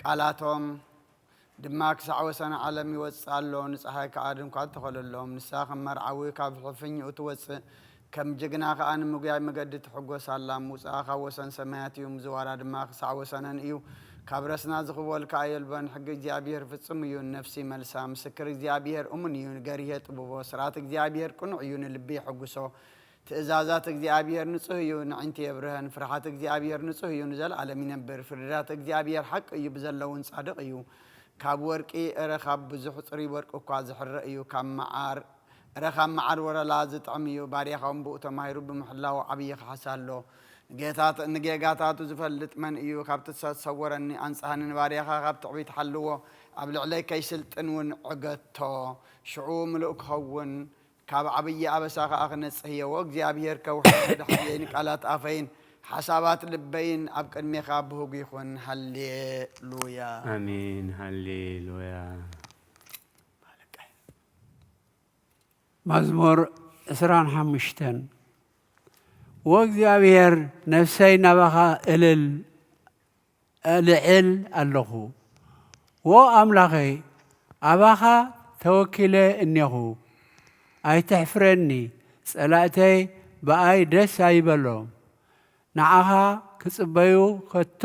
ቃላቶም ድማ ክሳዕ ወሰን ዓለም ይወጽእ ኣሎ፣ ንጸሓይ ከኣ ድንኳን ተኸለሎም። ንሳ ከም መርዓዊ ካብ ሕፍኝኡ ትወጽእ፣ ከም ጅግና ከኣ ንምጉያይ መገዲ ትሕጎስ ኣላ። ምውጽኣ ካብ ወሰን ሰማያት እዩ፣ ምዝዋራ ድማ ክሳዕ ወሰነን እዩ። ካብ ረስና ዝኽወል ከኣ የልቦን። ሕጊ እግዚኣብሔር ፍጹም እዩ፣ ንነፍሲ ይመልሳ። ምስክር እግዚኣብሔር እሙን እዩ፣ ንገርህ የጥብቦ። ስርዓት እግዚኣብሔር ቅኑዕ እዩ፣ ንልቢ የሐጉሶ። ትእዛዛት እግዚኣብሔር ንጹህ እዩ፣ ንዕንቲ የብርሀን። ፍርሃት እግዚኣብሔር ንጹህ እዩ፣ ንዘለኣለም ይነብር። ፍርድታት እግዚኣብሔር ሓቂ እዩ፣ ብዘለውን ጻድቕ እዩ። ካብ ወርቂ እረ ካብ ብዙሕ ጽሩይ ወርቂ እኳ ዝሕረ እዩ፣ ካብ መዓር እረ ካብ መዓር ወረላ ዝጥዕም እዩ። ባርያኻ እውን ብኡ ተማሂሩ ብምሕላው ዓብዪ ካሕሳ ኣሎ። ንጌታት-፣ ንጌጋታቱ ዝፈልጥ መን እዩ? ካብቲ ዝተሰወረኒ ኣንጽሃኒ፣ ንባርያኻ ካብ ትዕቢት ሓልዎ። ኣብ ልዕለይ ከይስልጥን እውን ዕገቶ። ሽዑ ምሉእ ክኸውን፣ ካብ ዓብዪ ኣበሳ ኸኣ ክነጽህ እየ። ወእግዚኣብሔር ከውሕስ መድሓንየይን ቃላት ኣፈይን ሓሳባት ልበይን ኣብ ቅድሜኻ ብህጉ ይኹን። ሃሌሉያ። ኣሜን። ሃሌሉያ። መዝሙር ዕስራን ሓሙሽተን። ወእግዚኣብሔር፣ ነፍሰይ ናባኻ እልል እልዕል ኣለኹ። ዎ ኣምላኸይ፣ ኣባኻ ተወኪለ እኔኹ። ኣይተሕፍረኒ፣ ጸላእተይ ብኣይ ደስ ኣይበሎም። ንዓኻ ክጽበዩ ከቶ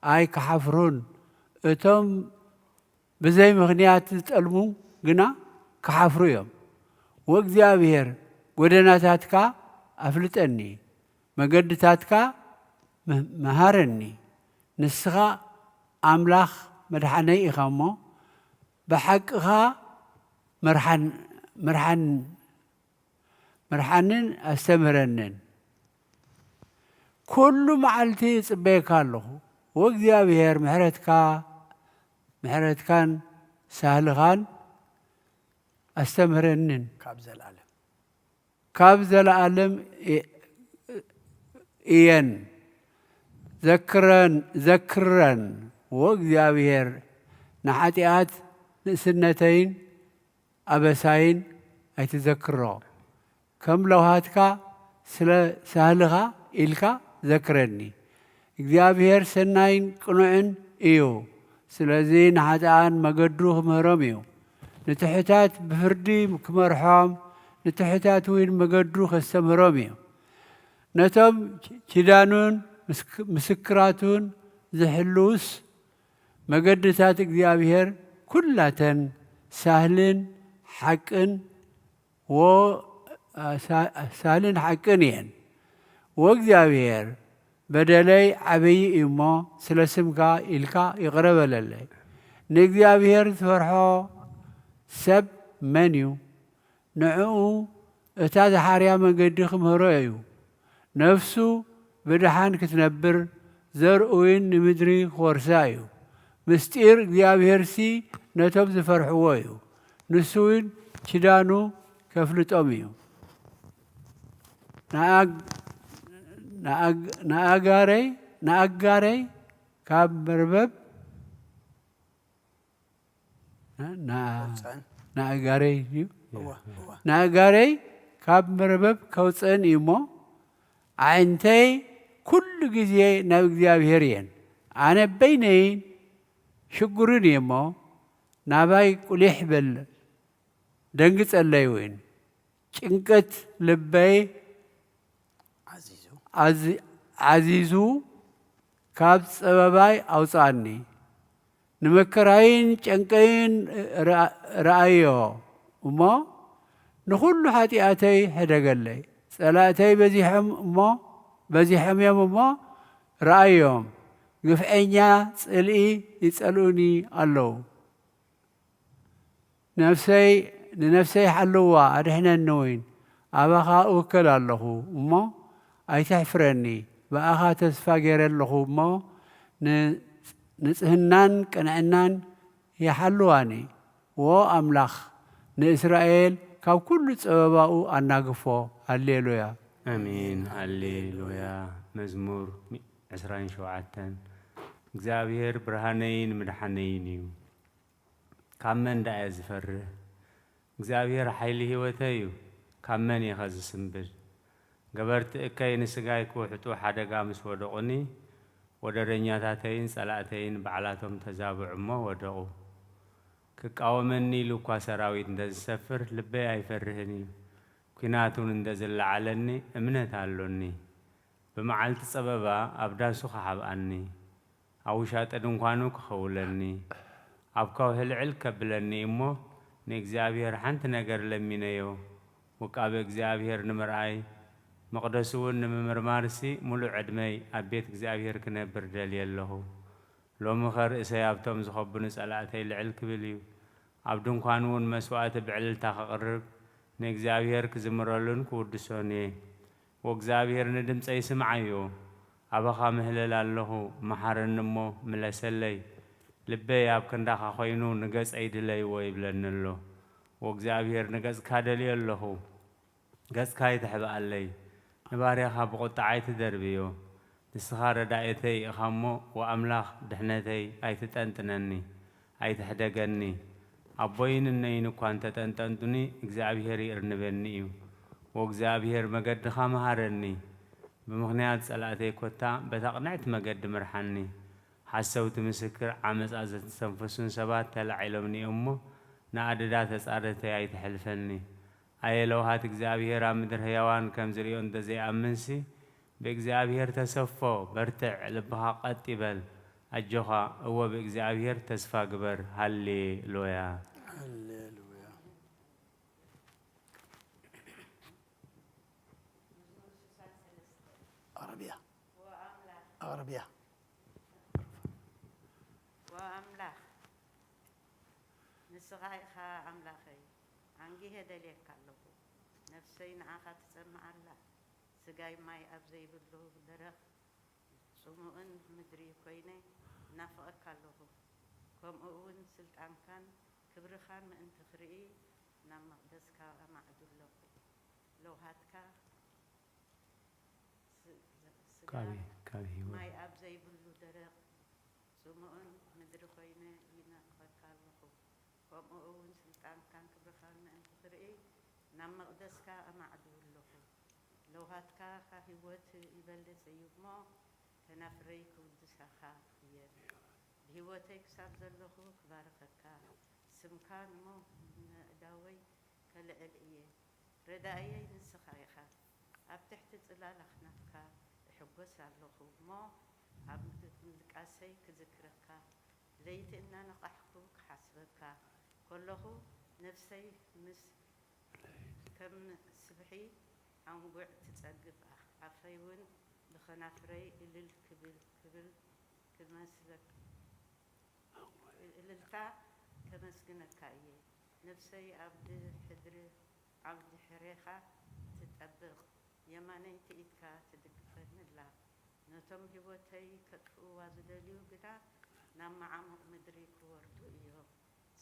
ኣይክሓፍሩን። እቶም ብዘይ ምኽንያት ዝጠልሙ ግና ክሓፍሩ እዮም። ወእግዚኣብሔር፣ ጐደናታትካ ኣፍልጠኒ፣ መገድታትካ ምሃረኒ። ንስኻ ኣምላኽ መድሓነይ ኢኻ እሞ፣ ብሓቅኻ ምርሓንን ኣስተምህረንን። ኩሉ መዓልቲ እጽበየካ ኣለኹ። ወእግዚኣብሔር፣ ምሕረትካ ምሕረትካን ሳህልኻን ኣስተምህረንን። ካብ ዘለኣለም ካብ ዘለኣለም እየን ዘክረን። ዘክረን፣ ወእግዚኣብሔር፣ ንሓጢኣት ንእስነተይን ኣበሳይን ኣይትዘክሮ። ከም ለውሃትካ ስለ ሳህልኻ ኢልካ ዘክረኒ። እግዚኣብሔር ሰናይን ቅኑዕን እዩ። ስለዚ ንሓጥኣን መገዱ ክምህሮም እዩ። ንትሑታት ብፍርዲ ክመርሖም፣ ንትሑታት እውን መገዱ ከስተምህሮም እዩ። ነቶም ኪዳኑን ምስክራቱን ዝሕልዉስ መገድታት እግዚኣብሔር ኩላተን ሳህልን ሓቅን ሳልን ሓቅን እየን። ወእግዚኣብሔር፣ በደለይ ዓብዪ እዩ እሞ ስለ ስምካ ኢልካ ይቕረ በለለይ። ንእግዚኣብሔር ዝፈርሖ ሰብ መን እዩ? ንዕኡ እታ ዝሓርያ መንገዲ ክምህሮ እዩ። ነፍሱ ብደሓን ክትነብር፣ ዘርኡውን ንምድሪ ክወርሳ እዩ። ምስጢር እግዚኣብሔርሲ ነቶም ዝፈርሕዎ እዩ። ንሱ እውን ኪዳኑ ከፍልጦም እዩ። ንኣጋረይ ንኣጋረይ ካብ መርበብ ንኣጋረይ እዩ ንኣጋረይ ካብ መርበብ ከውፀን እዩ እሞ ኣዒንተይ ኩሉ ግዜ ናብ እግዚኣብሔር እየን። ኣነ በይነይን ሽጉርን እየ እሞ ናባይ ቁሊሕ በል ደንግጸለይ እውን። ጭንቀት ልበይ ዓዚዙ ካብ ጸበባይ ኣውጽኣኒ። ንመከራይን ጨንቀይን ረኣዮ እሞ ንኹሉ ሓጢኣተይ ሕደገለይ። ጸላእተይ በዚሖም እሞ በዚሖም እዮም እሞ ረኣዮም። ግፍዐኛ ጽልኢ ይጸልኡኒ ኣለዉ። ነፍሰይ ንነፍሰይ ሓልዋ ኣድሕነኒ እውን ኣባኻ እውከል ኣለኹ እሞ ኣይተሕፍረኒ። ብኣኻ ተስፋ ገይረ ኣለኹ እሞ ንጽህናን ቅንዕናን ይሓልዋኒ። ዎ ኣምላኽ ንእስራኤል ካብ ኩሉ ጸበባኡ ኣናግፎ። ሃሌሉያ። ኣሜን። ሃሌሉያ። መዝሙር ዕስራን ሸውዓተን። እግዚኣብሔር ብርሃነይን ምድሓነይን እዩ። ካብ መን ደኣ እየ ዝፈርህ? እግዚኣብሔር ሓይሊ ህይወተይ እዩ፣ ካብ መን እየኸ ዝስንብድ? ገበርቲ እከይ ንስጋይ ክውሕጡ ሓደጋ ምስ ወደቑኒ፣ ወደረኛታተይን ጸላእተይን ባዕላቶም ተዛብዑ እሞ ወደቑ። ክቃወመኒ ኢሉ እኳ ሰራዊት እንተ ዝሰፍር፣ ልበይ ኣይፈርህን እዩ። ኲናት እውን እንተ ዝለዓለኒ፣ እምነት ኣሎኒ። ብመዓልቲ ጸበባ ኣብ ዳሱ ክሓብኣኒ፣ ኣብ ውሻጠ ድንኳኑ ክኸውለኒ፣ ኣብ ከውሒ ልዕል ከብለኒ እሞ፣ ንእግዚኣብሔር ሓንቲ ነገር ለሚነዮ፣ ውቃበ እግዚኣብሔር ንምርኣይ፣ መቕደሱ እውን ንምምርማርሲ፣ ምሉእ ዕድመይ ኣብ ቤት እግዚኣብሔር ክነብር ደልየ ኣለኹ። ሎምኸ ርእሰይ ኣብቶም ዝኸቡኒ ጸላእተይ ልዕል ክብል እዩ። ኣብ ድንኳኑ እውን መስዋእቲ ብዕልልታ ከቕርብ፣ ንእግዚኣብሔር ክዝምረሉን ክውድሶን እየ። ወእግዚኣብሔር ንድምፀይ ስምዓዮ። ኣባኻ ምህለል ኣለኹ፣ መሓረኒ እሞ ምለሰለይ። ልበይ ኣብ ክንዳኻ ኮይኑ፣ ንገጸይ ድለይዎ ይብለኒ ኣሎ። ወእግዚኣብሔር ንገጽካ ደልዮ ኣለኹ፣ ገጽካ ኣይትሕብኣለይ። ንባርያኻ ብቑጥዓ ኣይትደርብዮ። ንስኻ ረዳኤተይ ኢኻ እሞ፣ ወኣምላኽ ድሕነተይ ኣይትጠንጥነኒ፣ ኣይትሕደገኒ። ኣቦይን እነይን እኳ እንተጠንጠንጡኒ፣ እግዚኣብሔር ይእርንበኒ እዩ። ወእግዚኣብሔር መገድኻ መሃረኒ። ብምኽንያት ጸላእተይ ኮታ በታ ቅንዕቲ መገዲ ምርሓኒ። ሓሰውቲ ምስክር ዓመጻ ዘተስተንፈሱን ሰባት ተላዒሎምኒ እዮም እሞ፣ ንኣደዳ ተጻረተይ ኣይትሕልፈኒ። ኣየ ለውሃት እግዚኣብሔር ኣብ ምድሪ ህያዋን ከም ዝርእዮ እንተ ዘይኣምንሲ፣ ብእግዚኣብሔር ተሰፎ፣ በርትዕ፣ ልብኻ ቀጥ ይበል፣ ኣጆኻ፣ እወ ብእግዚኣብሔር ተስፋ ግበር። ሃሌሉያ። ሃሌሉያ። ኣቕርብያ። ኣቕርብያ። ወኣምላኽ፣ ንስኻ ኢኻ ኣምላኸይ፣ ኣንጊሀ ደልየካ ኣለኹ። ነፍሰይ ንዓኻ ትጸምእ ኣላ። ስጋይ ማይ ኣብ ዘይብሉ ደረቕ ጽሙእን ምድሪ ኮይነ እናፍቐካ ኣለኹ። ከምኡ እውን ስልጣንካን ክብርኻን ምእንቲ ክርኢ ናብ መቕደስካ ኣማዕዱ ኣለኹ። ለውሃትካ ስ-፣ ስ-፣ ስጋ ካብ፣ ካብ ህይወት ማይ ኣብ ዘይብሉ ደረቕ ጽሙእን ምድሪ ኮይነ ይናፍቐካ ኣለኹ። ከምኡ እውን ስልጣንካን ክብርኻን ምእንቲ ክርኢ ናብ መቕደስካ ኣማዕዱ ኣለኹ። ለውሃትካ ካብ ህይወት ይበልጽ እዩ እሞ፣ ከናፍረይ ክውድሳኻ እየ። ብህይወተይ ክሳብ ዘለኹ ክባርኸካ፣ ስምካ ንሞ-፣ ንእዳወይ ከልዕል እየ። ረዳእየይ ንስኻ ኢኻ። ኣብ ትሕቲ ጽላል ኣኽናፍካ እሕጎስ ኣለኹ እሞ፣ ኣብ ምድ-፣ ምድቃሰይ ክዝክረካ፣ ለይቲ እናነቓሕኩ ክሓስበካ ከለኹ፣ ነፍሰይ ምስ ከም ስብሒ ኣንጉዕ ትጸግብ፣ ኣፈይ እውን ብኸናፍረይ እልል ክብል፣ ክብል ክመስለካ፣ እልልታ ከመስግነካ እየ። ነፍሰይ ኣብ ድሕድሪ-፣ ኣብ ድሕሬኻ ትጠብቕ፣ የማነይቲ ኢድካ ትድግፈኒ ኣላ። ነቶም ህይወተይ ከጥፍእዋ ዝደልዩ ግና ናብ መዓሙቕ ምድሪ ክወርዱ እዮም።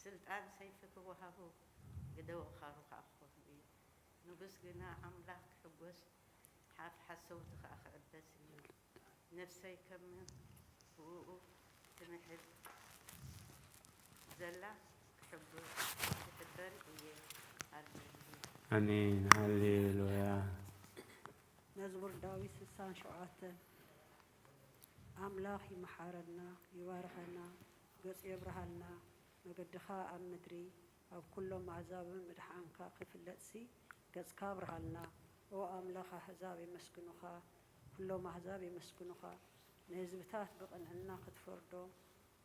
ስልጣን ሰይፊ ክወሃቡ፣ ግደ ወኻሩ ኸኣ ክኾኑ እዩ። ንጉስ ግና ኣምላኽ ክሕጎስ፣ ሓፍ ሓሰውቲ ኸኣ ክዕበስ እዩ። ነፍሰይ ከም ብእኡ ትምሕል ዘላ ክሕጎ-፣ ክሕበን እየ። ሃሌሉያ። ኣሜን። ሃሌሉያ። መዝሙር ዳዊት ስሳን ሸውዓተን። ኣምላኽ ይምሓረና፣ ይባርኸና፣ ገጹ የብርሃልና፣ መገድኻ ኣብ ምድሪ ኣብ ኩሎም ኣህዛብን ምድሓንካ ክፍለጥሲ ገጽካ ኣብርሃልና። ኦ ኣምላኽ ኣህዛብ የመስግኑኻ፣ ኩሎም ኣህዛብ የመስግኑኻ። ንህዝብታት ብቕንዕና ክትፈርዶ፣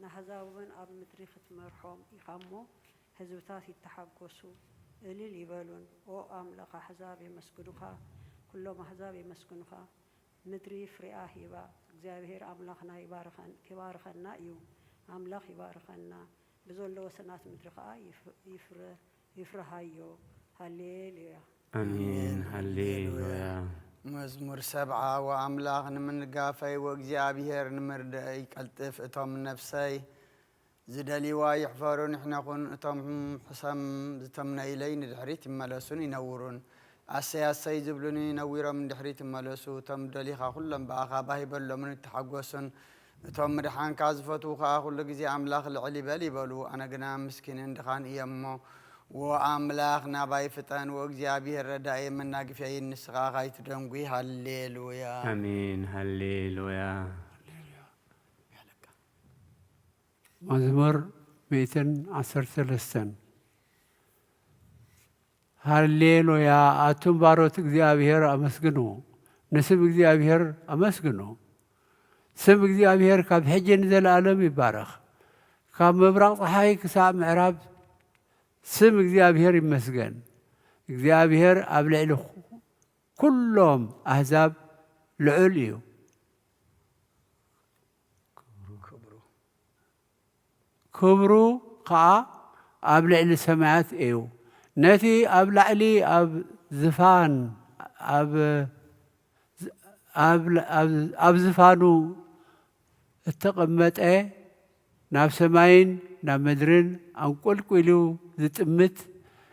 ንኣህዛብ እውን ኣብ ምድሪ ክትመርሖም ኢኻ እሞ፣ ህዝብታት ይተሓጎሱ፣ እልል ይበሉን። ኦ ኣምላኽ ኣህዛብ የመስግኑኻ፣ ኩሎም ኣህዛብ የመስግኑኻ። ምድሪ ፍሬኣ ሂባ፣ እግዚኣብሔር ኣምላኽና ይባርኸን-፣ ክባርኸና እዩ። ኣምላኽ ይባርኸና፣ ብዘሎ ወሰናት ምድሪ ኸኣ ይፍ-፣ ይፍረ-፣ ይፍረሃዮ። ሃሌሉያ። ኣሜን። ሃሌሉያ። መዝሙር ሰብዓ። ወኣምላኽ ንምንጋፈይ ወእግዚኣብሔር ንምርድእይ ቀልጥፍ። እቶም ነፍሰይ ዝደልይዋ ይሕፈሩን ይሕነኹን፣ እቶም ሕሰም ዝተምነዩለይ ንድሕሪት ይመለሱን ይነውሩን። ኣሰይ ኣሰይ ዝብሉኒ ነዊሮም ንድሕሪት ይመለሱ። እቶም ደሊኻ ኩሎም ብኣኻ ባህ ይበሎምን ይተሓጎሱን። እቶም ምድሓንካ ዝፈትዉ ኸኣ ኩሉ ግዜ ኣምላኽ ልዕል ይበል ይበሉ። ኣነ ግና ምስኪንን ድኻን እየ እሞ፣ ወኣምላኽ ናባይ ፍጠን፣ ወእግዚኣብሔር ረዳእየ መናግፍየይን ንስኻ ኸኣ ኣይትደንጉይ። ሃሌሉያ። ኣሜን። ሃሌሉያ። መዝሙር ሚእትን ዓሰርተ ሰለስተን። ሃሌሉያ! ኣቱም ባሮት እግዚኣብሔር ኣመስግኑ፣ ንስም እግዚኣብሔር ኣመስግኑ። ስም እግዚኣብሔር ካብ ሕጂ ንዘለኣለም ይባረኽ። ካብ ምብራቕ ፀሓይ ክሳብ ምዕራብ ስም እግዚኣብሔር ይመስገን። እግዚኣብሔር ኣብ ልዕሊ ኩሎም ኣህዛብ ልዑል እዩ። ክብሩ ኸዓ ኣብ ልዕሊ ሰማያት እዩ። ነቲ ኣብ ላዕሊ ኣብ ዝፋን ኣብ ኣብ ኣብ ዝፋኑ እተቐመጠ ናብ ሰማይን ናብ ምድርን ኣንቆልቂሉ ዝጥምት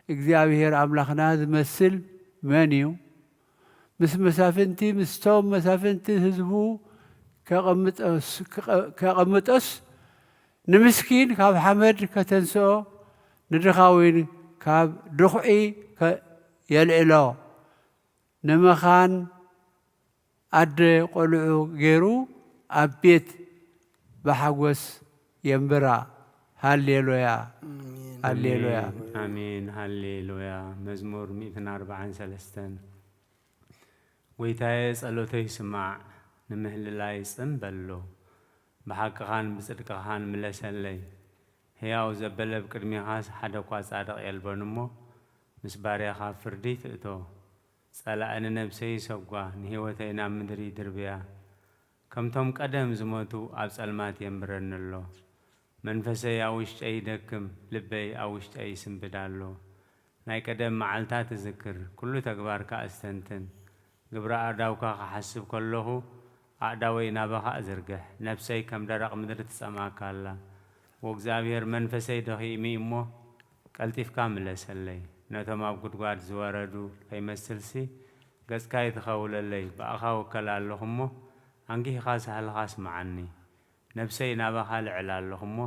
እግዚኣብሔር ኣምላኽና ዝመስል መን እዩ? ምስ መሳፍንቲ ምስቶም መሳፍንቲ ህዝቡ ከቐምጦስ ንምስኪን ካብ ሓመድ ከተንስኦ ንድኻዊን ካብ ድኹዒ የልዕሎ። ንመኻን ኣደ ቆልዑ ገይሩ ኣብ ቤት ብሓጎስ የንብራ። ሃሌሉያ። ሃሌሉያ። ኣሜን። ሃሌሉያ። መዝሙር ሚእትን ኣርባዓን ሰለስተን። ጎይታየ ጸሎተይ ስማዕ፣ ንምህልላይ ጽን በሎ። ብሓቅኻን ብጽድቅኻን ምለሰለይ። ህያው ዘበለ ብቅድሜኻስ ሓደ እኳ ጻድቕ የልቦን እሞ፣ ምስ ባርያኻ ፍርዲ ትእቶ። ጸላኢ ንነብሰይ ይሰጓ፣ ንህይወተይ ናብ ምድሪ ይድርብያ። ከምቶም ቀደም ዝሞቱ ኣብ ጸልማት የንብረኒ ኣሎ። መንፈሰይ ኣብ ውሽጠይ ይደክም፣ ልበይ ኣብ ውሽጠይ ይስንብድ ኣሎ። ናይ ቀደም መዓልታት እዝክር፣ ኩሉ ተግባርካ እስተንትን። ግብሪ ኣእዳውካ ክሓስብ ከለኹ፣ ኣእዳወይ ናባኻ እዝርግሕ። ነፍሰይ ከም ደረቕ ምድሪ ትጸምኣካ ኣላ። ወእግዚኣብሔር መንፈሰይ ደኺሙ እሞ፣ ቀልጢፍካ ምለሰለይ። ነቶም ኣብ ጉድጓድ ዝወረዱ ከይመስልሲ፣ ገጽካ ኣይትኸውለለይ። ብኣኻ እውከል ኣለኹ እሞ፣ ኣንጊህኻ ሳህልኻ ስምዓኒ። ነብሰይ ናባኻ ልዕል ኣለኹ እሞ፣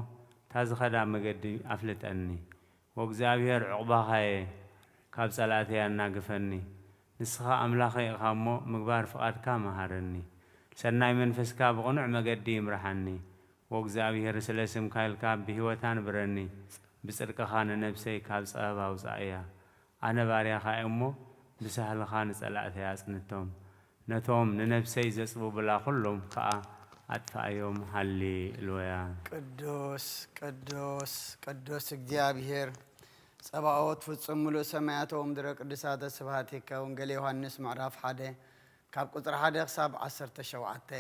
እታ ዝኸዳ መገዲ ኣፍልጠኒ። ወእግዚኣብሔር ዑቕባኻ'የ ካብ ጸላእተይ ኣናግፈኒ። ንስኻ ኣምላኸይ ኢኻ እሞ፣ ምግባር ፍቓድካ መሃረኒ። ሰናይ መንፈስካ ብቕኑዕ መገዲ ይምርሓኒ። ወእግዚኣብሔር ስለ ስምካ ኢልካ ብህይወት ኣንብረኒ። ብጽድቅኻ ንነብሰይ ካብ ጸበባ ኣውጽኣያ። ኣነ ባርያኻ እየ እሞ፣ ብሳህልኻ ንጸላእተይ ኣጽንቶም። ነቶም ንነብሰይ ዘጽብቡላ ኩሎም ከኣ ኣጥፍኣዮም። ሃሌ ሉያ። ቅዱስ ቅዱስ ቅዱስ እግዚኣብሔር ጸባኦት ፍጹም ምሉእ ሰማያት ወምድረ ቅዱሳተ ስብሐቲከ። ወንጌል ዮሃንስ ምዕራፍ ሓደ ካብ ቁጽሪ ሓደ ክሳብ ዓሰርተ ሸውዓተ።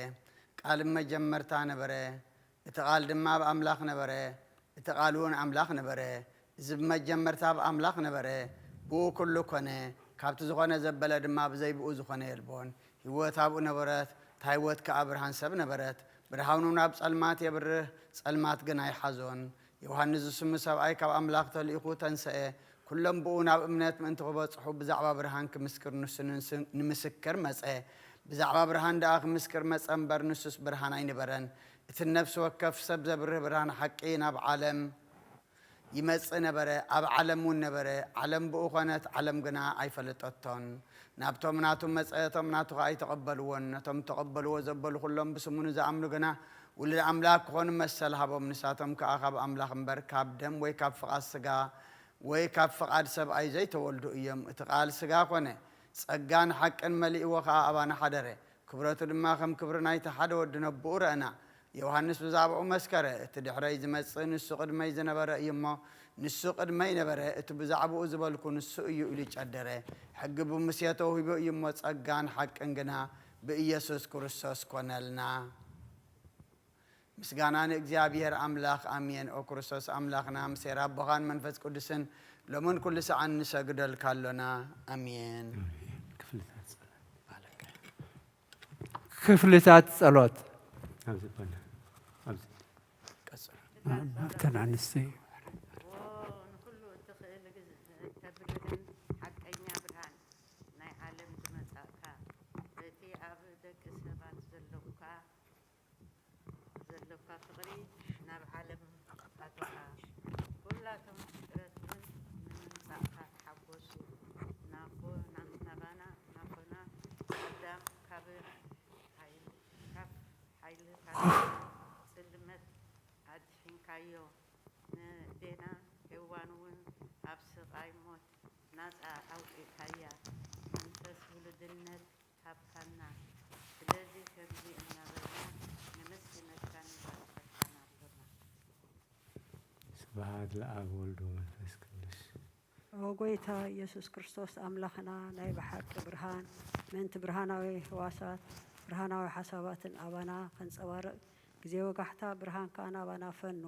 ቃል መጀመርታ ነበረ፣ እቲ ቃል ድማ ኣብ ኣምላኽ ነበረ፣ እቲ ቃል እውን ኣምላኽ ነበረ። እዚ ብመጀመርታ ኣብ ኣምላኽ ነበረ፣ ብኡ ኩሉ ኮነ፣ ካብቲ ዝኾነ ዘበለ ድማ ብዘይ ብኡ ዝኾነ የልቦን። ህይወት ኣብኡ ነበረት፣ እታ ህይወት ከኣ ብርሃን ሰብ ነበረት። ብርሃኑ ናብ ጸልማት የብርህ፣ ጸልማት ግን ኣይሓዞን። ዮሃንስ ዝስሙ ሰብኣይ ካብ ኣምላኽ ተልኢኹ ተንሰኤ፣ ኩሎም ብኡ ናብ እምነት ምእንቲ ክበጽሑ ብዛዕባ ብርሃን ክምስክር ንሱ ንምስክር መጸ። ብዛዕባ ብርሃን ደኣ ክምስክር መጸ እምበር ንሱስ ብርሃን ኣይነበረን። እቲ ንነፍሲ ወከፍ ሰብ ዘብርህ ብርሃን ሓቂ ናብ ዓለም ይመጽእ ነበረ፣ ኣብ ዓለም እውን ነበረ፣ ዓለም ብኡ ኾነት፣ ዓለም ግና ኣይፈለጠቶን። ናብቶም ናቱ መጸ፣ እቶም ናቱ ኸኣ ኣይተቐበልዎን። ነቶም ተቐበልዎ ዘበሉ ኹሎም ብስሙ ንዝኣምኑ ግና ውሉድ ኣምላኽ ክኾኑ መሰል ሃቦም። ንሳቶም ከኣ ካብ ኣምላኽ እምበር ካብ ደም ወይ ካብ ፍቓድ ስጋ ወይ ካብ ፍቓድ ሰብኣይ ዘይተወልዱ እዮም። እቲ ቃል ስጋ ኾነ፣ ጸጋን ሓቅን መሊእዎ ኸኣ ኣባና ሓደረ። ክብረቱ ድማ ከም ክብሪ ናይቲ ሓደ ወዲ ነቦኡ ረእና። ዮሃንስ ብዛዕባኡ መስከረ፣ እቲ ድሕረይ ዝመጽእ ንሱ ቅድመይ ዝነበረ እዩ እሞ፣ ንሱ ቅድመይ ነበረ፣ እቲ ብዛዕባኡ ዝበልኩ ንሱ እዩ ኢሉ ጨደረ። ሕጊ ብሙሴ ተውሂቡ እዩ እሞ፣ ጸጋን ሓቅን ግና ብኢየሱስ ክርስቶስ ኮነልና። ምስጋና ንእግዚኣብሔር ኣምላኽ ኣሜን። ኦ ክርስቶስ ኣምላኽና፣ ምስ ሄር ኣቦኻን መንፈስ ቅዱስን ሎምን ኩሉ ሰዓን ንሰግደልካ ኣሎና። ኣሜን። ክፍልታት ጸሎት ባለቀ። ክፍልታት ጸሎት ኣብዚ ኮነ። ኣብዚ ቀጽሎ። ናብተን ኣንስቲ ንኹሉ እትኽእል ተብርህን ሓቀኛ ብርሃን ናይ ዓለም ዝመጻእካ በቲ ኣብ ደቂ ሰባት ዘለካ ዘለካ ፍቕሪ ናብ ዓለም ኣተኻ። ኩላቶም ፍጥረት እውን ንምምጻእካ ተሓጎሱ። ናቦ ናባና ናቦና ኣዳም ካብ ሓይል ካብ ሓይልታት ጽልመት ኣድሒንካዮ። ንዴና ሄዋን እውን ኣብ ስቓይ ሞት ናጻ ኣውጺእካያ። መንፈስ ውሉድነት ሃብካና። ስለዚ ከምዚ እናበልና ነመስግነካን ንባርኸካን ኣሎና። ስብሐት ለኣብ ወልድ ወመንፈስ ቅዱስ። ኦ ጎይታ ኢየሱስ ክርስቶስ ኣምላኽና፣ ናይ ብሓቂ ብርሃን፣ ምእንቲ ብርሃናዊ ህዋሳት፣ ብርሃናዊ ሓሳባትን ኣባና ከንጸባርቕ፣ ግዜ ወጋሕታ ብርሃንካ ናባና ፈኑ።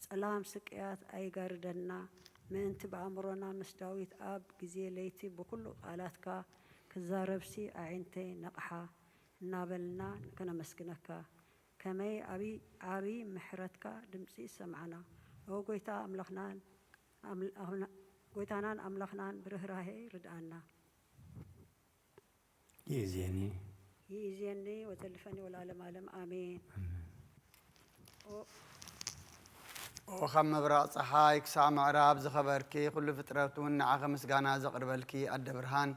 ጸላም ስቅያት ኣይጋርደና፣ ምእንቲ ብኣእምሮና ምስ ዳዊት ኣብ ግዜ ለይቲ ብኹሉ ቃላትካ ክዛረብሲ፣ ኣዒንተይ ነቕሓ እናበልና ከነመስግነካ። ከመይ ዓቢ፣ ዓቢ ምሕረትካ ድምጺ ይሰምዓና። ኦ ጎይታ ኣምላኽናን፣ ኣምል-፣ ኣምና-፣ ጎይታናን ኣምላኽናን ብርህራሄ ርድኣና። ይእዜኒ። ይእዜኒ ወዘልፈኒ ወለዓለመ ዓለም ኣሜን። ኣሜን። ኦ-፣ ኦ ካብ ምብራቕ ጸሓይ ክሳዕ ምዕራብ ዝኸበርኪ፣ ኩሉ ፍጥረት እውን ንዓኺ ምስጋና ዘቕርበልኪ ኣደ ብርሃን፣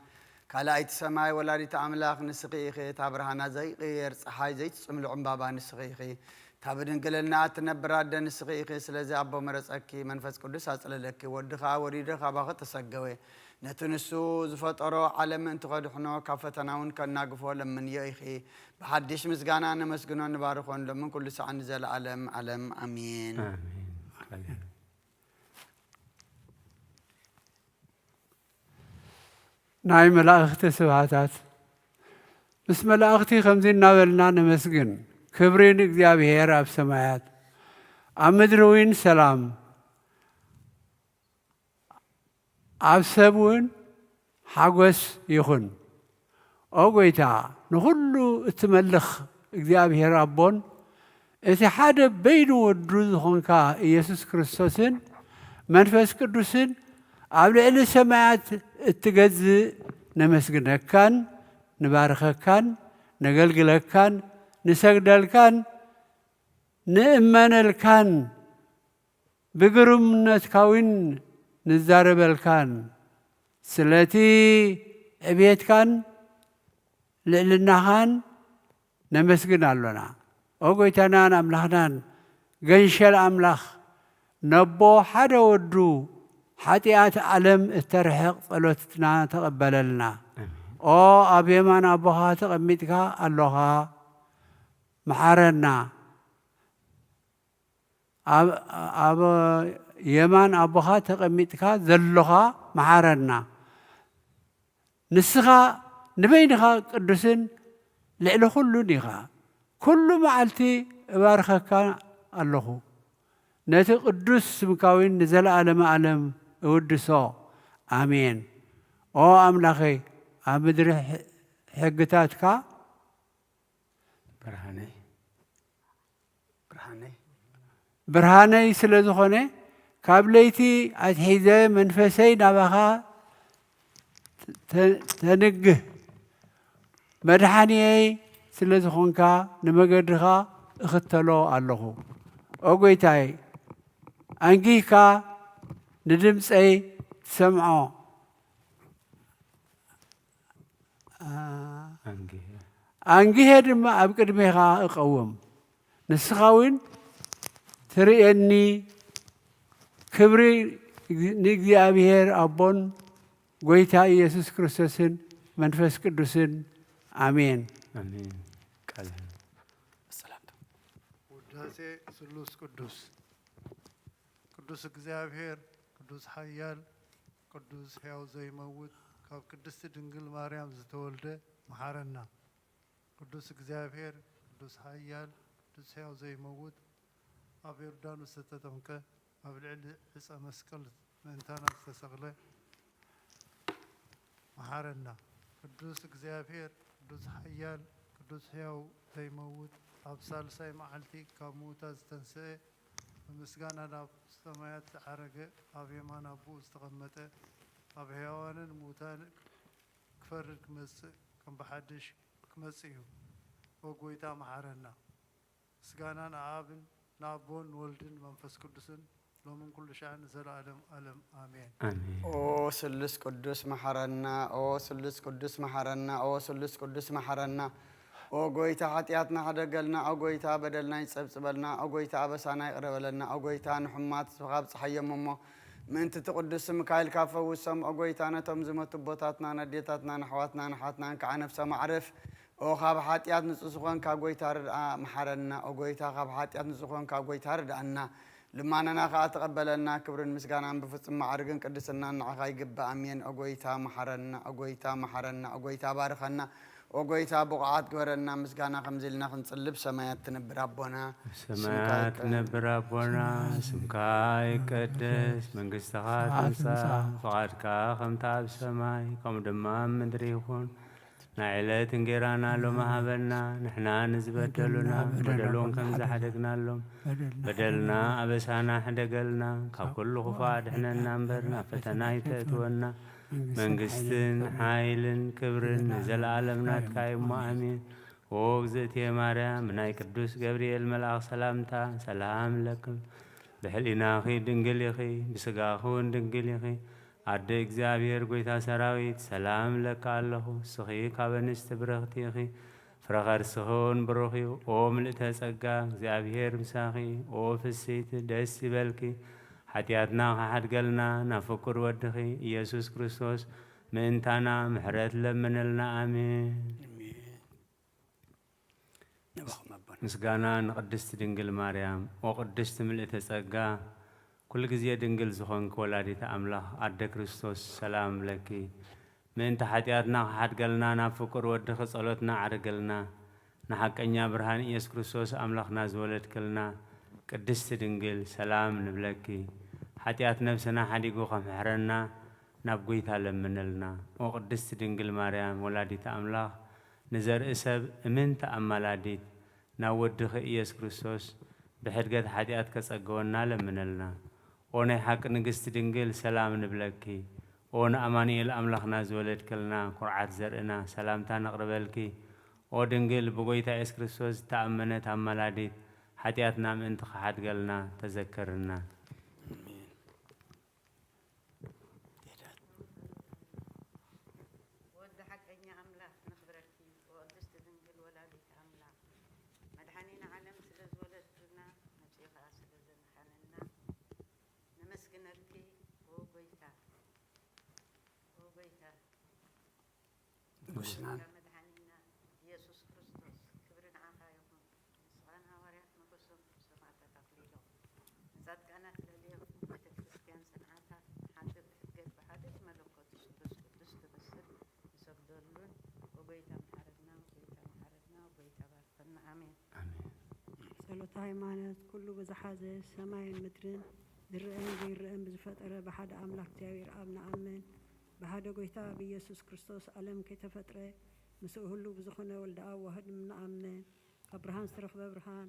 ካልኣይቲ ሰማይ ወላዲተ ኣምላኽ ንስኺ ኢኺ። እታ ብርሃና ዘይቅየር ጸሓይ ዘይትጽምሉ ዕምባባ ንስኺ ኢኺ። እታ ብድንግልና እትነብር ኣደ ንስኺ ኢኺ። ስለዚ ኣቦ መረጸኪ፣ መንፈስ ቅዱስ ኣጽለለኪ፣ ወዲ ኸኣ ወሊዱ ካባኺ ተሰገወ። ነቲ ንሱ ዝፈጠሮ ዓለም ምእንቲ ኸድሕኖ፣ ካብ ፈተና እውን ከናግፎ ለምንዮ ኢኺ። ብሓድሽ ምስጋና ነመስግኖን ንባርኾን፣ ሎምን ኩሉ ሳዕ ንዘለኣለም ዓለም። ኣሜን። ኣሜን። ናይ መላእኽቲ ስብሃታት። ምስ መላእኽቲ ከምዚ እናበልና ነመስግን፣ ክብሪ ንእግዚኣብሔር ኣብ ሰማያት፣ ኣብ ምድሪ እውን ሰላም፣ ኣብ ሰብ እውን ሓጎስ ይኹን። ኦ ጐይታ፣ ንኹሉ እትመልኽ እግዚኣብሔር ኣቦን እቲ ሓደ በይኑ ወዱ ዝኾንካ ኢየሱስ ክርስቶስን መንፈስ ቅዱስን ኣብ ልዕሊ ሰማያት እትገዝእ ነመስግነካን ንባርኸካን ነገልግለካን ንሰግደልካን ንእመነልካን ብግሩምነትካ እውን ንዛረበልካን ስለቲ ዕቤትካን ልዕልናኻን ነመስግን ኣሎና። ኦ ጐይታናን ኣምላኽናን፣ ገንሸል ኣምላኽ፣ ነቦ ሓደ ወዱ ሓጢኣት ዓለም እተርሕቕ ጸሎትና ተቐበለልና። ኣሜን። ኦ ኣብ የማን ኣቦኻ ተቐሚጥካ ኣሎኻ፣ መሓረና። ኣብ፣ ኣብ የማን ኣቦኻ ተቐሚጥካ ዘሎኻ መሓረና። ንስኻ ንበይንኻ ቅዱስን ልዕሊ ኩሉን ኢኻ። ኩሉ መዓልቲ እባርኸካ ኣለኹ። ነቲ ቅዱስ ስምካ እውን ንዘለኣለመ ዓለም እውድሶ። ኣሜን። ኦ ኣምላኸይ፣ ኣብ ምድሪ ሕ-፣ ሕግታትካ ብርሃነይ፣ ብርሃነይ። ብርሃነይ ስለ ዝኾነ፣ ካብ ለይቲ ኣትሒዘ መንፈሰይ ናባኻ ተ-፣ ተንግህ። መድሓንየይ ስለ ዝኾንካ፣ ንመገድኻ እኽተሎ ኣለኹ። ኦ ጐይታይ፣ ኣንጊህካ ንድምፀይ ትሰምዖ። ኣ-፣ ኣንጊሀ። ኣንጊሀ ድማ ኣብ ቅድሜኻ እቐውም። ንስኻ እውን ትርእየኒ። ክብሪ ንእግዚኣብሔር ኣቦን ጐይታ ኢየሱስ ክርስቶስን መንፈስ ቅዱስን። ኣሜን። ኣሜን። ቃል ሰላም። ውዳሴ ስሉስ ቅዱስ። ቅዱስ እግዚኣብሔር፣ ቅዱስ ሓያል፣ ቅዱስ ሕያው ዘይመውት፣ ካብ ቅድስቲ ድንግል ማርያም ዝተወልደ፣ መሓረና። ቅዱስ እግዚኣብሔር፣ ቅዱስ ሓያል፣ ቅዱስ ሕያው ዘይመውት፣ ኣብ ዮርዳኖስ ዝተጠምቀ፣ ኣብ ልዕሊ ዕፀ መስቀል ምእንታና ዝተሰቕለ፣ መሓረና። ቅዱስ እግዚኣብሔር፣ ቅዱስ ሓያል፣ ቅዱስ ሕያው ዘይመውት፣ ኣብ ሳልሳይ መዓልቲ ካብ ምዉታት ዝተንስአ፣ ብምስጋና ናብ ሰማያት ዝዓረገ፣ ኣብ የማን ኣቦኡ ዝተቐመጠ፣ ኣብ ሕያዋንን ምዉታን ክፈርድ ክመጽእ፣ ከም ብሓድሽ ክመጽእ እዩ። ኦ ጐይታ፣ መሓረና። ምስጋና ንኣብን ንኣቦን ንወልድን መንፈስ ቅዱስን ሎምን ኩሉ ሻዕ ንዘለኣለም ኣለም ኣሜን። ኣሜን። ኦ ስሉስ ቅዱስ መሓረና፣ ኦ ስሉስ ቅዱስ መሓረና፣ ኦ ስሉስ ቅዱስ መሓረና፣ ኦ ጎይታ፣ ሓጢኣትና ሕደገልና። ኦ ጎይታ፣ በደልና ይጸብጽበልና። ኦ ጎይታ፣ ኣበሳና ይቕረ በለልና። ኦ ጎይታ፣ ንሕሙማት ስብኻ ኣብጽሓዮም እሞ፣ ምእንቲ እቲ ቅዱስ ስምካ ኢልካ ፈውሶም። ኦ ጎይታ፣ ነቶም ዝመቱ ኣቦታትና፣ ነዴታትና፣ ንኣሕዋትና፣ ንሓትናን ከዓ ነፍሶም ኣዕርፍ። ኦ ካብ ሓጢኣት ንጹህ ዝኾንካ ጎይታ፣ ርድኣ፣ መሓረና። ኦ ጎይታ፣ ካብ ሓጢኣት ንጹህ ዝኾንካ ጎይታ፣ ርድኣና። ልማናና ኸኣ ተቐበለልና። ክብርን ምስጋናን ብፍጹም ማዕርግን ቅድስናን ንዓኻ ይግባእ። ኣሜን። ኦ ጐይታ፣ መሓረና። ኦ ጐይታ፣ መሓረና። ኦ ጐይታ፣ ባርኸና። ኦ ጐይታ፣ ብቑዓት ግበረና። ምስጋና ከምዚ ኢልና ክንጽሊ፣ ብሰማያት ትነብር ኣቦና፣ ኣብ ስምካ ሰማያት ይቀ- ትነብር ኣቦና፣ ስምካ ይቀደስ፣ መንግስትኻ ትምጻእ፣ ፍቓድካ ከምታ ኣብ ሰማይ ከምኡ ድማ ኣብ ምድሪ ይኹን። ናይ ዕለት እንጌራና ሎሚ ሃበና፣ ንሕና ንዝበደሉና በደልና በደሎም ከም በደልና ዝሓደግናሎም፣ በደልና በደልና ኣበሳና ሕደገልና፣ ካብ ኩሉ ክፉእ ኣድሕነና እምበር፣ ናብ ፈተና ኣይተእትወና። መንግስትን ሓይልን ክብርን ንዘለኣለም ናትካ እዩ እሞ፣ ኣሜን። ኦ እግዝእትየ ማርያም፣ ብናይ ቅዱስ ገብርኤል መልኣኽ ሰላምታ ሰላም ለኪ፣ ብሕሊናኺ ድንግል ኢኺ፣ ብስጋኺ እውን ድንግል ኢኺ። ኣደ እግዚኣብሔር፣ ጐይታ ሰራዊት፣ ሰላም እብለኪ ኣለኹ። ንስኺ ካብ ኣንስቲ ብርኽቲ ኢኺ፣ ፍረ ከርስኺ እውን ብሩኽ እዩ። ኦ ምልእተ ጸጋ፣ እግዚኣብሔር ምሳኺ፣ ኦ ፍስይቲ፣ ደስ ይበልኪ። ሓጢኣትና ኸሓድገልና ናብ ፍቁር ወድኺ ኢየሱስ ክርስቶስ ምእንታና ምሕረት ለምንልና። ኣሜን። ምስጋና ንቅድስቲ ድንግል ማርያም። ኦ ቅድስቲ ምልእተ ጸጋ፣ ኩሉ ግዜ ድንግል ዝኾንኪ ወላዲተ ኣምላኽ ኣደ ክርስቶስ፣ ሰላም ለኪ። ምእንቲ ሓጢኣትና ክሓድገልና ናብ ፍቁር ወድኺ ጸሎትና ዓርግልና። ንሓቀኛ ብርሃን ኢየሱስ ክርስቶስ ኣምላኽና ዝወለድክልና ቅድስቲ ድንግል፣ ሰላም ንብለኪ። ሓጢኣት ነብስና ሓዲጉ ከምህረና ናብ ጐይታ ለምንልና። ኦ ቅድስቲ ድንግል ማርያም ወላዲተ ኣምላኽ፣ ንዘርኢ ሰብ እምንቲ ኣማላዲት ናብ ወድኺ ኢየሱስ ክርስቶስ ብሕድገት ሓጢኣት ከጸገወና ለምነልና። ኦ ናይ ሓቂ ንግስቲ ድንግል፣ ሰላም ንብለኪ። ኦ ንኣማኑኤል ኣምላኽና ዝወለድክልና ኩርዓት ዘርእና፣ ሰላምታ ነቕርበልኪ። ኦ ድንግል፣ ብጎይታ ኢየሱስ ክርስቶስ ዝተኣመነት ኣማላዲት፣ ሓጢኣትና ምእንቲ ክሓድገልና ተዘክርና። ወዲ ሓቀኛ ኣምላኽ ነኽብረኪ፣ ወቅድስቲ ድንግል ወላዲት ኣምላኽ፣ መድሓኒና ዓለም ስለ ዝወለድክልና፣ መጺኡ ኸኣ ስለ ዘድሓነና፣ ነመስግነኪ፣ ኦ ጎይታ፣ ኦ ጎይታ። ንጉስናን መድሓኒና ኢየሱስ ክርስቶስ፣ ክብሪ ንዓኻ ይኹን። ንስኻ ንሃዋርያት መኸሶም፣ ሰማዕታት ኣኽሊሎም፣ ንጻድቃናት ለልዮም፣ ቤተ ክርስቲያን ጽንዓታ፣ ሓቂ ብሕገት ብሓደ መለኮት ስሉስ ቅዱስ ትመስል፣ ንሰግደሉን፣ ወጎይታ መሓረድና፣ ወጎይታ መሓረድና፣ ወጎይታ ባርኸና። ኣሜን። ኣሜን። ጸሎተ ሃይማኖት፣ ኩሉ ብዝሓዘ ሰማይን ምድርን ዝረአን ዘይረአን ብዝፈጠረ ብሓደ ኣምላኽ እግዚኣብሔር ኣብ ንኣምን። ብሓደ ጐይታ ብኢየሱስ ክርስቶስ ዓለም ከይተፈጥረ ምስኡ ህሉው ብዝኾነ ወልደ ኣብ ዋህድ ንኣምን። ካብ ብርሃን ዝተረኽበ ብርሃን፣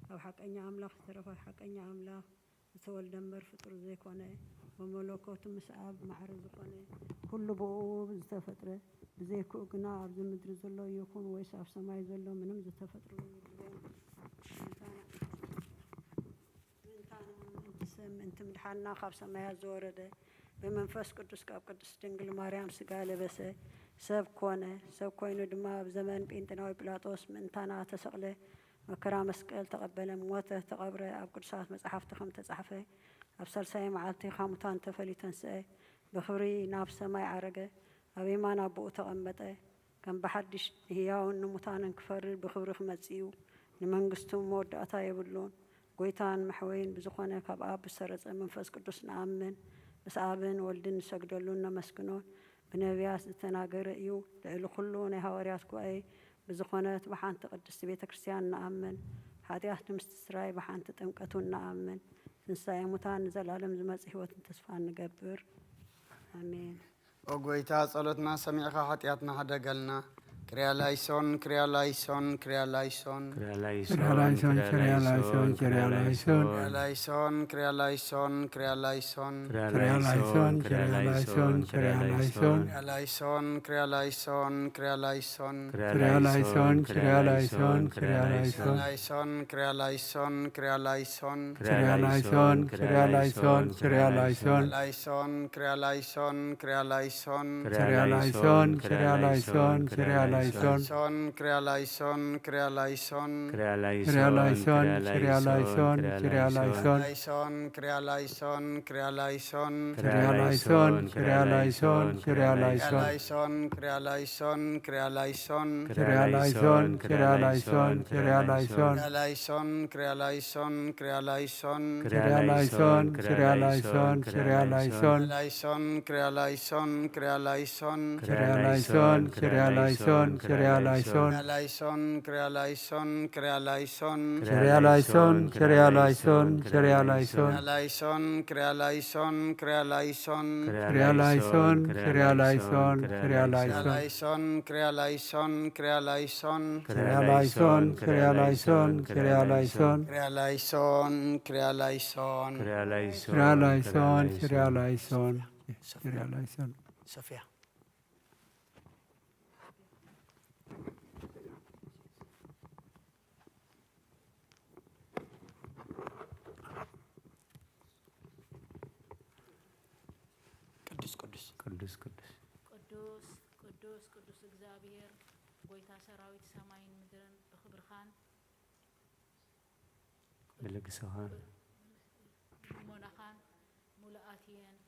ካብ ሓቀኛ ኣምላኽ ዝተረኽበ ሓቀኛ ኣምላኽ ዝተወልደ እምበር ፍጡር ዘይኮነ፣ ብመለኮቱ ምስ ኣብ ማዕረ ዝኾነ፣ ኩሉ ብእኡ ዝተፈጥረ፣ ብዘይክኡ ግና ኣብዚ ምድሪ ዘሎ ይኹን ወይስ ኣብ ሰማይ ዘሎ ምንም ዝተፈጥረ የለን። ምእንታና፣ ምእንታና፣ ምእንቲ ሰብ፣ ምእንቲ ምድሓንና ካብ ሰማያት ዝወረደ፣ ብመንፈስ ቅዱስ ካብ ቅድስት ድንግል ማርያም ስጋ ለበሰ፣ ሰብ ኮነ። ሰብ ኮይኑ ድማ ኣብ ዘመን ጴንጤናዊ ጲላጦስ ምእንታና ተሰቕለ፣ መከራ መስቀል ተቐበለ፣ ሞተ፣ ተቐብረ፣ ኣብ ቅዱሳት መጻሕፍቲ ከም ተጻሕፈ፣ ኣብ ሳልሳይ መዓልቲ ካብ ሙታን ተፈልዩ ተንስአ፣ ብኽብሪ ናብ ሰማይ ዓረገ፣ ኣብ የማን ኣቦኡ ተቐመጠ። ከም ብሓድሽ ንህያውን ንሙታንን ክፈርድ ብኽብሪ ክመጽእ እዩ። ንመንግስቱ መወዳእታ የብሉን። ጐይታን መሕወይን ብዝኾነ ካብ ኣብ ብዝሰረጸ መንፈስ ቅዱስ ንኣምን። ምስ ኣብን ወልድን ንሰግደሉን ነመስግኖን። ብነቢያት ዝተናገረ እዩ። ልዕሊ ኩሉ ናይ ሃዋርያት ጉባኤ ብዝኾነት ብሓንቲ ቅድስቲ ቤተ ክርስቲያን ንኣምን። ሓጢኣት ንምስትስራይ ብሓንቲ ጥምቀት እውን ንኣምን። ትንሳኤ ሙታን ንዘለኣለም ዝመጽእ ህይወትን ተስፋ ንገብር። ኣሜን። ኦ ጐይታ፣ ጸሎትና ሰሚዕኻ ሓጢኣትና ሕደገልና። ክርያ ላይሶን፣ ክርያ ላይሶን፣ ክርያ ላይሶን። ክርያ ላይሶን፣ ክርያ ላይሶን፣ ክርያ ላይሶን፣ ክርያ ላይሶን። ክርያ ላይሶን፣ ክርያ ላይሶን፣ ክርያ ላይሶን። ክርያ ላይሶን፣ ክርያ ላይሶን፣ ክርያ ላይሶን። ክርያ ላይሶን፣ ክርያ ላይሶን፣ ክርያ ላይሶን። ክርያ ላይሶን፣ ክርያ ላይሶን፣ ክርያ ላይሶን። ክርያ ላይሶን፣ ክርያ ላይሶን፣ ክርያ ላይሶን። ክርያ ላይሶን፣ ክርያ ላይሶን፣ ክርያ ላይሶን። ክርያ ላይሶን፣ ክርያ ላይሶን፣ ክርያ ላይሶን። ክርያ ላይሶን፣ ክርያ ላይሶን፣ ክርያ Krialaison. Krialaison, krialaison. Krialaison, krialaison, krialaison. Krialaison, krialaison, krialaison. Krialaison, krialaison, krialaison. Krialaison, krialaison, krialaison. Krialaison, krialaison, krialaison. Krialaison, krialaison, krialaison. Krialaison, krialaison, krialaison. Krialaison, krialaison, krialaison. Krialaison, krialaison, krialaison. Krialaison, krialaison, krialaison. Krialaison, krialaison, krialaison. Krialaison, krialaison, krialaison. Krialaison, krialaison, krialaison. Krialaison, krialaison, krialaison. Krialaison, krialaison, krialaison. Krialaison, krialaison. Kriላይሶን፣ ሶፊያ። ክሪላይሶን፣ ሶፊያ። ክሪላይሶን። ሶፊያ። ቅዱስ፣ ቅዱስ። ቅዱስ፣ ቅዱስ። ቅዱስ፣ ቅዱስ፣ ቅዱስ እግዚኣብሔር፣ ጎይታ ሰራዊት ሰማይን ምድርን ብኽብርኻን ብልግስኻን ልመናኻን ምሉኣት እየን።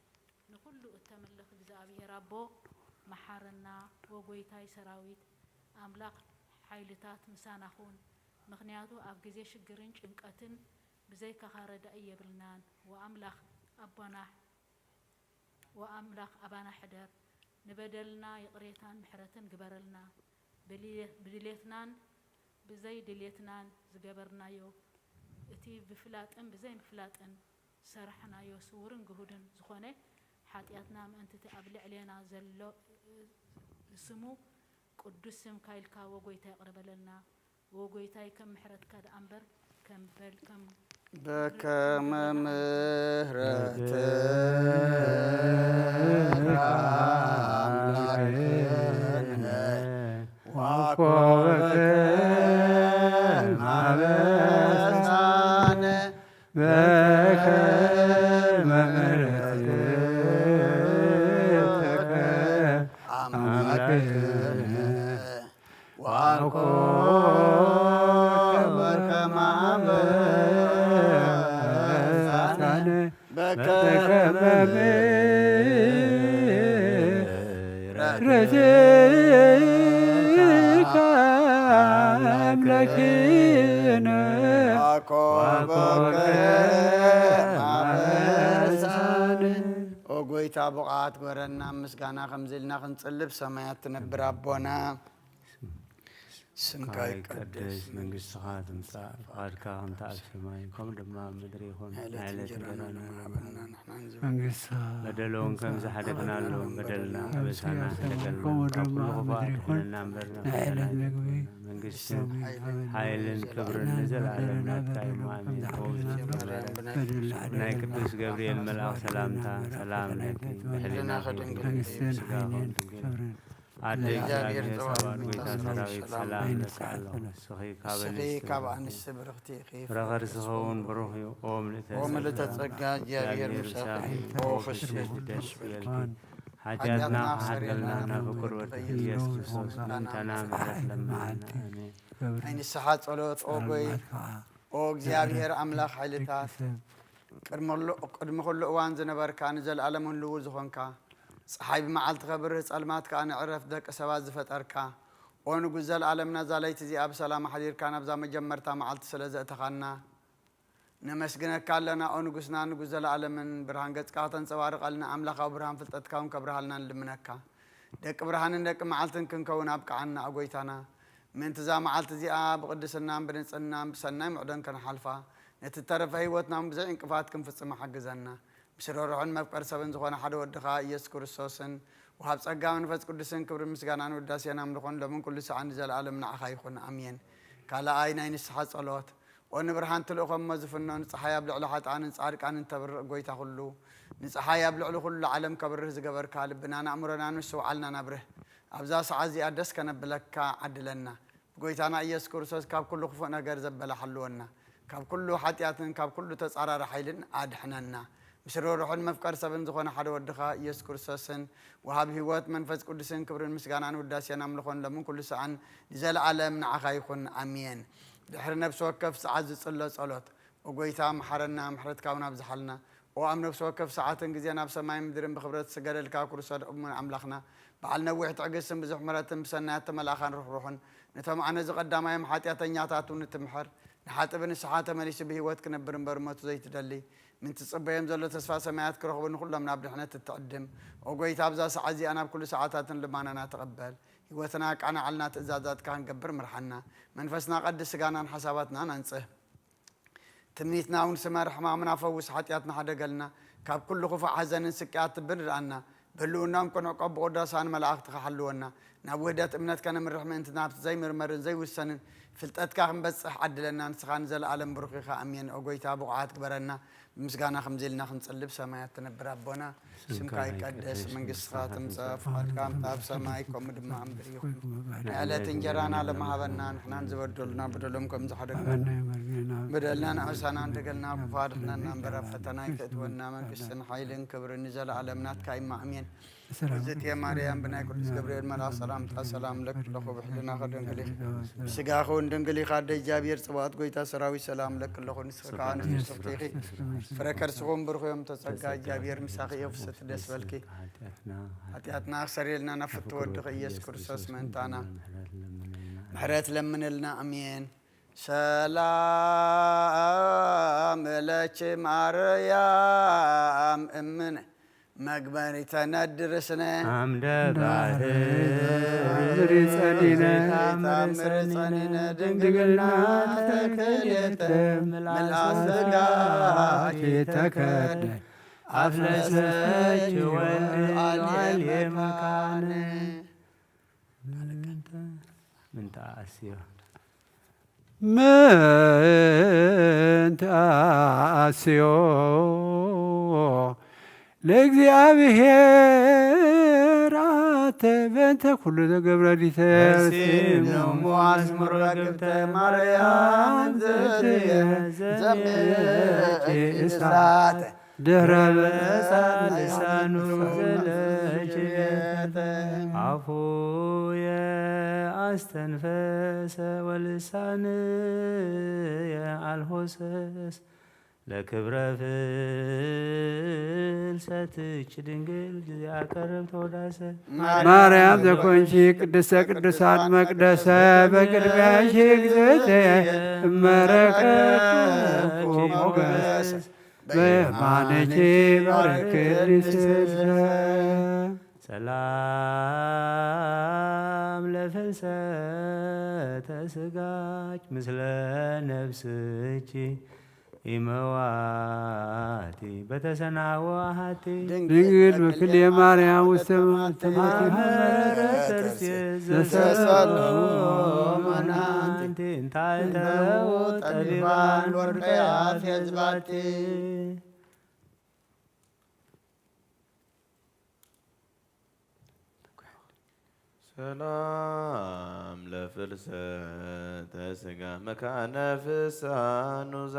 ንኹሉ እተምልኽ እግዚኣብሔር ኣቦ፣ መሓረና ወጎይታይ ሰራዊት፣ ኣምላኽ ሓይልታት ምሳና ኹን። ምኽንያቱ ኣብ ግዜ ሽግርን ጭንቀትን ብዘይካኻ ረዳኢ የብልናን። ወኣምላኽ ኣቦና፣ ወኣምላኽ ኣባና ሕደር፣ ንበደልና ይቕሬታን ምሕረትን ግበረልና። ብድሌ-፣ ብድሌትናን ብዘይ ድሌትናን ዝገበርናዮ፣ እቲ ብፍላጥን ብዘይምፍላጥን ዝሰራሕናዮ ስዉርን ግሁድን ዝኾነ ሓጢኣትና፣ ምእንቲ እቲ ኣብ ልዕሌና ዘሎ ስሙ ቅዱስ ስምካ ኢልካ፣ ወጎይታ፣ ይቕረ በለልና። ወጎይታይ፣ ከም ምሕረትካ ደኣ እምበር፣ ከም በል-፣ ከም በከመ ምሕረትከ ኣምላክነ ዋኮበከ ማበሳነ በከመ ምሕረትከ ኣምላክነ ዋኮበከ ማበሳነ በከመ ምሕረትከ ኣምላክነ ዋኮበከ ማበሳነ። ኦ ጎይታ፣ ብቕዓት ግበረና፣ ምስጋና ከምዚ ኢልና ክንጽልብ ሰማያት ትነብር ኣቦና። ስምካ ይቀደስ፣ መንግስትኻ ትምጻእ፣ ፍቓድካ ከምቲ ኣብ ሰማይ ከምኡ ድማ ኣብ ምድሪ ይኹን። ዕለት ዕለት እንጀራና እንጀራና ንሃበና፣ ንሕና ንዝበ-፣ መንግስትኻ በደሎም ከም ዝሓደግናሎም በደልና ኣበሳና፣ ሕደገልና፣ ከምኡ ካብ ድማ ኩሉ ኣብ ክፉኣት ምድሪ ይኹን። ኣድሕነና እምበር፣ ናይ ዕለት መግቢ መንግስትን ሓይልን ክብርን ንዘለኣለም ናትካ እዩ። ኣሜን። በደልና ናይ ቅዱስ ገብርኤል መልኣኽ ሰላምታ ሰላም ለኪ፣ ብሕሊናኺ ድንግል፣ መንግስትን ብስጋኺ ሓይልን ድንግል። ክብርን ኣደ ለዘለዓለም። እግዚኣብሔር፣ ጸባኦት ጎይታ ሰራዊት ሰላም ይብዛልኪ። ንስኺ ካብ ኣንስቲ ካብ ብርኽቲ፣ ኣንስቲ ብርኽቲ ኢኺ፣ ፍረ ከርስኺ እውን ብሩኽ እዩ። ኦ ምልእተ ኦ ምልእተ ጸጋ፣ ጸጋ፣ እግዚኣብሔር ምሳኺ፣ ኦ ፍስሕቲ ደስ ይበልኪ። ሓጢኣትና ክሓድገልና ናብ ፍቁር ወድኺ ኢየሱስ ክርስቶስ ምእንታና ምሕረት ለምንና። ኣሜን። ናይ ንስሓ ጸሎት። ኦ ጎይ-፣ ኦ እግዚኣብሔር ኣምላኽ ሓይልታት፣ ቅድሚ ኩሉ፣ ቅድሚ ኩሉ እዋን ዝነበርካ፣ ንዘለኣለም ህልው ዝኾንካ፣ ጸሓይ ብመዓልቲ ከብርህ፣ ጸልማት ከኣ ንዕረፍቲ ደቂ ሰባት ዝፈጠርካ፣ ኦ ንጉስ ዘለኣለም፣ ነዛ ለይቲ እዚኣ ብሰላም ኣሕዲርካ ናብዛ መጀመርታ መዓልቲ ስለ ዘእተኻና፣ ነመስግነካ ኣለና። ኦ ንጉስና፣ ንጉስ ዘለኣለምን፣ ብርሃን ገጽካ ከተንጸባርቐልና፣ ኣምላኻዊ ብርሃን ፍልጠትካ እውን ከብርሃልና ንልምነካ። ደቂ ብርሃንን ደቂ መዓልትን ክንከውን ኣብቅዓና፣ ኦ ጎይታና። ምእንቲ እዛ መዓልቲ እዚኣ ብቕድስናን ብንጽህናን ብሰናይ ምዕዶን ከነሓልፋ፣ ነቲ እተረፈ ህይወትና እውን ብዘይ ዕንቅፋት ክንፍጽማ ሓግዘና። ምስ ርህሩሕን መፍቀሪ ሰብን ዝኾነ ሓደ ወድኻ ኢየሱስ ክርስቶስን፣ ወሃብ ጸጋ መንፈስ ቅዱስን፣ ክብርን ምስጋናን ውዳሴን ኣምልኾን ሎምን ኩሉ ሰዓን ንዘለኣለም ንዓኻ ይኹን። ኣሜን። ካልኣይ ናይ ንስሓ ጸሎት። ኦ ንብርሃን ትልእኾ እሞ ዝፍኖ፣ ንጸሓይ ኣብ ልዕሊ ሓጥኣንን ጻድቃንን ተብርቕ ጎይታ ኩሉ፣ ንጸሓይ ኣብ ልዕሊ ኩሉ ዓለም ከብርህ ዝገበርካ፣ ልብናን ኣእምሮናን ምስትውዓልናን ኣብርህ። ኣብዛ ሰዓት እዚኣ ደስ ከነብለካ ዓድለና። ብጎይታና ኢየሱስ ክርስቶስ ካብ ኩሉ ክፉእ ነገር ዘበለ ሓልወና። ካብ ኩሉ ሓጢኣትን ካብ ኩሉ ተጻራሪ ሓይልን ኣድሕነና። ምስ ርሩሕን መፍቀር ሰብን ዝኾነ ሓደ ወድኻ ኢየሱስ ክርስቶስን ወሃብ ህይወት መንፈስ ቅዱስን ክብርን ምስጋናን ውዳሴን ኣምልኾን ሎምን ኩሉ ሰዓን ንዘለዓለም ንዓኻ ይኹን፣ ኣሜን። ድሕሪ ነፍሲ ወከፍ ሰዓት ዝጽሎ ጸሎት። ኦ ጎይታ፣ መሓረና፣ ምሕረትካ እውን ኣብዝሓልና። ኦ ኣብ ነፍሲ ወከፍ ሰዓትን ግዜን ኣብ ሰማይ ምድርን ብኽብረት ዝስገደልካ ክሩስ ኣድሕሙን ኣምላኽና፣ በዓል ነዊሕ ትዕግስትን ብዙሕ ምሕረትን ብሰናያት ተመላእኻን ርሕሩሕን፣ ነቶም ኣነ ዝቐዳማዮም ሓጢኣተኛታት እውን እትምሕር፣ ንሓጥቢ ንስሓ ተመሊሱ ብህይወት ክነብር እምበር ሞቱ ዘይትደሊ፣ ምን ትጽበዮም ዘሎ ተስፋ ሰማያት ክረኽቡ ንኹሎም ናብ ድሕነት እትዕድም፣ ኦ ጎይታ፣ ኣብዛ ሰዓት እዚኣ ናብ ኩሉ ሰዓታትን ልማናና ተቐበል። ህይወትና ኣቃናዕልና፣ ትእዛዛትካ ክንገብር ምርሓና። መንፈስና ቀድስ፣ ስጋናን ሓሳባትናን ኣንጽህ። ትምኒትና እውን ስመር፣ ሕማምና ፈውስ፣ ሓጢኣትና ሓደገልና፣ ካብ ኩሉ ክፉእ ሓዘንን ስቅያት ትብል ርኣና። ብህልውናኦም ቅኑዕ ቀቡ ቅዱሳን መላእኽትኻ ሓልወና። ናብ ውህደት እምነት ከነምርሕ ምእንቲ ናብቲ ዘይምርመርን ዘይውሰንን ፍልጠትካ ክንበጽሕ ዓድለና። ንስኻ ንዘለኣለም ብሩኽ ኢኻ። ኣሜን። ኦ ጎይታ፣ ብቑዓት ግበረና። ብምስጋና ከምዚ ኢልና ክንጽሊ። ብሰማያት ትነብር ኣቦና፣ ስምካ ይቀደስ፣ መንግስትኻ ትምጻእ፣ ፍቓድካ ኣብ ሰማይ ከምኡ ድማ ኣብ ምድሪ ይኹን። ናይ ዕለት እንጀራና ለመሃበና፣ ንሕናን ዝበደሉና በደሎም ከም ዝሓደግና በደልና ንኣሳና እንደገልና ክፉ ኣድሕነና እምበር፣ ኣብ ፈተና ኣይተእትወና፣ መንግስትን ሓይልን ክብርን ንዘለኣለም ናትካ እዩ። ኣሜን። እግዝእትየ ማርያም፣ ብናይ ቅዱስ ገብርኤል መልኣኽ ሰላምታ ሰላም እብለኪ ኣለኹ። ብሕልናኺ ድንግል ኢኺ፣ ብስጋኺ እውን ድንግል ኢኻ። ኣደ እግዚኣብሔር ጽባኦት፣ ጎይታ ሰራዊት፣ ሰላም እብለኪ ኣለኹ። ንስኺ ከኣ ንፍስሕቲ ኢኺ፣ ፍረ ከርስኺ እውን ብሩኽ እዩ። እም ተጸጋ እግዚኣብሔር ምሳኺ እዩ። ፍስሕቲ ደስ በልኪ፣ ሓጢኣትና ክሰርየልና ናብ ፍትው ወድኺ ኢየሱስ ክርስቶስ ምእንታና ምሕረት ለምንልና። ኣሜን። ሰላም ለኪ ማርያም እምነ መግበሪተ ነድር ስነ። ኣምደ ባሕሪ ጸኒነ፣ ታምሪ ጸኒነ፣ ድንግልና ተክልየተ፣ ምልኣት ስጋኪ ተከደ፣ ኣፍለሰኪ ወልድ ሉዓል የመካነ። ምንተ ኣስዮ ምንተ ኣስዮ ለእግዚኣብሔር ኣተ በእንተ ኩሉ ዘገብረ ዲተ። በስም ነሙ ኣዝሙር ረግብተ ማርያም ዘትየ ዘምእኪ እሳተ። ድሕረ በጻ ልሳኑ ዘለችየተ። ኣፉየ ኣስተንፈሰ ወልሳንየ ኣልሆሰስ ለክብረ ፍልሰትኪ ድንግል ጊዜ ኣቀርብ ተወዳሰ። ማርያም ዘኮንኪ ቅድስተ ቅዱሳን መቅደሰ በቅድሚያኪ እግዝእትየ እመረከብኩ ሞገስ በየማንኪ ባርክኒ ስለ። ሰላም ለፍልሰተ ስጋኪ ምስለ ነፍስኪ ኢመዋቲ በተሰናወ ኣሃቲ። ድንግል በክልኤ ማርያም ውስተ ማህፀንኪ ማህበረ ተርሴ ዘሰሎሞን ኣንቲ። እንታይ ተው ጠቢባን ወርቀ ያፌዝ ባቲ። ሰላም ለፍልሰተ ስጋ መካነ ፍስሓ ኑዛዜ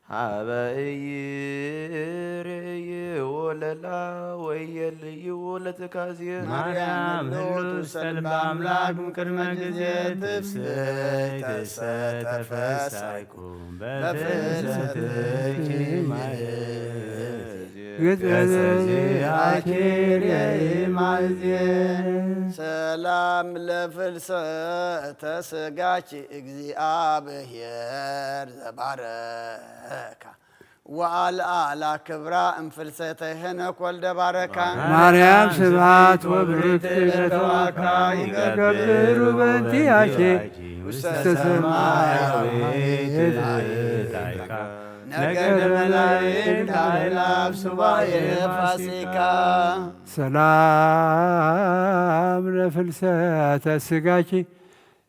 ሀበ ኢይርእይዎ ለላ ወየልይዎ ለትካዜ። ማርያም ህልውት ውስተ ልበ አምላክ እምቅድመ ጊዜ ትፍስሕት እሰ ተፈሳይኩ በፍልሰትኪ ማየ ገጸ ዘዚአኪ ርእይ ማየ። ሰላም ለፍልሰተ ስጋኪ እግዚአብሔር ዘባረካ ወአልዓላ ክብራ እምፍልሰተ ሄኖክ ወልደ ባረካ። ማርያም ስብሐት ወብርክት ለተዋካ ይገብሩ በእንቲአኪ ውስተ ሰማያዊት ታይካ ነገደ መላእክት አእላፍ ሱባኤ ፋሲካ። ሰላም ለፍልሰተ ስጋኪ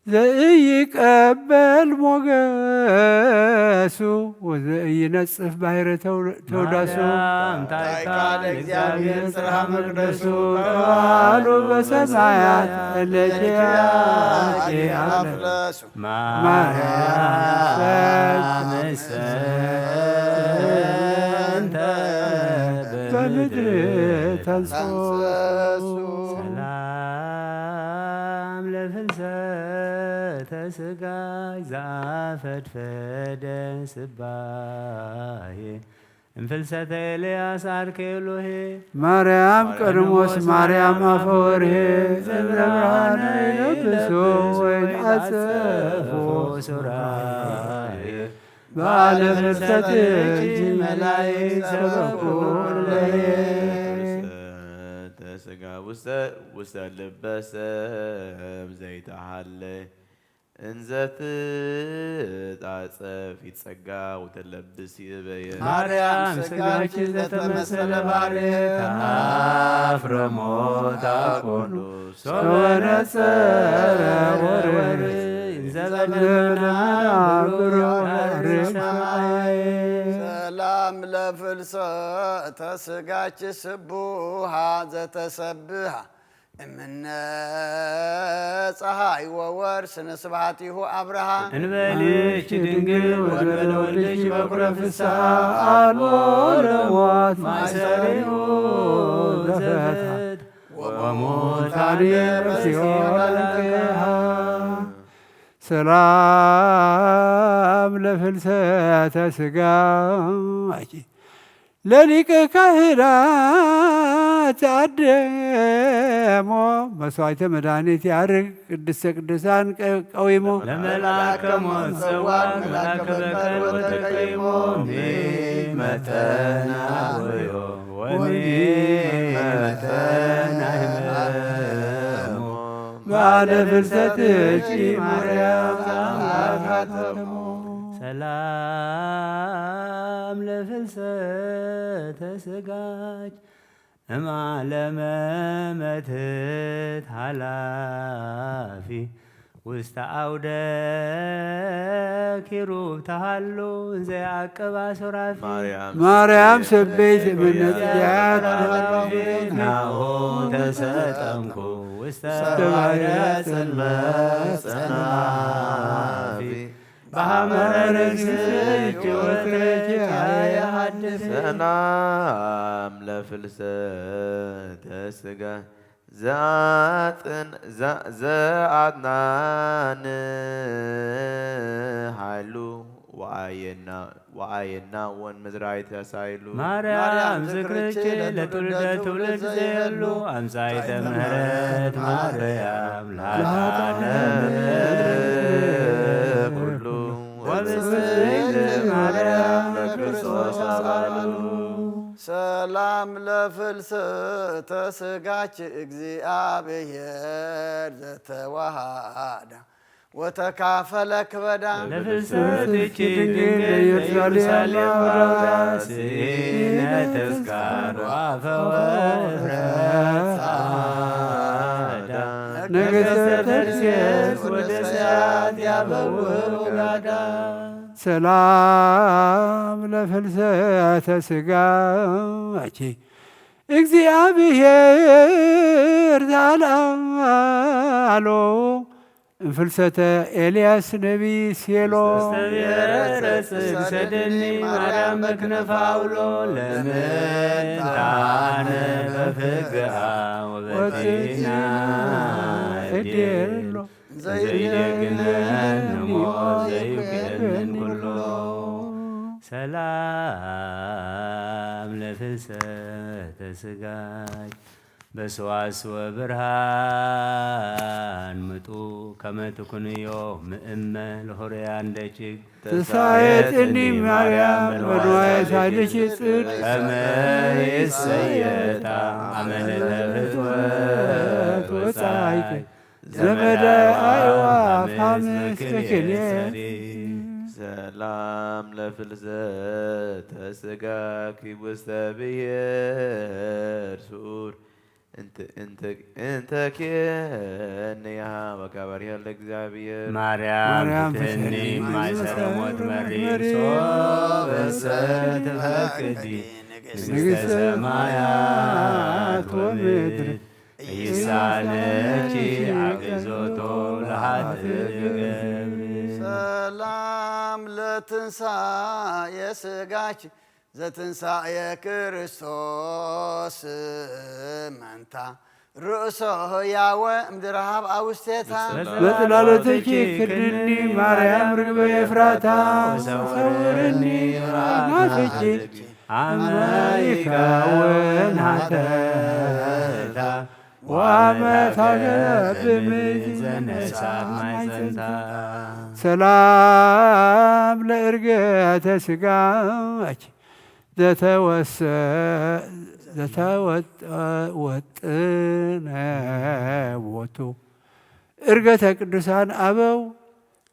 ዘኢይቀበል ሞገሱ ወዘኢይነጽፍ ባሕረ ተው-፣ ተውዳሱ። ማርያም ታይካ ለእግዚአብሔር ጽርሐ መቅደሱ ከበዓሉ በሰማያት እለኪ አፍለሱ። ማርያም ሰች ምድሪ ተንስኡ። ተንስኡ። ሰላም ለፍልሰተ ስጋይ ዘፈድፈደ ስባሄ እምፍልሰተ ኤልያስ ዓርኬ ኤሎሄ። ማርያም ቀድሞስ ማርያም ኣፈወርሄ ዘብረብርሃነ ይለብሱ ወይ ዓጸፎ ሱራሄ። በዓለ ፍልሰትኪ መላእክት ሰበኩ ለየ። ተስጋ ውስተ ውስተ ልበ ሰብ ዘይተሃለ እንዘ ትጣጸፍ ይጸጋ ወተለብስ ይእበየ። ማርያም ስጋኪ ዘተመሰለ ባሬ ተአፍረሞ ተአኮኑ ሰወነጸ ወርወር ዘበለና ብሩክ ሰማይ። ሰላም ለፍልሰተ ስጋኪ ስቡሃ ዘተሰብሃ እምነ ፀሃይ ወወር ስነ ስብሃቲሁ ኣብርሃ እንበልች ድንግል ወንበለ ወልድች በኩረ ፍስሓ አልቦ ለሞት ማእሰሪሁ ዘፈታ ወሙታን በሲኦል አንቅሃ። ሰላም ለፍልሰተ ስጋኪ ለሊቀ ካህናት አደሞ መስዋዕተ መድኃኒት ያርግ ቅድስተ ቅዱሳን ቀ- ቀዊሞ ለመልአከ ሞት ጸዋዕ መልአከ በቀል ወተቀይሞ ሚመተና ወዮ ወሚመተና ህመሞ ባለ ፍልሰትኪ ማርያም አምላክ አተሞ ሰላም ለፍልሰተ ስጋች እምዓለመ መትት ኃላፊ ውስተ አውደ ኪሩብ ተሃሉ እንዘ ያዕቅባ ሱራፊ። ማርያም ማርያም ሰበይት እምነ ጽጌያት ናሁ ተሰጠምኩ ውስተ ባሕረ ባሕረ ጽልመት ጸናፊ በሐመረ ርእስኪ ወትረኪ አየ ሐድስ። ሰላም ለፍልሰተ ስጋ ዘአጥን- ዘ- ዘአጥናን ኃይሉ ወአየና ወአየና ወን ምድራይት ያሳይሉ። ማርያም ዝክርኪ ለትውልደ ትውልድ ዘየሉ አምጻይተ ምህረት ማርያም ለኃጥአነ ምድር ኩሉ ወብፅዕት ማርያም ለክርስቶስ አባሉ። ሰላም ለፍልሰተ ስጋኪ እግዚአብሔር ዘተዋሃዳ ወተካፈለ ክበዳ ለፍልሰትኪ ድንግል ለኢየሩሳሌም አውዳ ስኢነ ተስካር ወአፈወ ጸዓዳ ነገሥተ ተርሴስ ወደ ሰያት ያበው ጋዳ ሰላም ለፍልሰተ ስጋኪ እግዚአብሔር ዛልአሎ እንፍልሰተ ኤልያስ ነቢይ ሴሎ ስተብሔረ ጽግ ሰደኒ ማርያም በክነፋ አውሎ ለምንታነ በፍግአ ወበቲና እዴሎ ዘይደግነን ንሞ ዘይኩየንን ኩሎ ሰላም ለፍልሰተ ስጋይ በሰዋስወ ብርሃን ምጡ ከመ ትኩንዮ ምእመ ለሆርያን ደጅግ ተሳየጥኒ ማርያም በንዋየ ሳልሽ ጽድ ከመ ይሰየጣ አመለተ ፍትወት ወጻይት ዘመደ አይዋ ፋምስ ተክኔ ሰላም ለፍልሰተ ስጋኪ ውስተ ብሔር ሱር እንተ ኬንያ ወጋባሪያ ለእግዚአብሔር ማርያም ትትኒ ማይሰረ ሞት መሪር ሶበሰ ትፈቅዲ ንግሥተ ሰማያት ወምድር ኢይሳነኪ አግዞቶ ለኃጥእ ገብር ሰላም ለትንሳኤ ስጋኪ ዘትንሳኤ ክርስቶስ መንታ ርእሶ ህያወ እምድርሃብ ኣውስቴታ። በጽላሎትኪ ክድኒ ማርያም ርግበ ኤፍራታ፣ ሰውርኒ ናፍቂ ኣመ ይከውን ሃተታ፣ ወአመ ታገብ ምእቲ ዘነሳት ማይጸንታ። ሰላም ለእርገተ ስጋኪ ዘተወሰ ዘተወጠ ወጥነ ቦቱ እርገተ ቅዱሳን ኣበው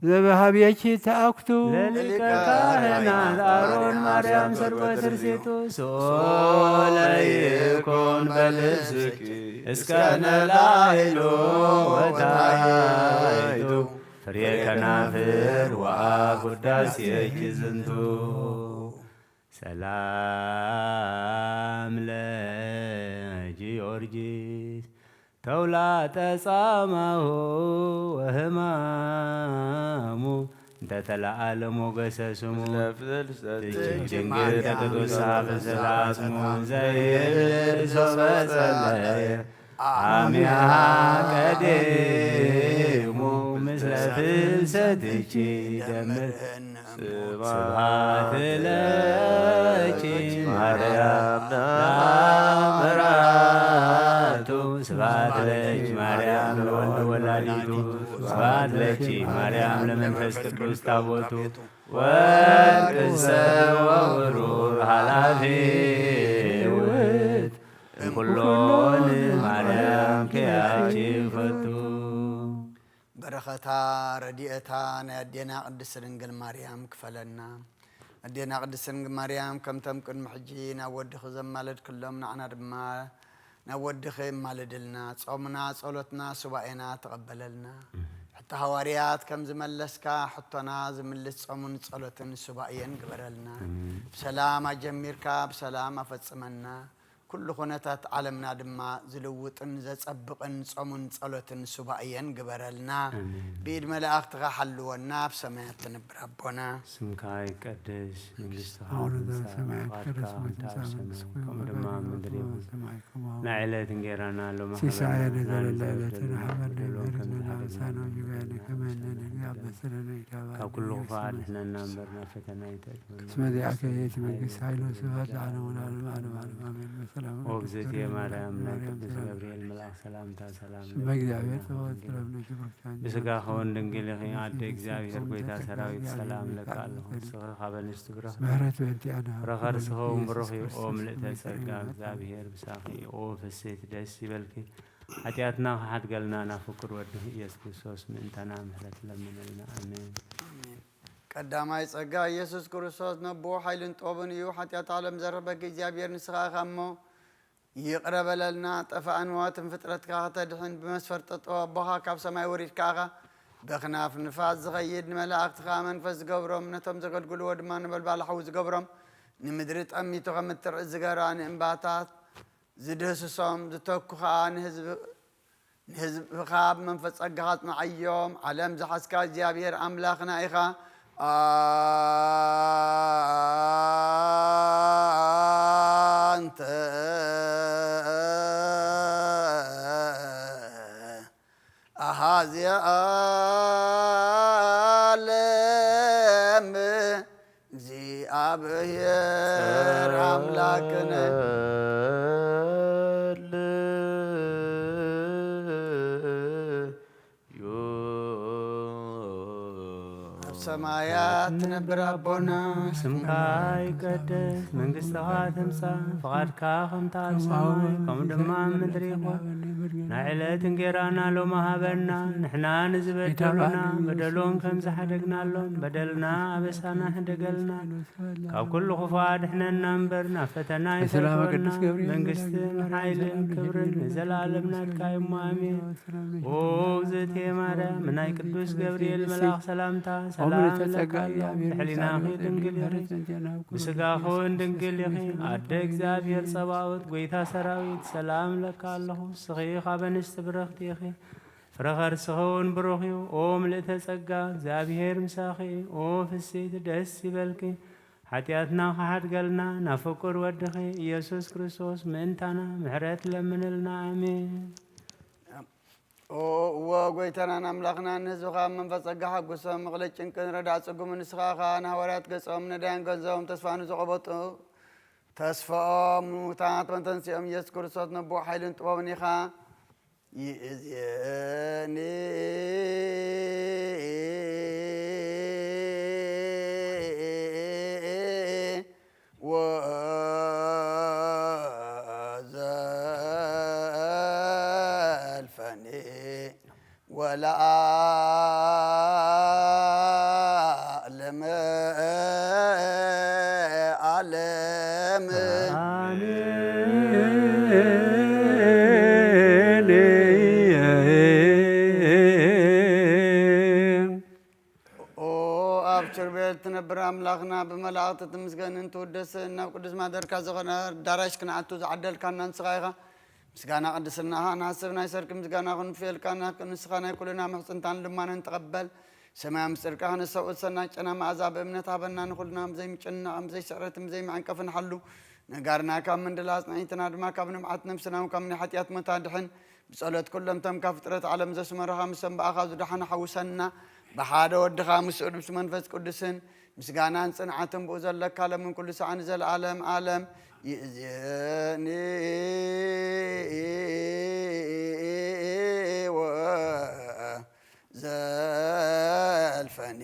ዘበሃብየኪ ተኣክቱ። ለሊቀ ካህናት ኣሮን ማርያም ሰርጎ ትርሲቱ፣ ሶለ ይኩን በልስኪ እስከ ነላይሉ ወታይቱ፣ ፍሬ ከናፍር ወአፍ ውዳሴኪ ዝንቱ። ሰላም ለጊዮርጊስ ተውላጠ ጻማሁ ወህማሙ እንተ ተለዓለ ሞገሰ ስሙ። ድንግል ተቅዱሳ በዘላስሙ ዘይብል ሶበ ጸለየ አሚሃ ቀዴሙ ምስለ ፍልሰትኪ ደምር። ስብሐት ለኪ ማርያም ለአብ መርዓቱ፣ ስብሐት ለኪ ማርያም ለወልድ ወላዲቱ፣ ስብሐት ለኪ ማርያም ለመንፈስ ቅዱስ ታቦቱ፣ ወርቅሰ ወብሩር ኃላፊ ውእቱ እምኩሎን ማርያም ኪያኪ ይፈቱ። በረኸታ ረድኤታ ናይ ኣዴና ቅድስት ድንግል ማርያም ክፈለና። ኣዴና ቅድስት ድንግል ማርያም ከምቶም ቅድሚ ሕጂ ናብ ወድኺ ዘማለድክሎም ንዓና ድማ ናብ ወድኺ የማልድልና። ጾምና፣ ጸሎትና፣ ሱባኤና ተቐበለልና። ሕቶ ሃዋርያት ከም ዝመለስካ ሕቶና ዝምልስ ጾምን ጸሎትን ሱባኤን ግበረልና። ብሰላም ኣጀሚርካ ብሰላም ኣፈጽመና። ኩሉ ኩነታት ዓለምና ድማ ዝልውጥን ዘጸብቕን ጾምን ጸሎትን ሱባኤን ግበረልና። ብኢድ መላእኽትኻ ሓልወና። ኣብ ሰማያት ትነብር ኣቦና። ስምካ ይቀደስ፣ መንግስትኻ አቡነ ትምጻእ፣ ዘበሰማያት ፍቓድካ ይትቀደስ፣ ከምቲ ኣብ ትምጻእ ሰማይ መንግስትከ ከምኡ ድማ ኣብ ምድሪ ይኹን። በከመ በሰማይ ከማሁ ናይ ዕለት እንጌራና ሎሚ ሲሳየነ ሃበና፣ ዘለለ ንሕናን ዕለትነ ንበድለና ሀበነ ንበድሎም በደለነ ከምቲ ንሕና አበሳነ ንበድል ወጌጋየነ ንበድል ከመ ንሕነኒ ንበድል። አበሰነ ኢታብአነ ካብ ኩሉ ክፉእ ወጌጋየነ አድሕነና እምበር ናብ ፈተና ኣይተእትወና። እስመ ዚአከ መንግስቲ ይእቲ ኃይል መንግስት ኃይል ክብር ወስብሐት ለዓለመ ለዓለሙ ዓለም። ለዓለመ ዓለም ዓለም ዓለም አሜን። በሰላም ኦ እግዝእትየ ቅዱስ ማርያም፣ ናይ ማርያም ቅዱስ ሰላም ገብርኤል መልአክ ሰላምታ ሰላም ስመ ለኪ እግዚአብሔር ሆይ፣ ጸባኦት ድንግል ሰላም ለኪ ብሩክቲ አንቲ ብስጋኺ አብ እውን ስጋኪ ድንግል ኢኺ፣ ብሩክ ኣደ ፍሬ እግዚአብሔር ከርሥኪ ጎይታ ቡሩክ ሰራዊት ጸጋ ሰላም እግዚአብሔር ለኪ ቃል ኣለኹ። ይፈጽም። ንስኺ ካብ ኣንስቲ ብሩኽ ምህረት በእንቲአነ ፍረ ሀብነ ከርስኺ እውን ኢየሱስ ብሩኽ እዩ። ኦ ክርስቶስ ምልእተ ስመ ጸጋ ይቅሬ እግዚኣብሔር ምሳኺ። ኦ ፍስሕቲ ደስ ይበልኪ፣ ሓጢኣትና ክሓድገልና ናብ ፍቁር ወድኺ ኢየሱስ ክርስቶስ ምእንተና ምሕረት ለምነልና። ኣሜን። ኣሜን። ቀዳማይ ጸጋ ኢየሱስ ክርስቶስ ነቦ ሓይልን ጥበብን እዩ። ሓጢኣት ዓለም ዘረበኪ እግዚኣብሔር ንስኻ ኢኻ እሞ ይቕረ በለልና። ጠፋእን ሞትን ፍጥረትካ ከተድሕን ብመስፈርጢ ጥበብ ኣቦኻ ካብ ሰማይ ወሪድካ ኢኻ። በኽናፍ ንፋስ ዝኸይድ ንመላእኽትኻ መንፈስ ዝገብሮም ነቶም ዘገልግልዎ ድማ ነበልባል ሓዊ ዝገብሮም ንምድሪ ጠሚቱ ከም እትርዕድ ዝገበራ ንእምባታት ዝድህስሶም ዝተኩ ኸኣ ንህዝቢ ንህዝብኻ ብመንፈስ ጸጋኻ ኣጽንዓዮም። ዓለም ዝሓዝካ እግዚኣብሔር ኣምላኽና ኢኻ። ኣንተ ኣሃዚ ዓለም እግዚኣብሔር ኣምላክነ። ኣብ ሰማያት ትነብር ኣቦና፣ ስምካ ይቀደስ፣ መንግስትኻ ትምጻእ፣ ፍቓድካ ከምታ ኣብ ሰማይ ከምኡ ድማ ኣብ ምድሪ ይኹን። ናይ ዕለት እንጌራና ሎሚ ሃበና፣ ንሕና ንዝበደሉና በደሎም ከም ዝሓደግናሎም በደልና ኣበሳና ሕደገልና፣ ካብ ኩሉ ክፉእ ኣድሕነና እምበር ናብ ፈተና ኣይተእትወና። መንግስትን ሓይልን ክብርን ንዘለኣለም ናትካ እዩ እሞ ኣሜን። ኦ እግዝእትየ ማርያም፣ ናይ ቅዱስ ገብርኤል መልኣኽ ሰላምታ ሰላም እብለኪ ኣለኹ። ብሕሊናኺ ድንግል ኢኺ፣ ብስጋኺ እውን ድንግል ኢኺ። ኣደ እግዚኣብሔር ጸባኦት፣ ጐይታ ሰራዊት፣ ሰላም እብለኪ ኣለኹ። ንስኺ ካብ ኣንስቲ ብርኽቲ ኢኺ፣ ፍረ ከርስኺ እውን ብሩኽ እዩ። ኦ ምልእተ ጸጋ፣ እግዚኣብሔር ምሳኺ እዩ። ኦ ፍስሕቲ ደስ ይበልኪ፣ ሓጢኣትና ክሓድገልና ናብ ፍቁር ወድኺ ኢየሱስ ክርስቶስ ምእንታና ምሕረት ለምንልና። ኣሜን። ኦ፣ እወ፣ ጎይታናን ኣምላኽናን ንህዝብኻ ኣብ መንፈስ ጸጋ ሓጉሶም፣ መቕለጭ ጭንቅን ረዳእ ጽጉምን ንስኻ ኢኻ። ንሃዋርያት ገጾም፣ ነዳያን ገንዘቦም፣ ተስፋ ንዝቖበጡ ተስፋኦም፣ ንሙታት ተንሲኦም፣ ኢየሱስ ክርስቶስ ነቦ ሓይልን ጥበብን ኢኻ። ይእዜኒ ወዘልፈኒ ወለዓለመ ዓለም። ኣሜን። ኦ፣ ኣብ ኪሩቤል ትነብር ኣምላኽና፣ ብመላእኽቲ ትምስገንን ትውደስን፣ ናብ ቅዱስ ማደርካ ዝኾነ ኣዳራሽ ክንኣቱ ዝዓደልካና ንስኻ ኢኻ። ምስጋና ቅድስናኻ ንሓስብ፣ ናይ ሰርቂ ምስጋና ክንፍየልካ፣ ንስኻ ናይ ኩልና ምሕጽንታን ልማንን ተቐበል። ሰማያዊ ምስጢርካ ክነስተውዕል ሰናይ ጨና መኣዛ ብእምነት ሃበና። ንኹልና ብዘይምጭንናቕን ብዘይስዕረትን ብዘይመዐንቀፍን ሓሉ። ነጋርና ካብ ምንድላ ኣጽናዒትና ድማ ካብ ንብዓት ነፍስና እውን ካብ ናይ ሓጢኣት ሞት ኣድሕን። ብጸሎት ኩሎም እቶም ካብ ፍጥረት ዓለም ዘስመሩኻ፣ ምስቶም ብኣኻ ዝደሓኑ ሓውሰና። ብሓደ ወድኻ ምስኡ ምስ መንፈስ ቅዱስን ምስጋናን ጽንዓትን ብኡ ዘለካ፣ ሎምን ኩሉ ሰዓን ዘለዓለም ዓለም። ይእዜኒ ወዘልፈኒ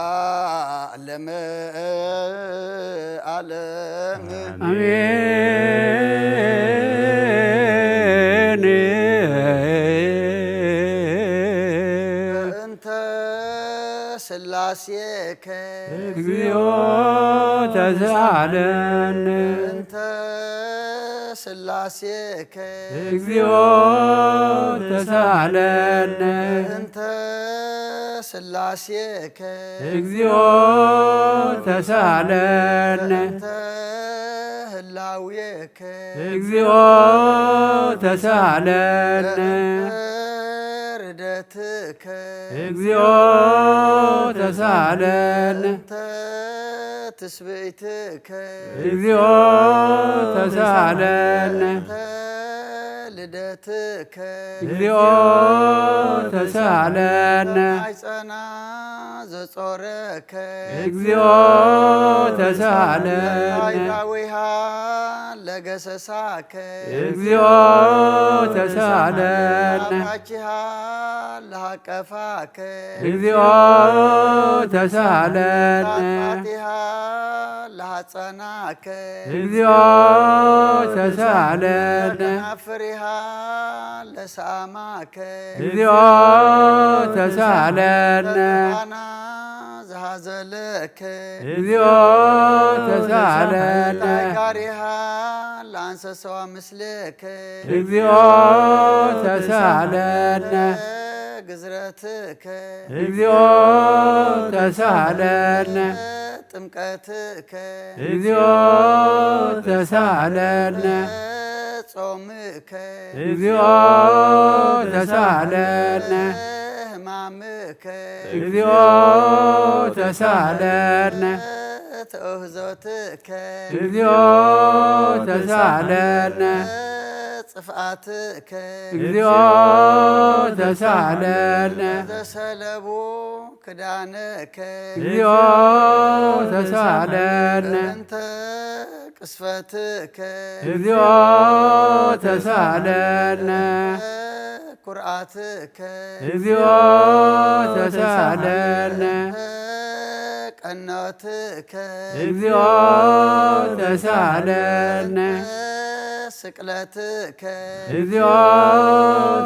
ወለዓለመ ዓለም። ኣሜን። በእንተ ስላሴከ እግዚኦ ተሳለን። በእንተ ስላሴከ እግዚኦ ተሳለን። በእንተ ስላሴከ እግዚኦ ተሳለን። በእንተ ህላዌከ እግዚኦ ተሳለን። በእንተ ርደትከ እግዚኦ ተሳለን። በእንተ ትስብእትከ እግዚኦ ተሳለን። በእንተ ልደትከ እግዚኦ ተሳለን። ማይጸና ዘጾረከ እግዚኦ ተሳለን። ባይዳዊሃ ለገሰሳከ እግዚኦ ተሳለን። አባኪሃ ለሃቀፋከ እግዚኦ ተሳለን። አባቲሃ ለሃጸናከ እግዚኦ ተሳለን። ከናፍሪሃ ለሳማከ እግዚኦ ተሳለን። ፋና ዝሃዘለከ እግዚኦ ተሳለን። ታይጋሪሃ ለአንሰሰዋ ምስለከ እግዚኦ ተሳለን። ግዝረትከ እግዚኦ ተሳለን። ጥምቀትከ እግዚኦ ተሳለን። ጾምከ እግዚኦ ተሳለን። ሕማምከ እግዚኦ ተሳለን። ተውህዞትከ እግዚኦ ተሳለን። ጽፍኣትከ እግዚኦ ተሳለን። ዘሰለቡ ክዳንከ እግዚኦ ተሳለን። እንተ ቅስፈትከ እግዚኦ ተሳለን። ኩርዓትከ እግዚኦ ተሳለን። ቀኖትከ እግዚኦ ተሳለን። ስቅለትከ እግዚኦ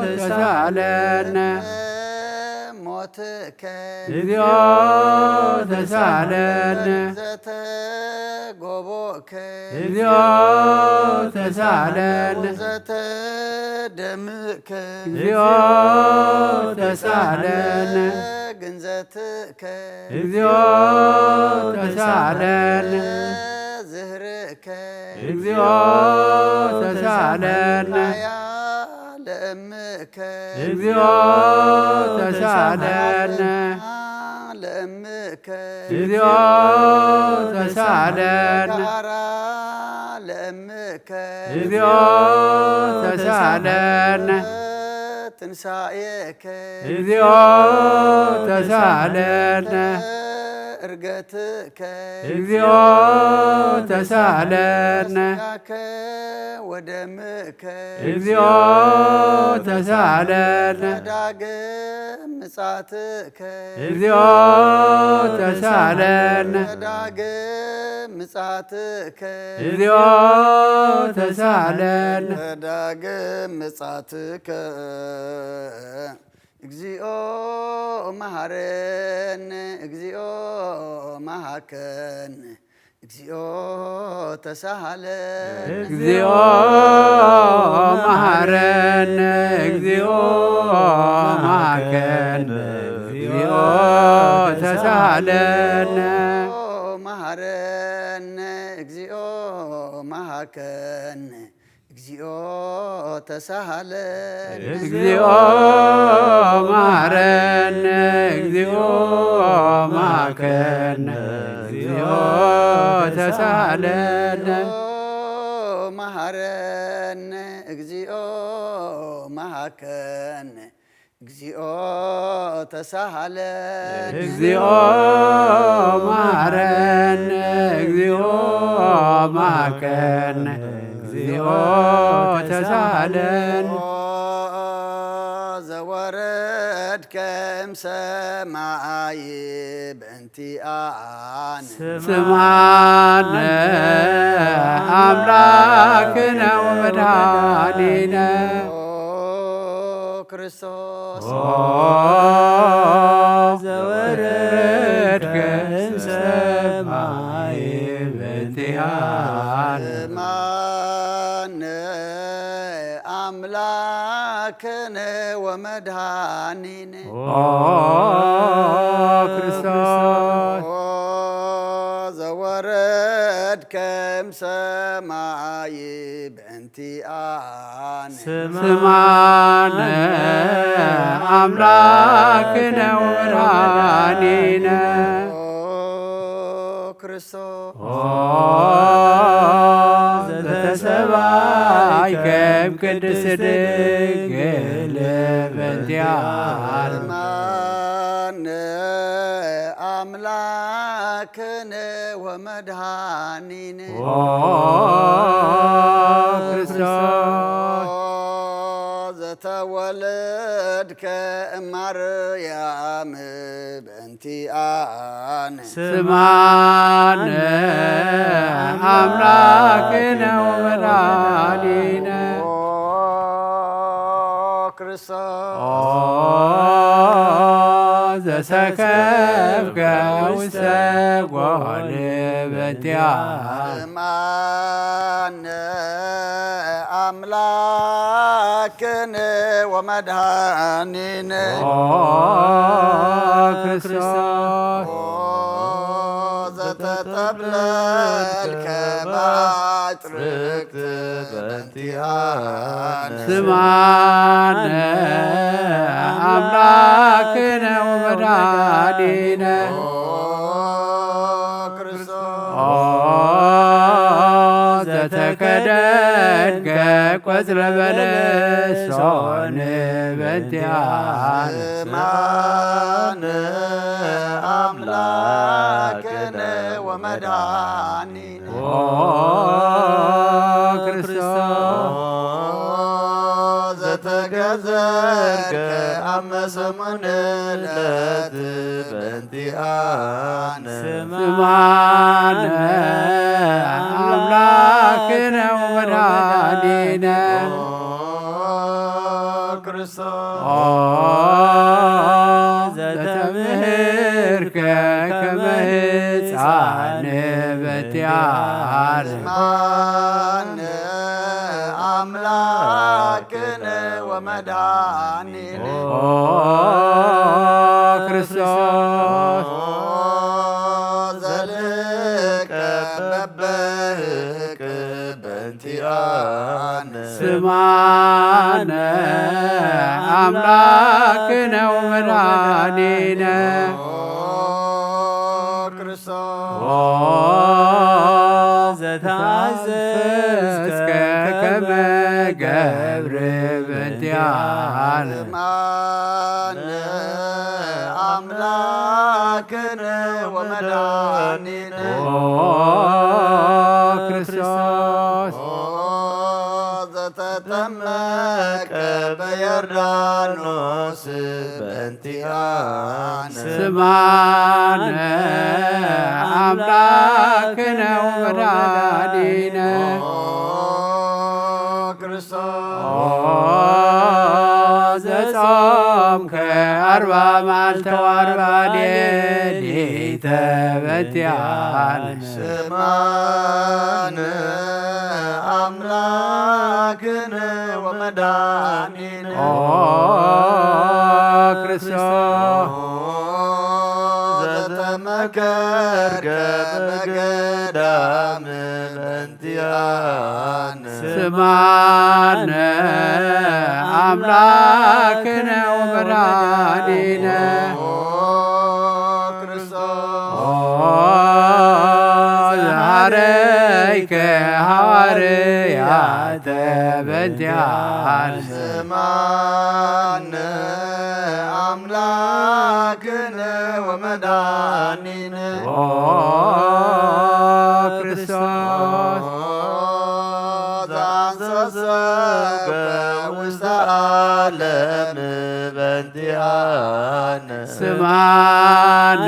ተሳለን። ሞትከ እግዚኦ ተሳለን። ዘተጎቦእከ እግዚኦ ተሳለን። ዘተደምእከ እግዚኦ ተሳለን። ግንዘትከ እግዚኦ ተሳለን። ዝህርእ ከ እግዚኦ ተሳለን። ለእምከ እግዚኦ ተሳለን። እምከ እግዚኦ ተሳለነ። ጋራ ለእምከ እግዚኦ ተሳለነ። ትንሳኤከ እግዚኦ ተሳለነ። እርገትከ እግዚኦ ተሳለነ። ስጋከ ወደምከ እግዚኦ ተሳለነ። ዳግም ምጻትከ እግዚኦ ተሳለነ። ዳግም ምጻትከ እግዚኦ ተሳለነ። ዳግም ምጻትከ እግዚኦ መሃረነ። እግዚኦ መሃከነ። እግዚኦ ተሳሃለነ። እግዚኦ መሃረነ። እግዚኦ መሃከነ። እግዚኦ ተሳሃለነ። መሃረነ። እግዚኦ መሃከነ። እግዚኦ ተሳሃለነ። እግዚኦ መሃረነ። እግዚኦ መሃከነ። እግዚኦ ተሳሃለነ። መሃረነ። እግዚኦ መሃከነ። እግዚኦ ተሳሃለነ። እግዚኦ መሃረነ። እግዚኦ መሃከነ። እግዚኦ ተሳሃለነ። ዘወረድከ እምሰማይ በእንቲኣነ። ስማነ ኣምላክነ ወመድኃኒነ። ኦ ክርስቶስ ኦ ዘወረድከ እምሰማይ በእንቲኣነ። ስማነ ኣምላክነ ወመድኃኒነ። ኦ ክርስቶስ ኦ ዘወረድከ እምሰማይ በእንቲኣነ። ስማነ ኣምላክነ ወመድኃኒነ። ኦ ክርስቶስ ኦ ዘተሰባይከ እምቅድስት ድንግል በእንቲኣነ። ስማነ ኣምላክነ ወመድኃኒነ። ኦ ክርስቶስ ኦ ዘተወለድከ እማርያም በእንቲኣነ። ስማነ ኣምላክነ ወመድኃኒነ። ኦ ክርስቶስ ኦ ዘሰከብከ ውስተ ጎል በእንቲኣነ። ስማነ ኣምላክነ ወመድኃኒነ። ኦ ክርስቶስ ኦ ዘተጠብለልከ ባሕር ጽርግት በእንቲኣነ። ስማነ ኣምላክነ ወመድኃኒነ። ኦ ክርስቶስ ኦ ዘተከደንከ ቆጽለ በለሶን በእንቲኣነ። ስማነ ኣምላክነ ወመድኃኒነ። ኦ ክርስቶስ ኦ ዘተገዘርከ ኣብ መሰሙን ዕለት በእንቲኣነ። ስማነ ኣምላክነ ወመድኃኒነ። ኦ ክርስቶስ ኦ ዘተምህርከ ከመ ሕፃን በእንቲኣነ። ስማነ ኣምላክነ ወመድኃኒነ። ኦ ክርስቶስ ኦ ዘልቀ በበህቅ በእንቲኣነ። ስማነ ኣምላክነ ወመድኃኒነ። ኦ ማነ አምላክነ ወመድኃኒነ ኦ ክርስቶስ ኦ ዘጾምከ አርባ መዓልተ ወአርባ ሌሊተ በንቲአነ ስማነ አምላክነ ወመድኃኒነ ኦ ክርስቶስ ዘተመከርከ በገዳም በንቲአነ ስማነ አምላክነ ወመድኃኒነ ኦ ክርስቶስ ኦ ዘሐረይከ ሐዋርያተ በንቲአነ ስማነ አምላክነ ወመድኃኒነ ኦ ክርስቶስ ዛንሰሰከ ውስተ ዓለም በንቲአነ ስማነ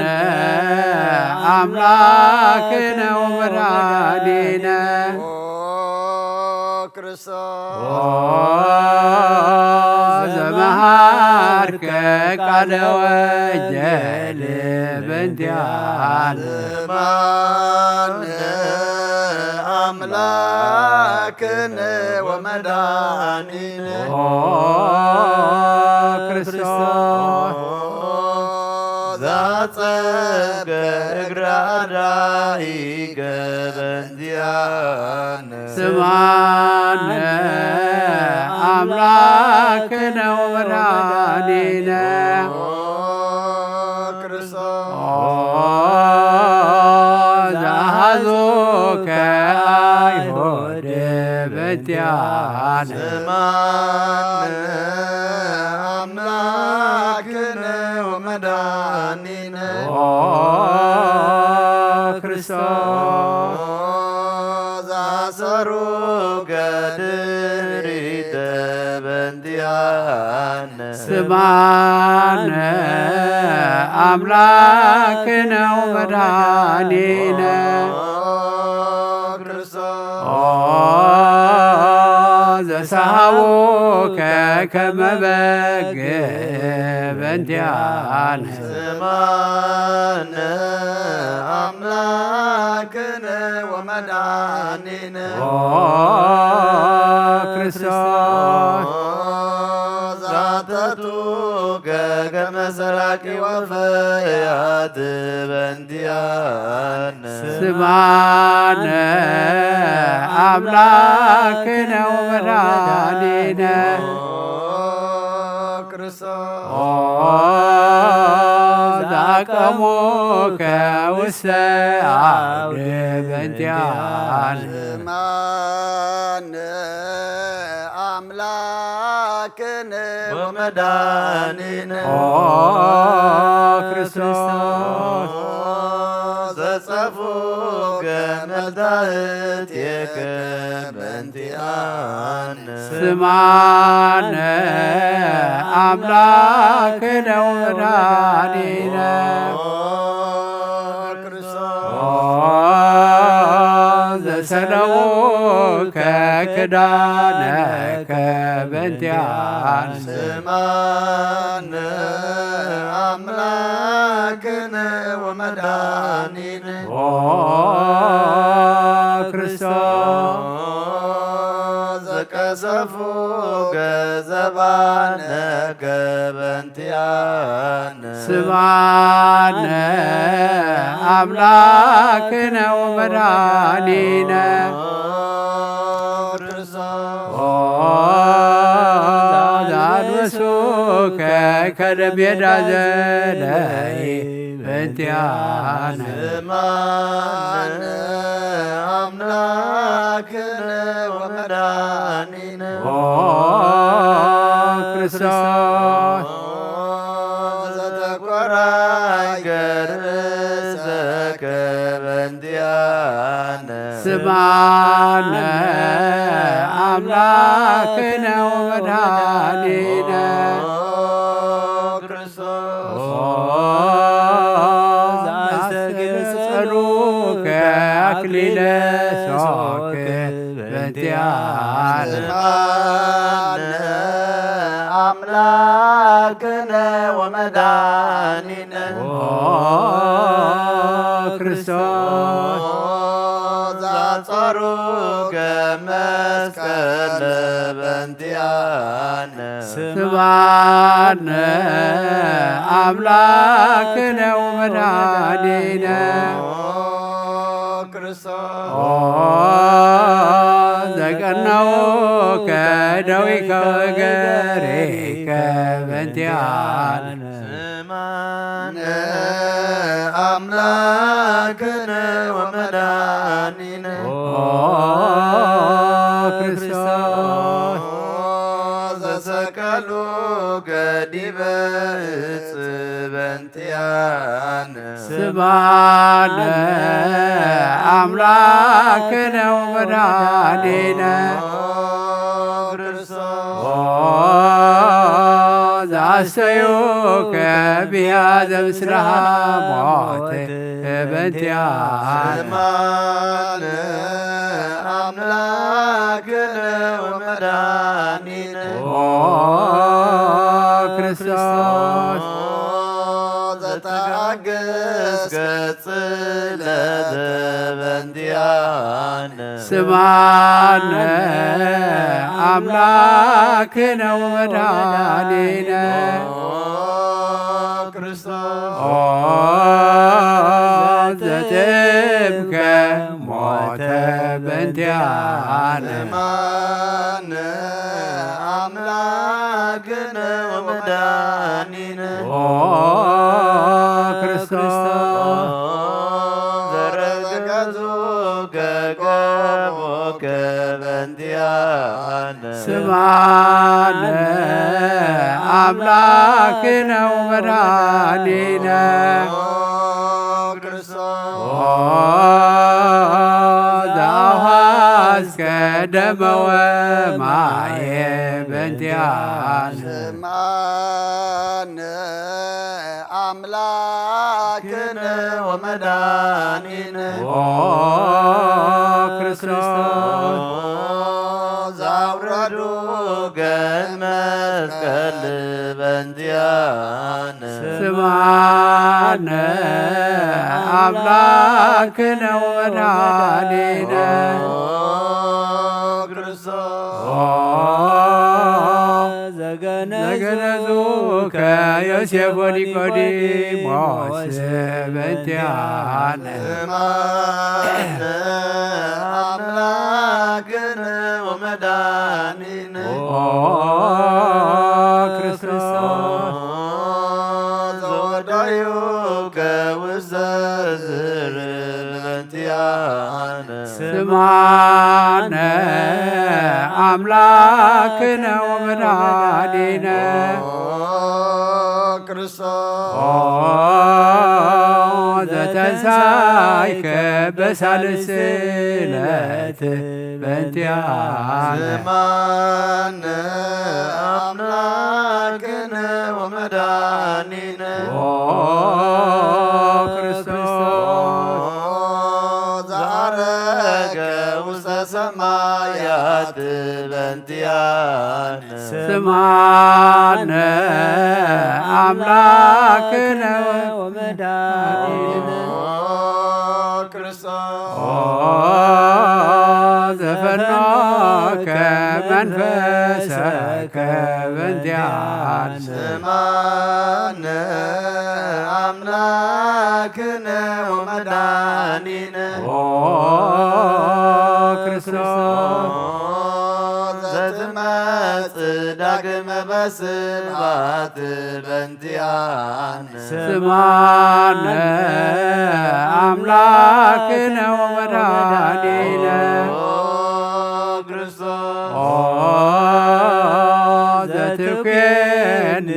አምላክነ ወመድኃኒነ ኦ ክርስቶስ ኦ ዘመሃርከ ቃለ ወንጌል በንቲአነ ስማነ አምላክነ ወመድኃኒነ ኦ ክርስቶስ ዛጸብከ እግረ አዳኢከ በንቲአነ ስማነ አምላክነ ወመድኃኒነ ኦ ክርስቶስ ኦ ዘአሐዙከ አይሁድ በንቲአነ ስማነ አምላክነ ወመድኃኒነ ኦ ክርስቶስ ዛሰሩከ ድሪተ በንቲአነ ስማነ አምላክነ ወመድኃኒነ ኦ ክርስቶስ ኦ ዘሰሃቡከ ከመ በግ በንቲአነ ስማነ አምላክነ ወመድኃኒነ ኦ ክርስቶስ ዛተቱከ ከመ ሰራቂ ወፈያት በንቲአነ ስማነ አምላክነ ወመድኃኒነ ኦ ክርስቶስ ኦ ዛቀሙከ ውስተ አውድ በንቲአነ ስማነ አምላክነ ወመድኃኒነ ኦ ክርስቶስ ዘጸፉከ መልታህቴከ በንቲአነ ስማነ አምላክነ ወመድኃኒነ ኦ ክርስቶስ ኦ ዘሰለዉከ ክዳነከ በንቲአነ ስማነ አምላክነ ወመድኃኒነ ኦ ክርስቶስ ዘቀሰፉ ገዘባነከ በንቲአነ ስማነ አምላክነ ወመድኃኒነ ኦ ክርስቶስ ኦ ዛድበሱከ ከደሜዳ ዘለይ በንቲአነ ስማነ አምላክነ ወመድኃኒነ ኦ ክርስቶስ ዘተቆራይ ገርእሰከ በንቲአነ ስማነ አምላክነ ወመድኃኒነ ኦ ክርስቶስ ኦ ኣክሊለ ሶክ በእንቲኣነ። ስምዓነ ኣምላክነ ወመድኃኒነ ኦ ክርስቶስ። ዛጸሩከ መስቀል በእንቲኣነ። ስምዓነ ኣምላክነ ወመድኃኒነ። ክርስቶስ። ኦ ዘቀነውከ ደዊከ ወገሬከ በእንቲኣነ። ስምዓነ ኣምላክነ ወመድኃኒነ። ኦ ክርስቶስ። ዘሰቀሉከ ዲበ ዕፅ በእንቲኣነ። ስምዓነ ኣምላክነ ወመድኃኒነ። ኦ ክርስቶስ። ኦ ዘኣስተዩከ ብያ ዘምስልሃ ሞት በእንቲኣነ። ስምዓነ ኣምላክነ ወመድኃኒነ። ኦ ክርስቶስ። ዘተኣገስከ ጽለት በእንቲኣነ። ስምዓነ ኣምላክነ ወመድኃኒነ። ኦ ክርስቶስ። ኦ ዘትምከ ሞተ በእንቲኣነ። ስምዓነ ኣምላክነ ወመድኃኒነ። ኦ ክርስቶስ። ዘረገጹከ ቆሞከ በእንቲኣነ። ስምዓነ ኣምላክነ ወመድኃኒነ። ኦ ክርስቶስ። ኦ ዘአውሐዝከ ደመ ወማየ በእንቲኣነ። ስምዓነ ኣምላክነ ወመድኃኒነ። ኦ ክርስቶስ። ዘአውረዱከ መስቀል በእንቲኣነ። ስምዓነ ኣምላክነ ወመድኃኒነ። ኦ ክርስቶስ። ኦ ዘገነዙከ ዮሴፍ ወኒቆዲሞስ በእንቲኣነ። ስምዓነ ኣምላክነ ወመድኃኒነ። ኦ ክርስቶስ። ዘወደዩከ ውስተ ዝርብ በእንቲኣነ። ስምዓነ ኣምላክነ ወመድኃኒነ። ኦ ክርስቶስ። ኦ ዘተንሳይከ በሳልስት ዕለት በእንቲኣነ። ስምዓነ ኣምላክነ ወመድኃኒነ። ኦ ክርስቶስ። ዘዐረገ ውስተ ሰማያት በእንቲኣነ። ስምዓነ ኣምላክነ ወመድኃኒነ። ኦ ክርስቶስ። ኦ ዘፈኖከ መንፈሰከ በእንቲኣነ። ስምዓነ ኣምላክነ ወመድኃኒነ። ኦ ክርስቶስ። ዘትመጽእ ዳግመ በስብሐት በእንቲኣነ። ስምዓነ ኣምላክነ ወመድኃኒነ። ኦ ክርስቶስ። ኦ ዘትኮንን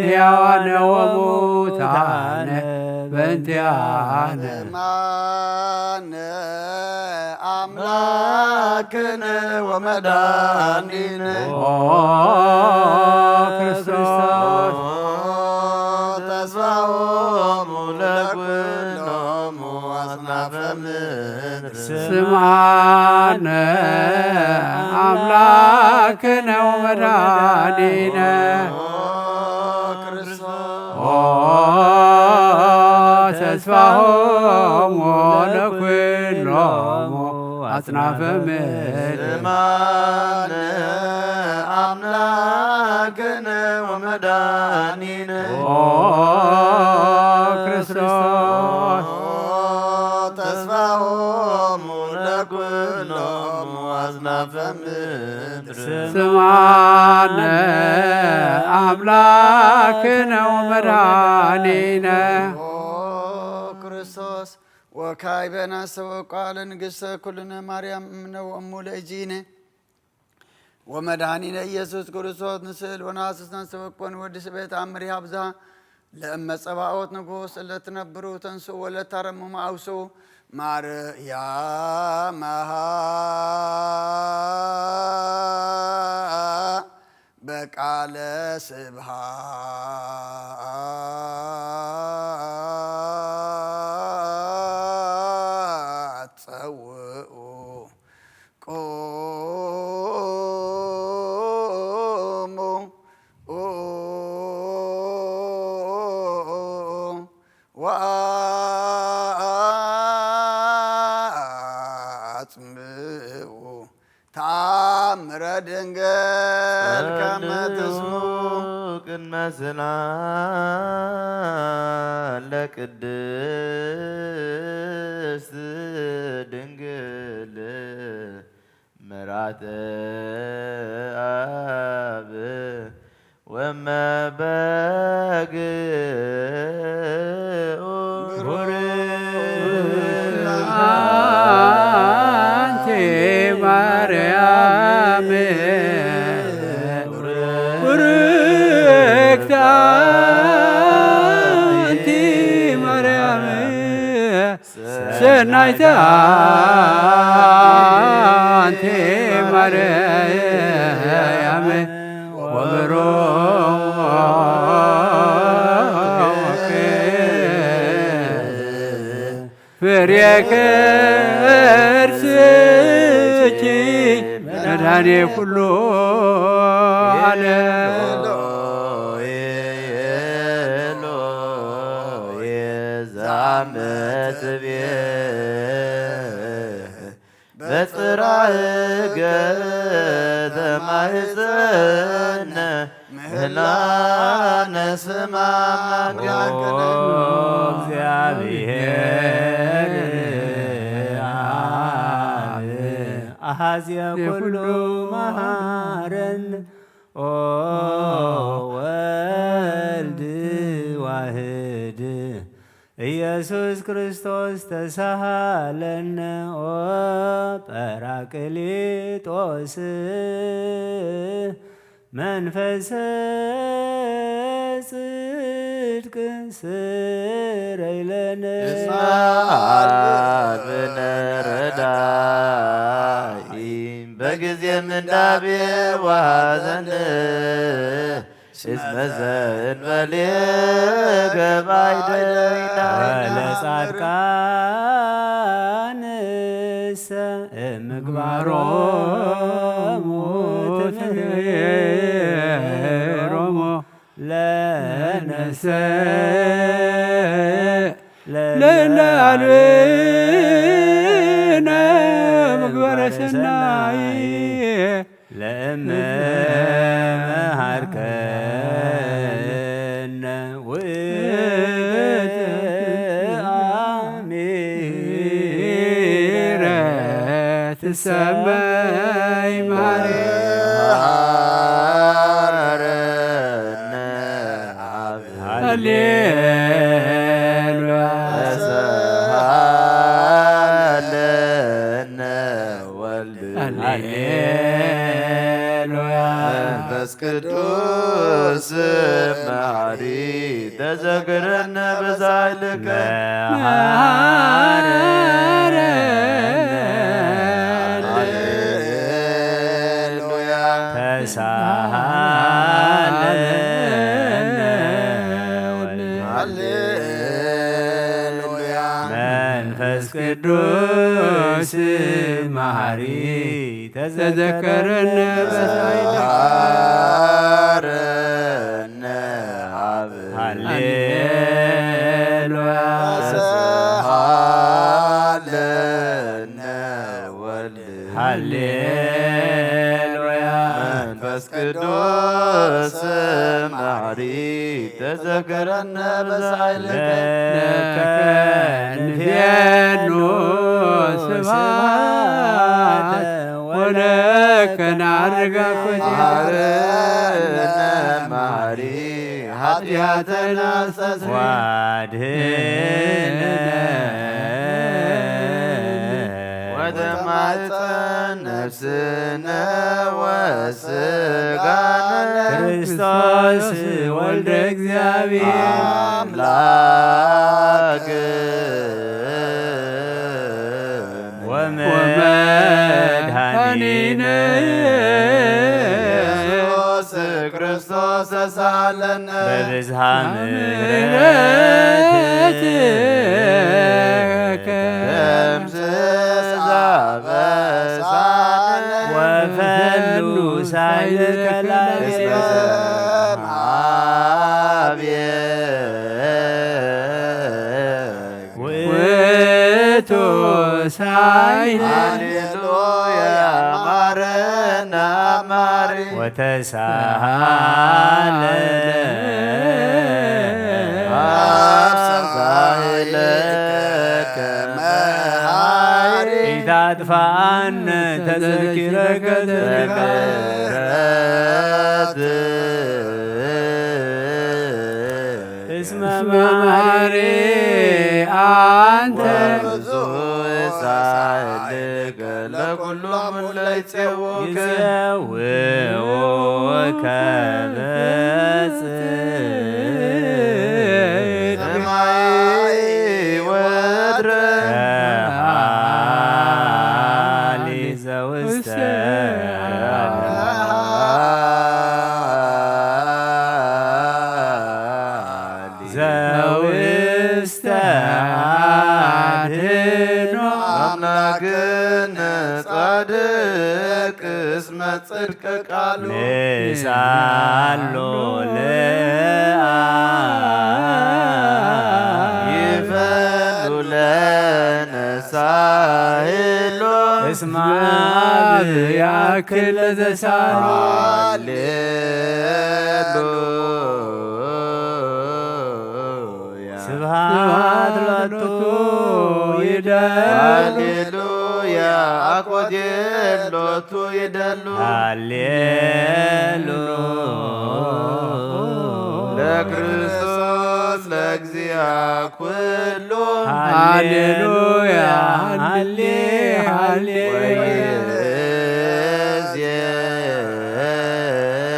ሕያዋነ ወሙታነ በእንቲኣነ። ስምዓነ ኣምላክነ ወመድኃኒነ። ኦ ክርስቶስ። ተስፋሆሙ ለኩሎሙ አጽናፈ ምድር። ስምዓነ ኣምላክነ ወመድኃኒነ። ኦ ተስፋሆሙ ለኩሎሙ አጽናፈ ምድር። ስምዓነ አምላክነ ወመድኃኒነ። ኦ ክርስቶስ። ተስፋሆሙ ለኩሎሙ አጽናፈ ምድር። ስምዓነ አምላክነ ወመድኃኒነ። ኦ ክርስቶስ ወካዕበ ናስተበቋ ለንግሥተ ኩልነ ማርያም እምነ ወእሙ ለእግዚእነ ወመድኃኒነ ኢየሱስ ክርስቶስ ንስእል ወናስስ ናስተበቆን ወዲ ስቤት አምር ያብዛ ለእመ ጸባኦት ንጉሥ ለትነብሩ ተንስኡ ወለታረምሙ አውስኡ ማርያም በቃለ ስብሐት ጸውኡ ቁሙ ወአጽምዑ ተአምረ ድንግል ከመ ትስሙ። ቅድመ ስና ለቅድስት ድንግል ምራተ አብ ወመበግኡ። አንቲ ማርያም ቡርክት አንቲ ማርያም ሰናይተ አንቲ ማርያም ወብሩክ ፍሬ ከርስኪ መድኃኔ ኩሉ ዓለም። ዛመትቤ በጽራእከ ተማህፀነ ምህላነ ስማ። ኦ እግዚአብሔር አብ አሐዜ ኩሉ መሐረነ። ኦ ወልድ ዋህድ ኢየሱስ ክርስቶስ ተሳሃለነ። ኦ ጳራቅሊጦስ መንፈሰ ጽድቅ ስረይለነ። እስመ አልብነ ረዳኢ በጊዜ ምንዳቤ ወሐዘን እስመ ዘእንበሌከ ባይደይና። ወለጻድቃንሰ እምግባሮሙ ትምህሮሙ ለነሰ ለነ አልብነ ምግባረ ሰናይ ለእመ መሃርከነ ውእቱ አሚረ ትሰመይ ማርያም። ሃሌሉያ። ተሳሃለነ ወልድ ሃሌሉያ። መንፈስ ቅዱስ መሐሪ ተዘክረነ በዛይልከ መሐረነ። ሃሌሉያ። ተሳሃለነ ወልድ ሃሌሉያ። መንፈስ ቅዱስ መሐሪ ተዘከረነ በሳይለ ሃረነ አብ ሃሌሉያ። ተሰሃለነ ወልድ ሃሌሉያ። መንፈስ ቅዱስ መሐሪ ተዘከረነ በሳይለከ ለከ ንፌኑ ስብሐተ ወለከ ናርጋ ኮቴ መሐረነ መሐሪ ኃጢአተና አስተስሪ ዋድህነ ወተማጸን ነፍስነ ወስጋነ ክርስቶስ ወልደ እግዚአብሔር አምላክ ወመድኃኒነ ኢየሱስ ክርስቶስ ተሳለነ በብዝሃ ምሕረትከ ደምስስ አበሳነ ወፈኑ ሳይልከ ላዕሌነ። እስመ ሰማዕቤ ውእቱ ሳይል ሃሌሉያ ማረነ አማሪ ወተሳሃለ አብሳይለከ መሃሪ ኢታጥፋነ ተዘኪረከ ተዘክረ እስመ መሐሪ አንተ ወብዙ ሳይልከ ለኩሎም ለይጼውከ ይጼውከ በጽድቅ ሰማይ ወድረ ከሃሊ ዘውስተ ዘውስተ አድኖ አምላክነ ጻድቅ እስመ ጽድቀ ቃሉ ንስአሎ ለአብ ይፈኑ ለነ ሳህሎ እስመ አብ ያክል ለዘሳህሎ ሃሌሉያ ስብሐት ሎቱ ይደሉ ሃሌሉያ አኮቴ ሎቱ ይደሉ ሃሌሉ ለክርስቶስ ለእግዚአ ኩሉ ሃሌሉያ ሃሌ ሃሌ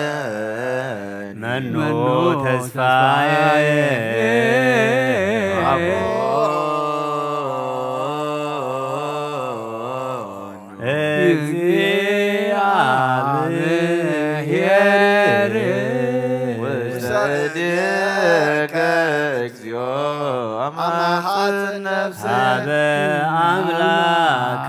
ወይእዜን መኑ ተስፋዬ እግዚአብሔር ውስተ እዴከ እግዚኦ አማሐጽን ነፍሰ አበ አምላከ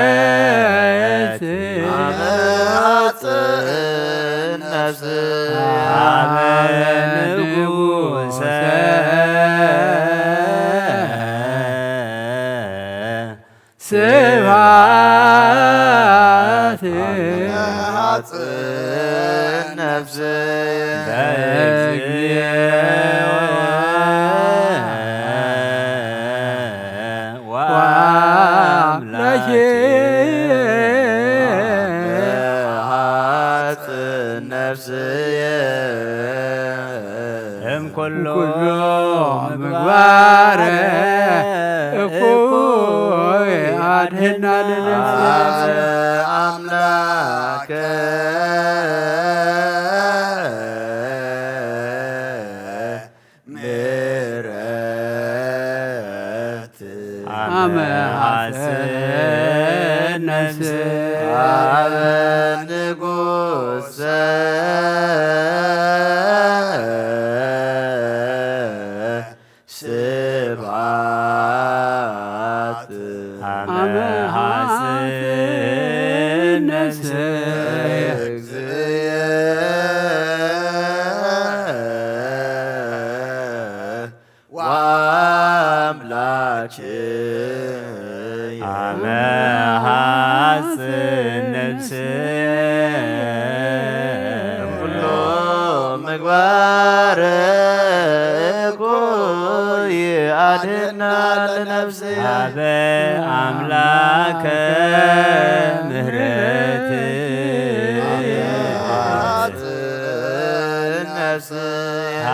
ምሕረት አበ ሐጽን ነፍስ አበ ንጉሰ ስብሐት ሐጽን ነፍስ በእግዚኦ ወአምላኬ ሐጽን ነፍስየ እምኩሉ ምግባረ እኩይ አድህና ለነፍስየ አምላከ ምሕረት አመ ሐጽን ነፍስ አበ ንጉሰ አበ አምላከ ምህረት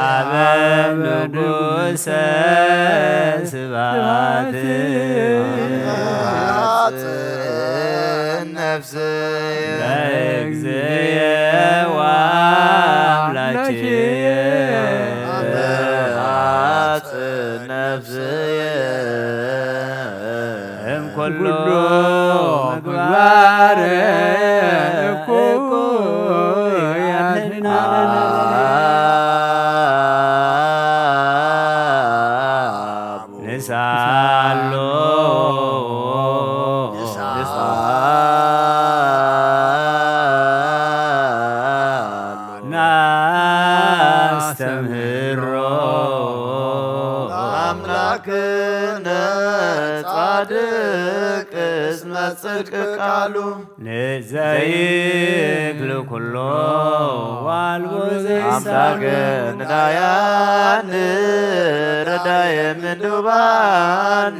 አበ ንጉሰ ስብሐት ለእግዚእየ ወአምላክየ። ነፍስየ እምኩሉ ምግባር እኩያት ንስኣሎ ናስተምህሮ ኣምላክነ ጻድቅ እስመ ጽድቅ ቃሉ ንዘይክል ኩሎ ዋልቦ ዘይሳነ ኣምላክነ ዳያን ረዳየ ምንዱባን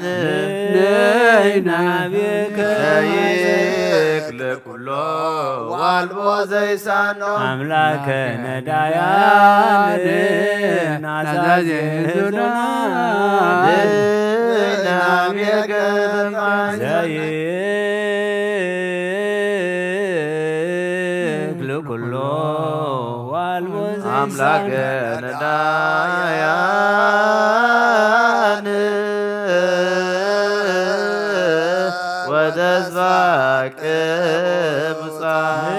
ነይናቤከ ዘይክል ኩሎ ዋልቦ ዘይሳኖ ኣምላከ ነዳያን ናዛዜ ህዙናን ዘይክል ኩሎ ዋልቦ ኣምላከ ዘይሳኖ ነዳያን ወተስፋ ቅብጻን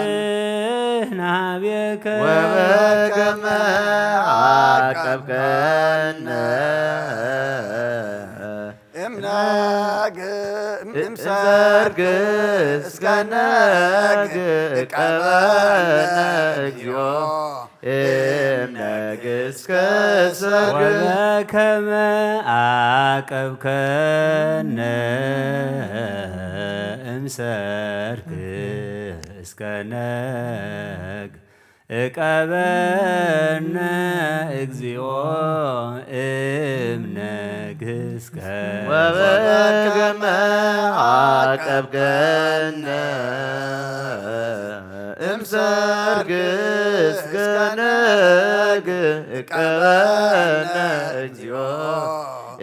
ንሕና ቤከ ወበከመ ዓቀብከነ እምነግ እምሰርግ እስከ ነግ እቀበነ እግዚኦ እምነግ እስከ ሰርግ ወበከመ ዓቀብከነ እምሰርክ እስከ ነግ እቀበነ እግዚኦ እምነግ እስከ ወበከመ ዓቀብከነ እምሰርግ እስከ ነግ እቀበነ እግዚኦ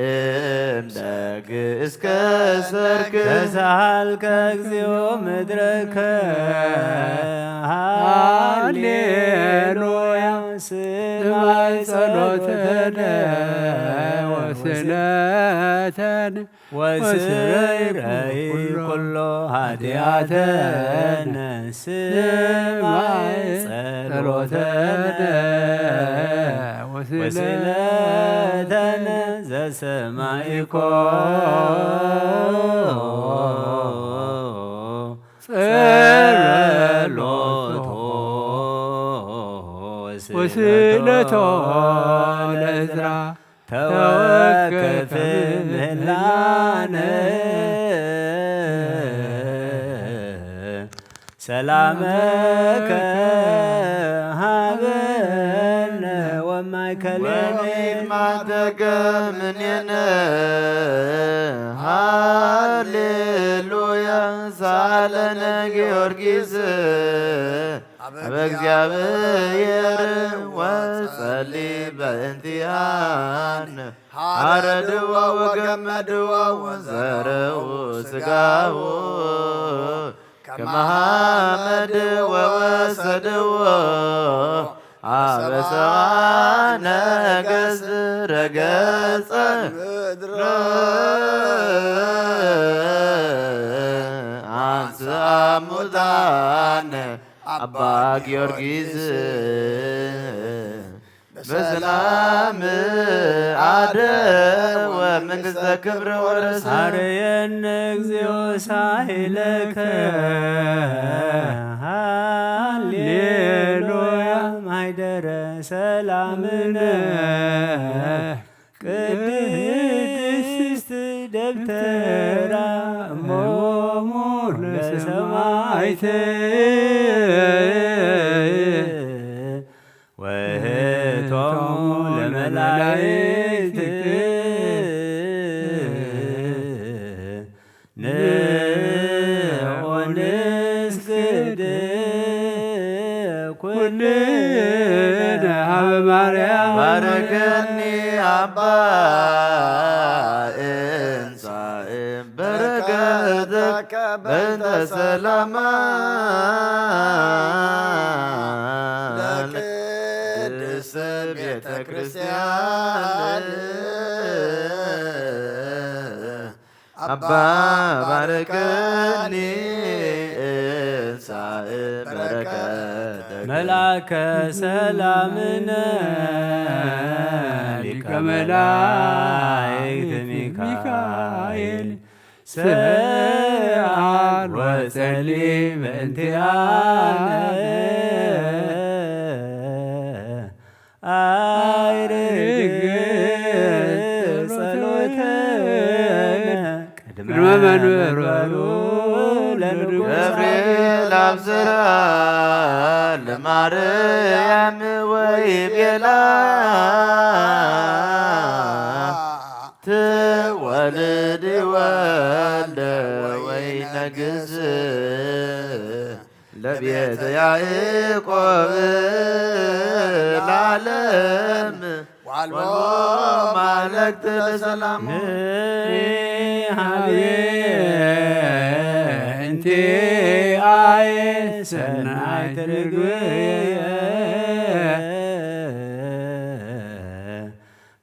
እምነግ እስከ ሰርክ ተሳሃልከ እግዚኦ ምድረከ ሃሌሉያ ስማይ ጸሎተነ ወስእለተነ ወስረይ ኩሎ ኃጢአተነ ስማይ ጸሎተነ ወስእለተነ ዘሰማይኮ ጸሎቶ ወስእለቶ ለእዝራ ተወከፍ ምህላነ ሰላመከ ሃበነ ወማእከሌነ ወኢትማተከ ምኔነ ሃሌሉያ ሳለነ ጊዮርጊስ አበ እግዚአብሔር ወጸሊ በእንቲአነ ሐረድዎ ወገመድዎ ወዘረው ስጋው ከመሐመድ ወወሰድዎ አበሰዋ ነገሥት ረገጸ ምድረ አንስአ ሙታነ አባ ጊዮርጊስ በሰላም አደወ መንግሥተ ክብር ወረሰ። አርየነ እግዚኦ ሳይለከ ሃሌሉያ ማይደረ ሰላምነ ቅድስት ደብተራ እሞሙ ለሰማይት ወእህቶሙ ለመላእክት አባ እንሳእ በረከተከ በእንተ ሰላማ ለቅድስት ቤተ ክርስቲያን። አባ ባርከኒ እንሳእ በረከተከ። መልአከ ሰላምነ ሊቀ መላእክት ሚካኤል ስአል ወጸሊ በእንቲአነ። አይርግ ጸሎተ ቅድመ መንበሩ ለንጉሥ። ገብርኤል አብስራ ለማርያም ወይቤላ ትወልድ ወልደ ወይነግስ ለቤተ ያዕቆብ ለዓለም ዋልቦ ማለክት ለሰላሙ። ንሃቤ እንቲአየ ሰናይት ርግብየ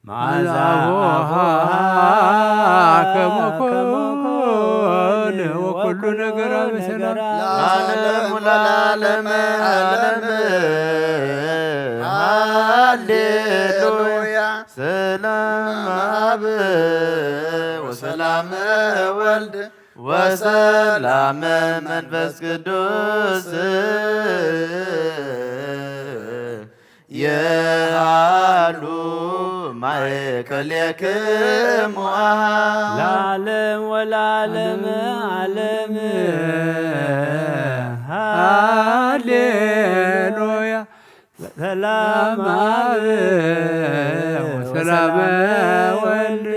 መዓዛ መዓዛ ኆኃ ኆኃ ከመ ከመ ኮነ ኮነ ወኩሉ ወኩሉ ነገራ ነገራ በሰላም። ለዓለም ወለዓለመ ዓለም። ሃሌሉያ። ሰላም አብ ወሰላም ወልድ ወሰላም መንፈስ ቅዱስ የሃሉ ማእከሌክሙ አሃ። ለዓለም ወለዓለም ዓለም። ሃሌሉያ። ሰላም አብ ወሰላም ወልድ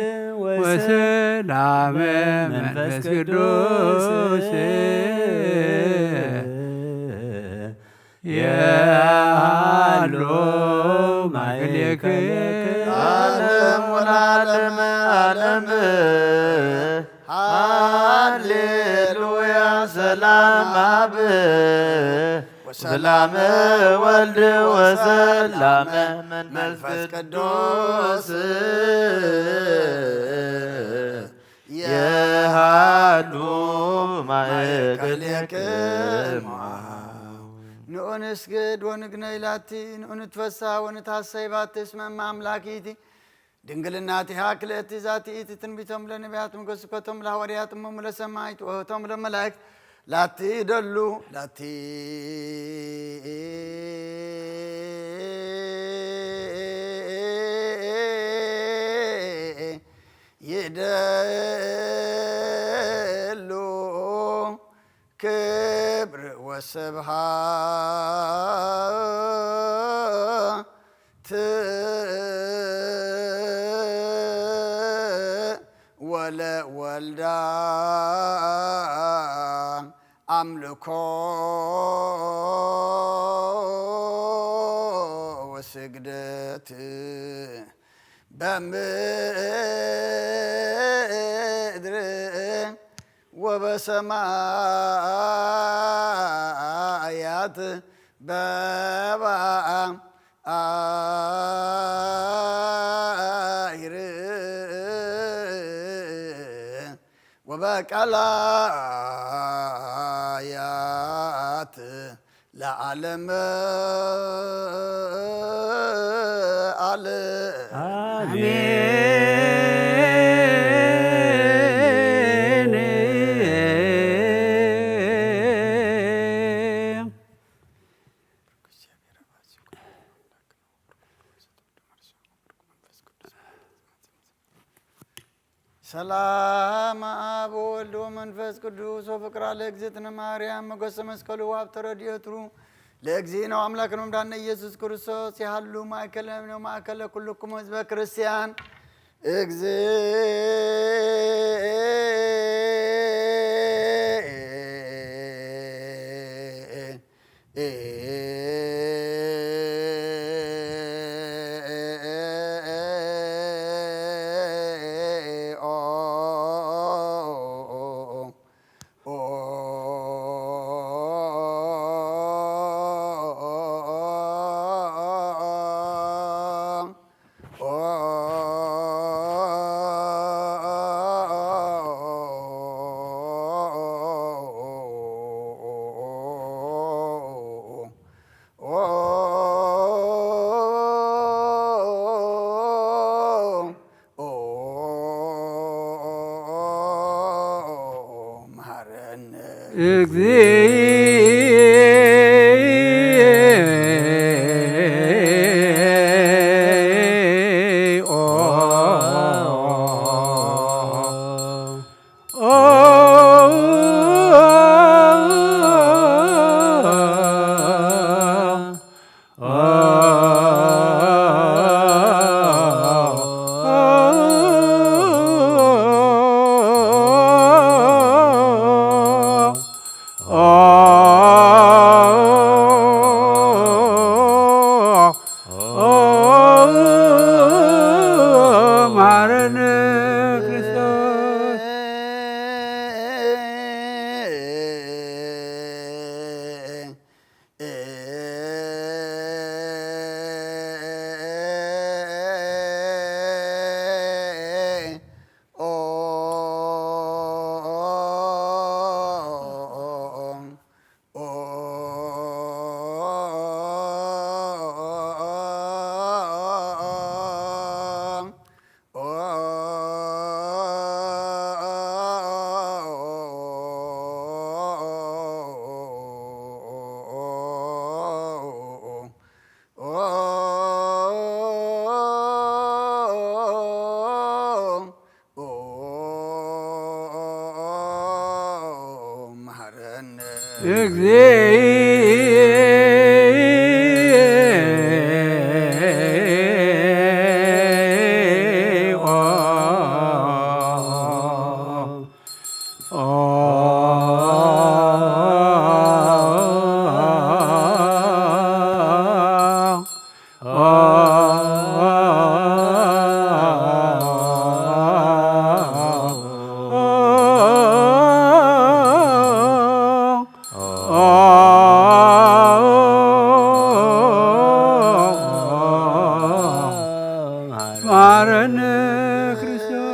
ወሰላም መንፈስ ቅዱስ የሃሎ ማእከሌክሙ። ዓለም ወለዓለመ ዓለም። ሃሌሉያ። ሰላም አብ ወሰላም ወልድ ወሰላም መንፈስ ቅዱስ የሃሉ ማእከሌክሙ። ንኦ ንስግድ ወንግነይ ላቲ፣ ንኦ ንትፈሳ ወንትሐሰይ ባቲ፣ እስመ እመ አምላኪቲ፣ ድንግልናቲሃ ክልኤቲ ዛቲ ኢቲ ትንቢቶም ለነቢያት ምገስኮቶም ለሐዋርያት እሞሙ ለሰማይት ወህቶም ለመላእክት ላቲ ደሉ ላቲ ይደሉ ክብር ወስብሃት ወለ ወልዳ አምልኮ ወስግደት በምድር ወበሰማያት በባ አይር ወበቀላያት ለዓለም ዓለም። አሜን። ሰላም አብ ወወልድ ወመንፈስ ቅዱስ ወፍቅራ ለእግዝእትነ ማርያም ሞገሰ መስቀሉ ወሀብተ ረድኤቱ ለእግዚእነ አምላክነ ወመድኃኒነ ኢየሱስ ክርስቶስ ይሃሉ ማእከለ ማእከለ ኩልኩም ህዝበ ክርስቲያን። እግዝእ እግዚኦ። መሐረነ ክርስቶስ። መሐረነ። መሐረነ ክርስቶስ።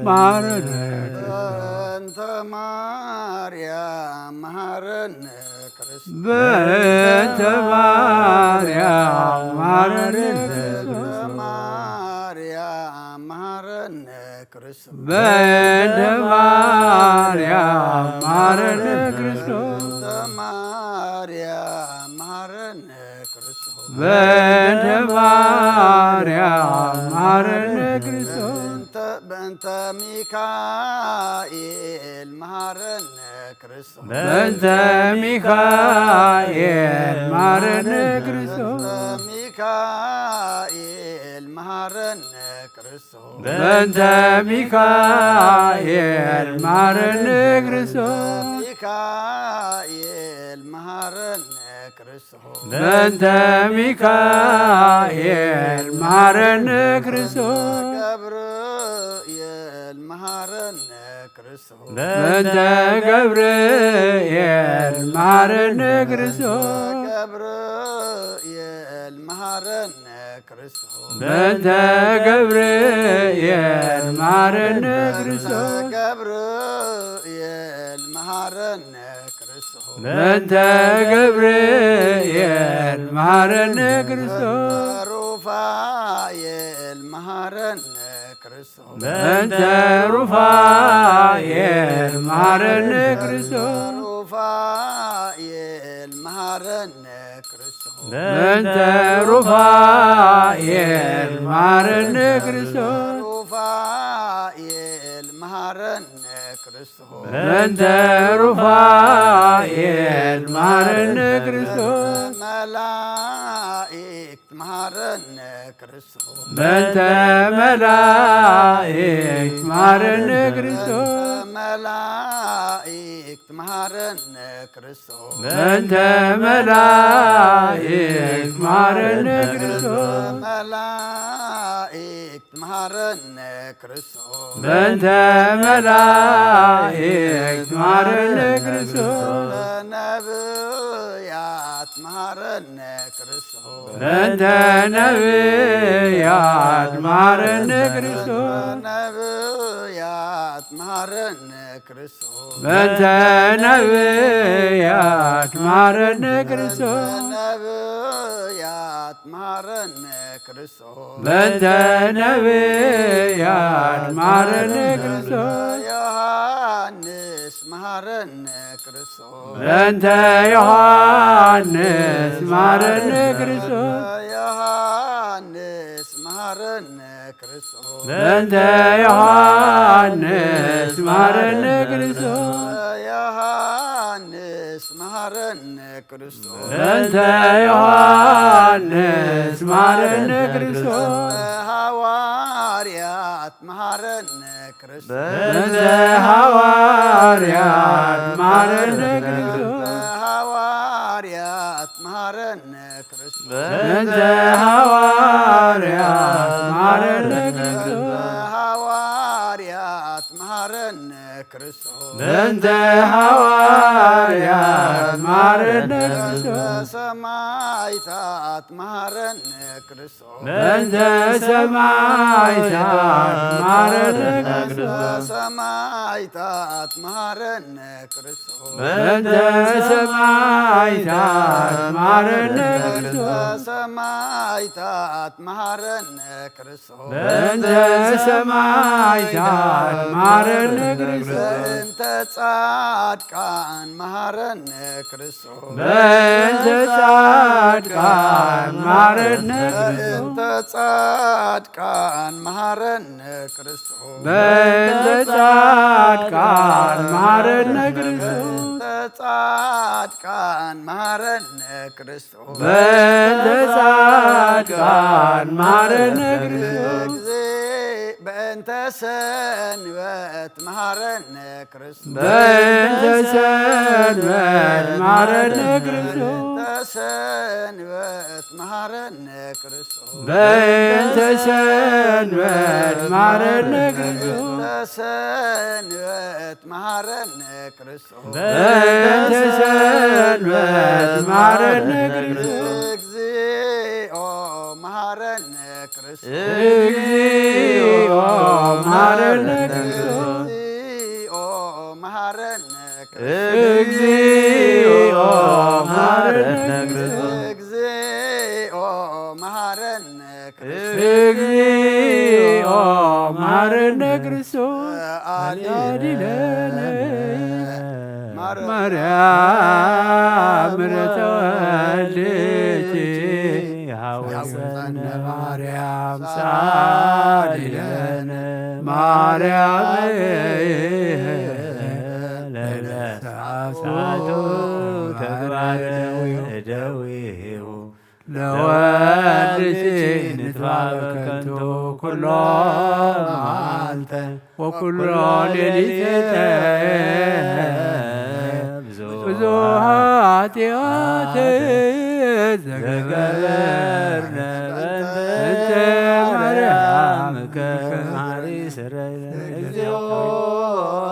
መሐረነ። በእንተ ማርያም መሐረነ ክርስቶስ። በእንተ ማርያም መሐረነ ክርስቶስ። በእንተ ማርያም መሐረነ ክርስቶስ። በእንተ ማርያም መሐረነ ክርስቶስ። በእንተ ማርያም መሐረነ ክርስቶስ። በእንተ ማርያም መሐረነ ክርስቶስ። በእንተ፣ በእንተ ሚካኤል መሐረነ ክርስቶስ። በእንተ ሚካኤል መሐረነ ክርስቶስ። በእንተ ሚካኤል መሐረነ ክርስቶስ። በእንተ ሚካኤል መሐረነ ክርስቶስ። ሚካኤል መሐረነ ክርስቶስ። በእንተ ሚካኤል መሐረነ ክርስቶስ። ገብርኤል መሐረነ ክርስቶስ። በእንተ ገብርኤል መሐረነ ክርስቶስ። ገብርኤል መሐረነ ክርስቶስ። በእንተ ገብርኤል መሐረነ ክርስቶስ። ገብርኤል መሐረነ ክርስቶስ። በእንተ ገብርኤል መሐረነ ክርስቶስ። ሩፋኤል መሐረነ ክርስቶስ። በእንተ ሩፋኤል መሐረነ ክርስቶስ። ሩፋኤል መሐረነ ክርስቶስ። በእንተ ሩፋኤል መሐረነ ክርስቶስ። ሩፋኤል መሐረነ ክርስቶስ። በእንተ ሩፋኤል መሐረነ ክርስቶስ። መላእክት መሐረነ ክርስቶስ። በእንተ መላእክት መሐረነ ክርስቶስ። መላእክት መሐረነ ክርስቶስ። በእንተ መላእክት መሐረነ ክርስቶስ። መላእክት መሐረነ ክርስቶስ። በእንተ መላእክት መሐረነ ክርስቶስ። ነብያት መሐረነ ክርስቶስ። በእንተ ነብያት መሐረነ ክርስቶስ። ነብያት መሐረነ ክርስቶስ። በእንተ ነብያት መሐረነ ክርስቶስ። ነብያት መሐረነ ክርስቶስ። በእንተ ነብያት መሐረነ ክርስቶስ። ዮሐንስ መሐረነ ክርስቶስ። በእንተ ዮሐንስ መሐረነ ክርስቶስ። ዮሐንስ መሐረነ ክርስቶስ። በእንተ ዮሐንስ መሐረነ ክርስቶስ። ዮሐንስ መሐረነ ክርስቶስ። በእንተ ዮሐንስ መሐረነ ክርስቶስ። ሐዋርያት መሐረነ ክርስቶስ። በእንተ ሐዋርያት መሐረነ ክርስቶስ። ሐዋርያት መሐረነ ክርስቶስ። በእንተ ሐዋርያት መሐረነ ክርስቶስ። ሐዋርያት መሐረነ ክርስቶስ። በእንተ ሐዋርያት መሐረነ ክርስቶስ። ሰማዕታት መሐረነ ክርስቶስ። በእንተ ሰማዕታት መሐረነ ክርስቶስ። ሰማዕታት መሐረነ ክርስቶስ። በእንተ ሰማዕታት መሐረነ ክርስቶስ። ሰማዕታት መሐረነ ክርስቶስ። በእንተ ሰማዕታት መሐረነ ክርስቶስ። በእንተ ጻድቃን መሐረነ ክርስቶስ። በእንተ ጻድቃን መሐረነ ክርስቶስ። በእንተ ጻድቃን መሐረነ ክርስቶስ። በእንተ ጻድቃን መሐረነ ክርስቶስ። በእንተ ጻድቃን መሐረነ ክርስቶስ። በእንተ ጻድቃን መሐረነ ክርስቶስ። እግዚእ በእንተ ሰንበት መሐረነ ክርስቶስ። በእንተ ሰንበት መሐረነ ክርስቶስ። በእንተ ሰንበት መሐረነ ክርስቶስ። በእንተ ሰንበት መሐረነ ክርስቶስ። በእንተ ሰንበት መሐረነ ክርስቶስ። በእንተ ሰንበት መሐረነ ክርስቶስ። እግዚኦ መሐረነ ክርስቶስ። እግዚኦ መሐረነ ክርስቶስ። እግዚኦ መሐረነ ክርስቶስ። እግዚኦ መሐረነ ክርስቶስ። እግዚኦ መሐረነ ክርስቶስ። እግዚኦ መሐረነ ክርስቶስ። አድነነ ማርያም ምሕረተ ወልድኪ ሐውሰነ ማርያም ሳሊለነ ማርያም ለነሳቱ ተግባር እደዊሁ ለወልድኪ ንትባበ ከንቱ ኩሎ መዓልተ ወኩሎ ሌሊተ ብዙ ኃጢአት ዘገበርነ በእንተ ማርያም ከማሪ ስረይ እግዚኦ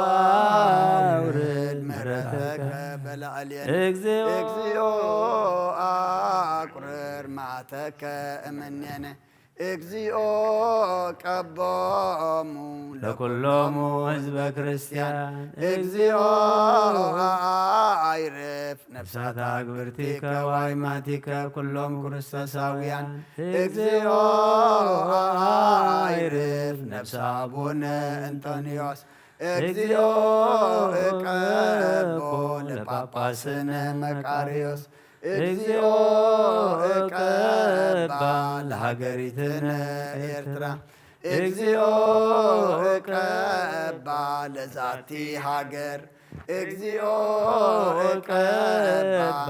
አውርድ ምሕረተከ በላዕሌነ እግዚኦ አቁርር ማተከ እምኔነ እግዚኦ ቀቦሙ ለኩሎሙ ህዝበ ክርስቲያን። እግዚኦ ኣይርፍ ነፍሳት ኣግብርቲከ ዋይማቲከ ኩሎም ክርስቶሳውያን። እግዚኦ ኣይርፍ ነፍሰ ኣቡነ እንጦንዮስ። እግዚኦ እቀቦ ለጳጳስነ መቃርዮስ። እግዚኦ እቀባ ለሃገሪትነ ኤርትራ። እግዚኦ እቀባ ለዛቲ ሃገር። እግዚኦ እቀባ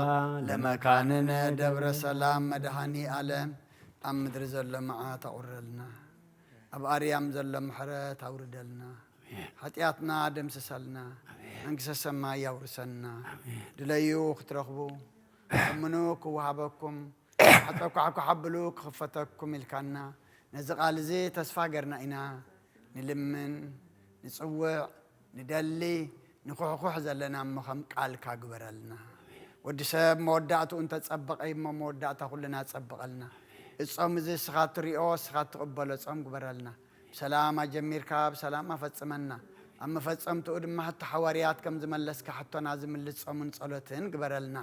ለመካንነ ደብረ ሰላም። መድኃኒ ዓለም ኣብ ምድሪ ዘሎ መዓት ኣቑረልና፣ ኣብ ኣርያም ዘሎ ምሕረት ኣውርደልና። ሓጢኣትና ደምስሰልና። መንግስተ ሰማይ ያውርሰና። ድለዩ ክትረኽቡ፣ ለምኑ ክወሃበኩም፣ ሓፀኳሕኳሕ ኣብሉ ክኽፈተኩም ኢልካና። ነዚ ቃል እዚ ተስፋ ገርና ኢና ንልምን፣ ንጽውዕ፣ ንደሊ፣ ንኹሕኹሕ ዘለና እሞ ከም ቃልካ ግበረልና። ወዲ ሰብ መወዳእትኡ እንተጸበቐ እሞ መወዳእታ ኩልና ጸብቐልና። እጾም እዚ እስኻ ትሪኦ፣ እስኻ ትቕበሎ ጾም ግበረልና። ብሰላም ኣጀሚርካ ብሰላም ኣፈጽመና። ኣብ መፈጸምትኡ ድማ ሕቶ ሓዋርያት ከም ዝመለስካ ሕቶና ዝምልስ ጾምን ጸሎትን ግበረልና።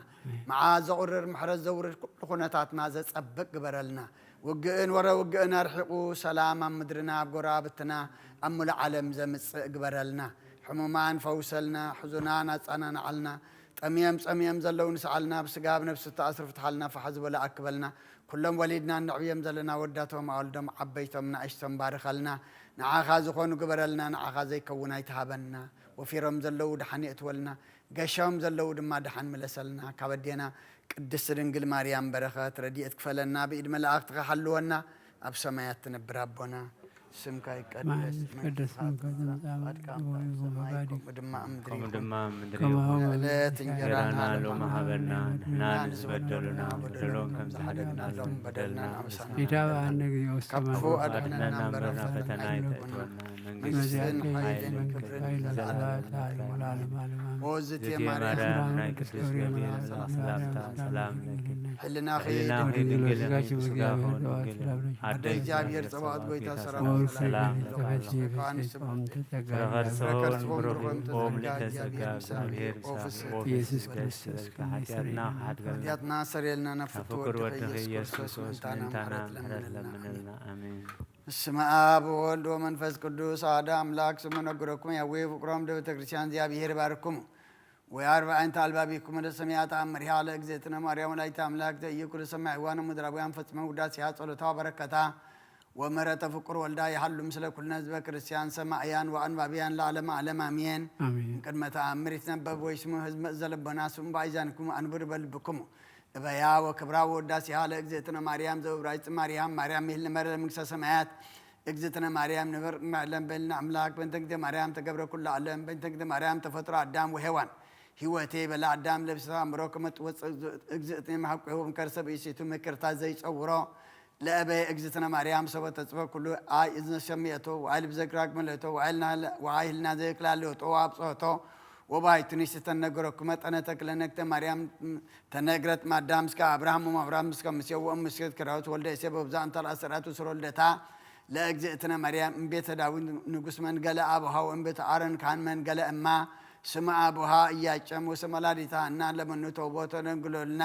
መዓ ዘቑርር ምሕረት ዘውርድ ኩሉ ኩነታትና ዘጸብቕ ግበረልና። ውግእን ወረ ውግእን ኣርሒቑ ሰላም ኣብ ምድርና ኣብ ጎረባብትና ኣብ ሙሉእ ዓለም ዘምጽእ ግበረልና። ሕሙማን ፈውሰልና፣ ሕዙናን ኣጸናንዓልና። ጠምዮም ጸምዮም ዘለዉ ንስዓልና፣ ብስጋ ኣብ ነፍሲ ተኣስሩ ፍትሓልና፣ ፋሕ ዝበለ ኣክበልና። ኩሎም ወሊድና እነዕብዮም ዘለና ወዳቶም ኣወልዶም ዓበይቶም ናእሽቶም ባርኸልና። ንዓኻ ዝኾኑ ግበረልና፣ ንዓኻ ዘይከውን ኣይትሃበና። ወፊሮም ዘለዉ ደሓን የእትወልና፣ ገሾም ዘለዉ ድማ ደሓን ምለሰልና። ካብ ኣዴና ቅድስት ድንግል ማርያም በረኸት ረድኤት ክፈለና፣ ብኢድ መላእኽትኻ ሓልወና። ኣብ ሰማያት ትነብር ኣቦና፣ ስምካ ይቀደስ፣ መንግስትኻ ትምጻእ፣ ፈቃድካ ኣብ ሰማይ ከምኡ ድማ ኣብ ምድሪ ከምኡ ይኹን። ድማ ኣብ ምድሪ ከምኡ ይኹን። ዕለት እንጀራና እንጀራና ሎሚ ሃበና፣ ንሕና ንዝበደሉና በደሎም ከም ዝሓደግና ንበደልና ኣበሳና ኢታብኣነ ካብ ክፉ ኣድሕነና እምበር ናብ ፈተና ኣይተእትወና። መንግስትን መንግስትን ሓይልን ክብርን ክብርን ዘለዓለምን ዘለዓለምን። ኦ ዝቴ ማርያም ናይ ቅዱስ ገብርኤል ሰላምታ ሰላም ለኪ። ሕልናኺ ድንግል፣ ስጋኺ እውን ድንግል። ኣደ እግዚኣብሔር ጸባኦት ጎይታ ሰራዊት ሰላም ለኪ። ፍረ ከርሥኺ እውን ብሩኽ እዩ። ኦ ምልዕተ ጸጋ፣ እግዚኣብሔር ምሳኺ። ኦ ፍስሕቲ ኢየሱስ ክርስቶስ፣ ሓጢኣትና ሓድገልና። ሓጢኣትና ሰረየልና፣ ናብ ፍቁር ወድኺ ኢየሱስ ክርስቶስ ምእንታና ምሕረት ለምንልና። ኣሜን። በስመ አብ ወወልድ ወመንፈስ ቅዱስ አሐዱ አምላክ። ስሙ ነግረኩም ያዌ ፍቅሮም ለቤተ ክርስቲያን እግዚአብሔር ይባርክሙ። ወየዐርብ አዕይንተ አልባቢክሙ ለሰማያት አምሪሃ ለእግዝእትነ ማርያም ወላዲተ አምላክ ዘኢይኩሉ ሰማይ ዋነ ምድራውያን ፈጽመ ውዳሴሃ ጸሎታ በረከታ ወምሕረተ ፍቁር ወልዳ ይሃሉ ምስለ ኩልነ ህዝበ ክርስቲያን ሰማዕያን ወአንባብያን ለዓለመ ዓለም አሜን። አሜን። ቅድመ ተአምር ይትነበብ ወይስሙ ህዝብ ዘልቦና ስሙ በአይዛንክሙ አንብሩ በልብክሙ። እበያ ወክብራ ወወዳሴሃ ለእግዝእትነ ማርያም ዘእብራይስጥ ማርያም፣ ማርያም ይህል ንመረ ለመንግስተ ሰማያት። እግዝእትነ ማርያም ንበር ቅድመ ዓለም በልና አምላክ በእንተ እግዝእትነ ማርያም ተገብረ ኩሉ ዓለም በእንተ እግዝእትነ ማርያም ተፈጥሮ አዳም ወሔዋን። ህይወቴ በላ አዳም ለብሰ አእምሮ ከመ ትወፅእ እግዝእትነ መሐቆ ይሁብ ከርሰ ብእሲቱ ምክርታ ዘይፀውሮ ለእበየ እግዝእትነ ማርያም ሰበ ተጽበ ኩሉ አይ እዝነ ሰሚየቶ ወአይ ልብ ዘግራግ መለቶ ወአይ ህልና ዘይክላለዮቶ ወአብጽሖቶ ወባይቱኒ ስተነገረኩ መጠነ ተክለ ነግተ ማርያም ተነግረት ማዳም እስከ አብርሃም ወአብርሃም እስከ ሙሴ ወእም እስከ ክራውት ወልደ እሴ በብዛ እንተ ለአሰራቱ ስር ወልደታ ለእግዝእትነ ማርያም እምቤተ ዳዊት ንጉስ መንገለ አብሃ ወእምቤተ አሮን ካህን መንገለ እማ ስመ አቡሃ እያጨም ወስመ ወላዲተ ሐና ለመኑ ተውቦ ተደንግሎልና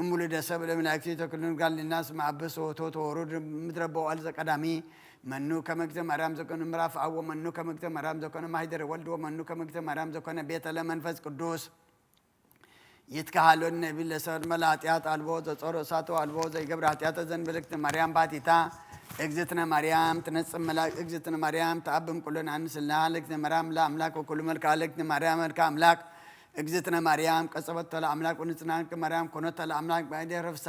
እሙሉ ደሰብ ለመላእክቲ ተክሉን ጋሊና ስመ አበስ ወቶ ተወሩድ ምድረ በዋል ዘቀዳሚ መኑ ከመግተ ማርያም ዘኮነ ምዕራፍ አብ ወመኑ ከመግተ ማርያም ዘኮነ ማሂደረ ወልድ ወመኑ ከመግተ ማርያም ዘኮነ ቤተ ለመንፈስ ቅዱስ ይትከሃሎን ነቢል ለሰብ መላ ኃጢአት አልቦ ዘጾሮ እሳቶ አልቦ ዘይገብር ኃጢአት ዘንበልክት ማርያም ባቲታ እግዝእትነ ማርያም ትነጽእ መላእክት እግዝእትነ ማርያም ተአብም ኩለን አንስልና ለእግዝእትነ ማርያም ለአምላክ ወኩሉ መልክዓ ለእግዝእትነ ማርያም መልክዓ አምላክ እግዝእትነ ማርያም ቀጸበቶ ለአምላክ ወንጽናንክ ማርያም ኮነቶ ለአምላክ በአይደ ረፍሳ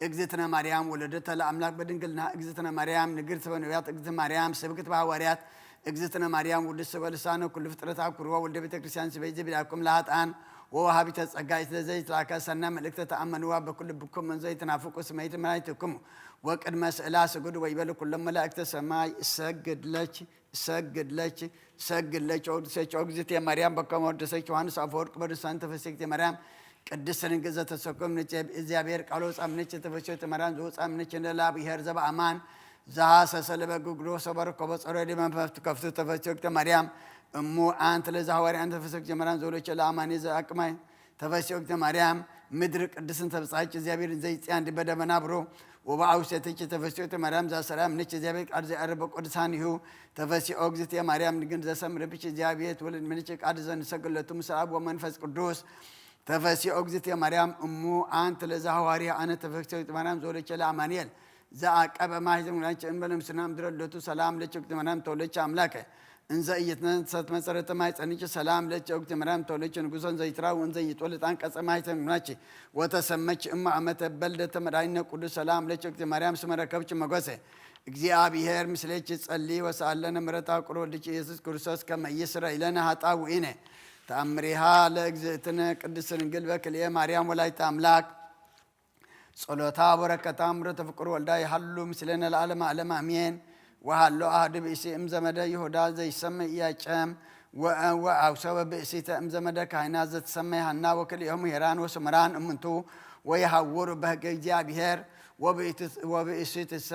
እግዝእትነ ማርያም ወለደቶ ለአምላክ በድንግልና እግዝእትነ ማርያም ንግርት በነቢያት እግዝእትነ ማርያም ስብክት በሐዋርያት እግዝእትነ ማርያም ውድስ በልሳነ ኩሉ ፍጥረት አኩርዋ ወልደ ቤተ ክርስቲያን ስበይ ዝብላኩም ለኃጥኣን ወወሃቢተ ጸጋ ዘይትላከ ሰና መልእክተ ተአመንዋ በኩል ልብኩም እንዘ ይትናፍቁ ስመይት መላይትኩም ወቅድመ ስእላ ስጉድ ወይበሉ ኩሎም መላእክተ ሰማይ እሰግድ ለች እሰግድ ለች እሰግድ ለች ወድሰች ኦግዝእትየ ማርያም በከመ ወደሰች ዮሐንስ አፈወርቅ በድሳን ተፈስሕቲ ማርያም ቅድስት ድንግል ዘተሰኮም ንቼ እግዚአብሔር ቃሎ ጻምነች ተፈስሕቲ ማርያም ዘውጻምነች እንደላ ብሔር ዘበአማን ዘሐሰሰ ለበግግሮ ሰበረ ከበጸሮ ዲመ ከፍቱ ተፈሲዮግተ ማርያም እሙ አንቲ ለዛሐዋርያን ተፈሲዮግተ ማርያም ዘውለቸ ለአማኒ ዘአቅማይ ተፈሲዮግተ ማርያም ምድር ቅድስን ተብጻች እግዚኣብሔር ዘይጽያን ዲበ ደመናብሮ ወበአውሰተች ተፈሲዮግተ ማርያም ዛሰራም ነች እግዚኣብሔር ቃል ዘይአረበ ቅዱሳን ይሁ ተፈሲኦ እግዝእትየ ማርያም ንግን ዘሰምርብች እግዚኣብሔር ትወልድ ምንች ቃል ዘንሰግለቱ ምስለ አብ ወመንፈስ ቅዱስ ተፈሲኦ እግዝእትየ ማርያም እሙ አንቲ ለዛ ሐዋርያ አነ ተፈሲኦ ማርያም ዘወለቸ ለአማኑኤል ዘአቀበ ማሕዘን ጉናቸ እንበለ ምስና ምድረ ልደቱ ሰላም ለቸ እግዝእትየ ማርያም ተወለቸ አምላከ እንዘ እይትነሰት መሰረተ ማሕፀንች ሰላም ለቸ እግዝእትየ ማርያም ተወለቸ ንጉሰ እንዘ ይትራው እንዘ ይጦልጥ አንቀጸ ማሕፀን ጉናቸ ወተሰመች እማ አመተ በልደተ መድኃኒነ ቅዱስ ሰላም ለቸ እግዝእትየ ማርያም ስመ ረከብች መጎሰ እግዚአብሔር ምስሌች ጸሊ ወሰአለነ ምሕረታ ቅሩብ ወልድች ኢየሱስ ክርስቶስ ከመ ይስረይ ለነ ኃጣውኢነ ተአምሪሃ ለእግዝእትነ ቅድስት ድንግል በክልኤ ማርያም ወላዲተ አምላክ ጸሎታ በረከታ ምሕረተ ፍቁር ወልዳ ይሃሉ ምስሌነ ለዓለመ ዓለም አሜን። ወሃሎ አሐዱ ብእሲ እምዘመደ ይሁዳ ዘይሰመ ኢያቄም ወአውሰበ ብእሲተ እምዘመደ ካህና ዘትሰመ ሃና ወክልኤሆሙ ሄራን ወስምራን እምንቱ ወይሃውሩ በሕገ እግዚኣብሔር ወብእሲትሰ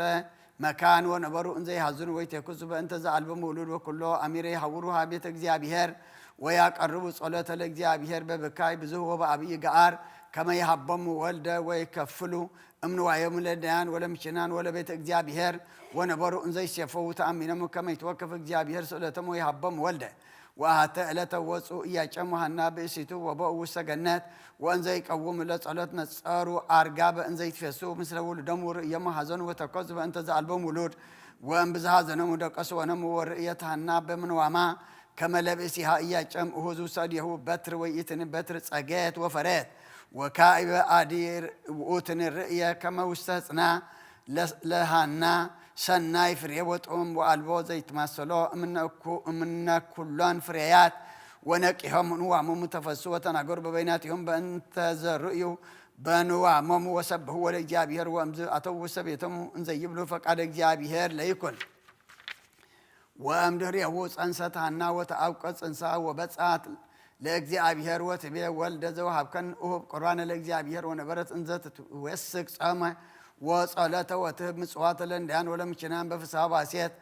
መካን ወነበሩ እንዘ ይሃዝኑ ወይቴኩሱ በእንተ ዘአልቦሙ ውሉድ ወኩሎ አሚረ ይሃውሩ ሀቤተ እግዚኣብሔር ወያቀርቡ ጸሎተ ለእግዚኣብሔር በብካይ ብዙህ ወበአብይ ገአር ከመ ይሃቦሙ ወልደ ወይከፍሉ እምንዋዮሙ ለዳያን ወለምችናን ወለቤተ እግዚኣብሔር ወነበሩ እንዘ ይሴፈው ተአሚኖሙ ከመ ይትወከፍ እግዚኣብሔር ስእለቶም ወይሃቦሙ ወልደ ወአሐተ ዕለተ ወፁ ኢያቄም ወሐና ብእሲቱ ወበኡ ውስተ ገነት ወእንዘ ይቀውሙ ለጸሎት ነጸሩ አርጋበ እንዘ ይትፌሱ ምስለ ውሉዶም ወርእዮሙ ሐዘኑ ወተከዙ በእንተ ዘአልቦም ውሉድ ወእምብዝሃ ሐዘኖሙ ደቀሱ ወነሙ ወርእየት ሐና በምንዋማ ከመ ለብእሲሃ ኢያቄም እሁዝ ውሰድየሁ በትር ወይእትኒ በትር ጸገየት ወፈረየት ወካዕበ አዲ ውእትኒ ርእየ ከመ ውስተ ህጽና ለሃና ሰናይ ፍሬ ወጥዑም ወአልቦ ዘይትማሰሎ እምነ ኩሎን ፍሬያት ወነቂሖም ንዋሞሙ ተፈሱ ወተናገሩ በበይናቲሆም በእንተ ዘርእዩ በንዋሞሙ ወሰብህዎ ለእግዚኣብሔር ወእምዝ አተው ውሰቤቶሙ እንዘይብሉ ፈቃደ እግዚኣብሔር ለይኩን። ወእምድህሬሁ ጸንሰት ሐና ወተአውቀ ጽንሳ ወበጽአት ለእግዚኣብሔር ወትቤ ወልደ ዘወሃብከን እሁብ ቁርባነ ለእግዚኣብሔር ወነበረት እንዘ ትትወስክ ጾመ ወጸሎተ ወትህብ ምጽዋተ ለንዳያን ወለምችናን በፍስሐ ባሴት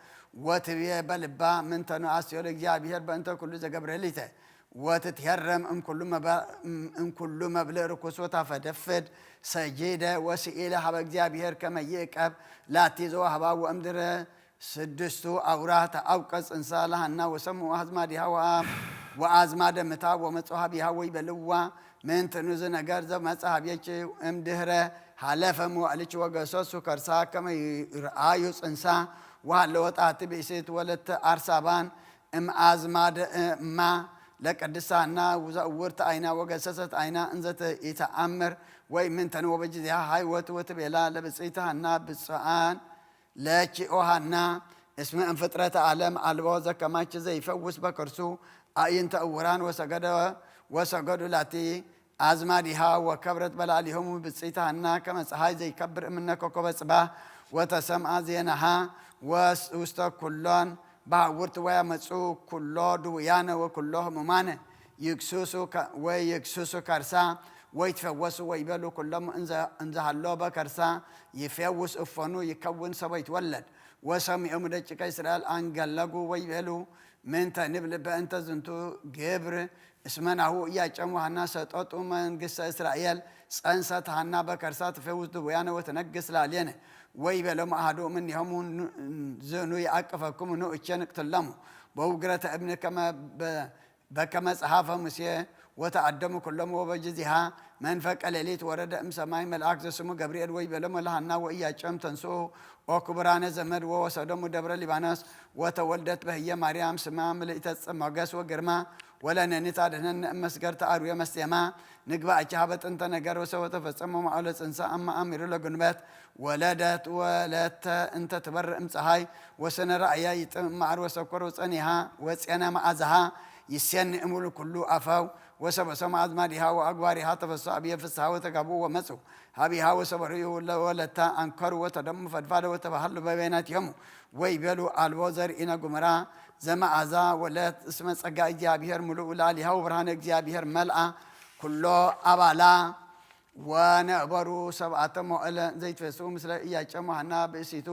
ወትቤ በልባ ምንተኑ አስዮ ለእግዚኣብሔር በእንተ ኩሉ ዘገብረ ሊተ ወትትሄረም እምኩሉ መብልእ ርኩስ ወታፈደፍድ ሰጂደ ወስኢለ ሀበ እግዚኣብሔር ከመ ይእቀብ ላቲ ዘወሃባ ወእምድረ ስድስቱ አውራህ ተአውቀ ጽንሳ ለሃና ወሰምኡ አዝማዲሃ ወአዝማደ ምታ ወመጽኡ ሀቢሃ ወይበልዋ ምንትኑ ዝነገር ዘመጽአ ሀብየች እምድህረ ሀለፈ መዋዕልች ወገሰሱ ከርሳ ከመ ይርአዩ ጽንሳ ወሃለወት አቲ ብእሲት ወለተ አርሳባን እምአዝማደ እማ ለቅድስት ሃና ዘእውርት አይና ወገሰሰት አይና እንዘ ኢተአምር ወይ ምንተን ወበጅዜሃ ሃይወት ወትቤላ ለብፅዕቲ ሃና ብፅዓን ለኪ ኦ ሃና እስመ እምፍጥረተ ዓለም አልቦ ዘከማች ዘይፈውስ በከርሱ አዕይንተ እውራን ወሰገደ ወሰገዱ ላቲ አዝማዲሃ ወከብረት በላዕሊሆሙ ብፅዕቲ ሃና ከመ ፀሓይ ዘይከብር እምነ ኮከበ ጽባህ ወተሰምአ ዜናሃ ውስተ ኩሎን በሃውርት ወያመጹ ኩሎ ድውያነ ወኩሎ ህሙማነ ይግሱሱ ወይግሱሱ ከርሳ ወይትፈወሱ ወይቤሉ ኩሎም እንዘሃሎ በከርሳ ይፌውስ እፎኑ ይከውን ሰበ ይትወለድ። ወሰሚዖሙ ደቂቀ እስራኤል አንገለጉ ወይቤሉ ምንተ ንብል በእንተ ዝንቱ ግብር እስመ ናሁ ኢያቄም ወሐና ሰጠጡ መንግስተ እስራኤል ጸንሰት ሐና በከርሳ ትፌውስ ድውያነ ወትነግስ ላዕሌነ። ወይቤሎሙ አሐዱ እምኔሆሙ ዝኑ ይአቅፈክሙ ኑ እቼ ንቅትሎሙ በውግረተ እብኒ በከመ ጸሐፈ ሙሴ ወተአደሙ ኩሎሙ ወበጅዚሃ መንፈቀ ሌሊት ወረደ እምሰማይ መልአክ ዘስሙ ገብርኤል ወይቤሎሙ ለሐና ወኢያቄም ተንስኡ ኦ ክቡራነ ዘመድ ወወሰዶሙ ደብረ ሊባኖስ ወተወልደት በህየ ማርያም ስማ ምልእተ ሞገስ ወግርማ ወለነኒ ታድህነነ እመስገርተ አርዌ መስቴማ ንግባእኪ ሀበ ጥንተ ነገር ወሰወ ተፈጸመ መዋዕለ ጽንሳ አማ አሚሩ ለጉንበት ወለደት ወለተ እንተ ትበርእ እምፀሃይ ወሰነ ራእያ ይጥም ማዕር ወሰኮር ወፀኒሃ ወፀነ መዓዛሃ ይሴኒ እሙሉ ኩሉ አፈው ወሰበሰሙ አዝማዲሃ ወአግባሪሃ ተፈሱ አብየ ፍስሃ ወተጋቡ ወመፁ ሀቢሃ ወሰበርዩ ለወለታ አንከሩ ወተደሙ ፈድፋደ ወተባህሉ በበይናቲሆሙ ወይቤሉ አልቦ ዘርኢነ ጉምራ ዘመዓዛ ወለት እስመ ጸጋ እግዚኣብሔር ምሉኡ ላሊሃ ወብርሃነ እግዚኣብሔር መልአ ኩሎ አባላ ወነበሩ ሰብዓተ መዋዕለ ዘይትፌስሑ ምስለ ኢያቄም ወሐና ብእሲቱ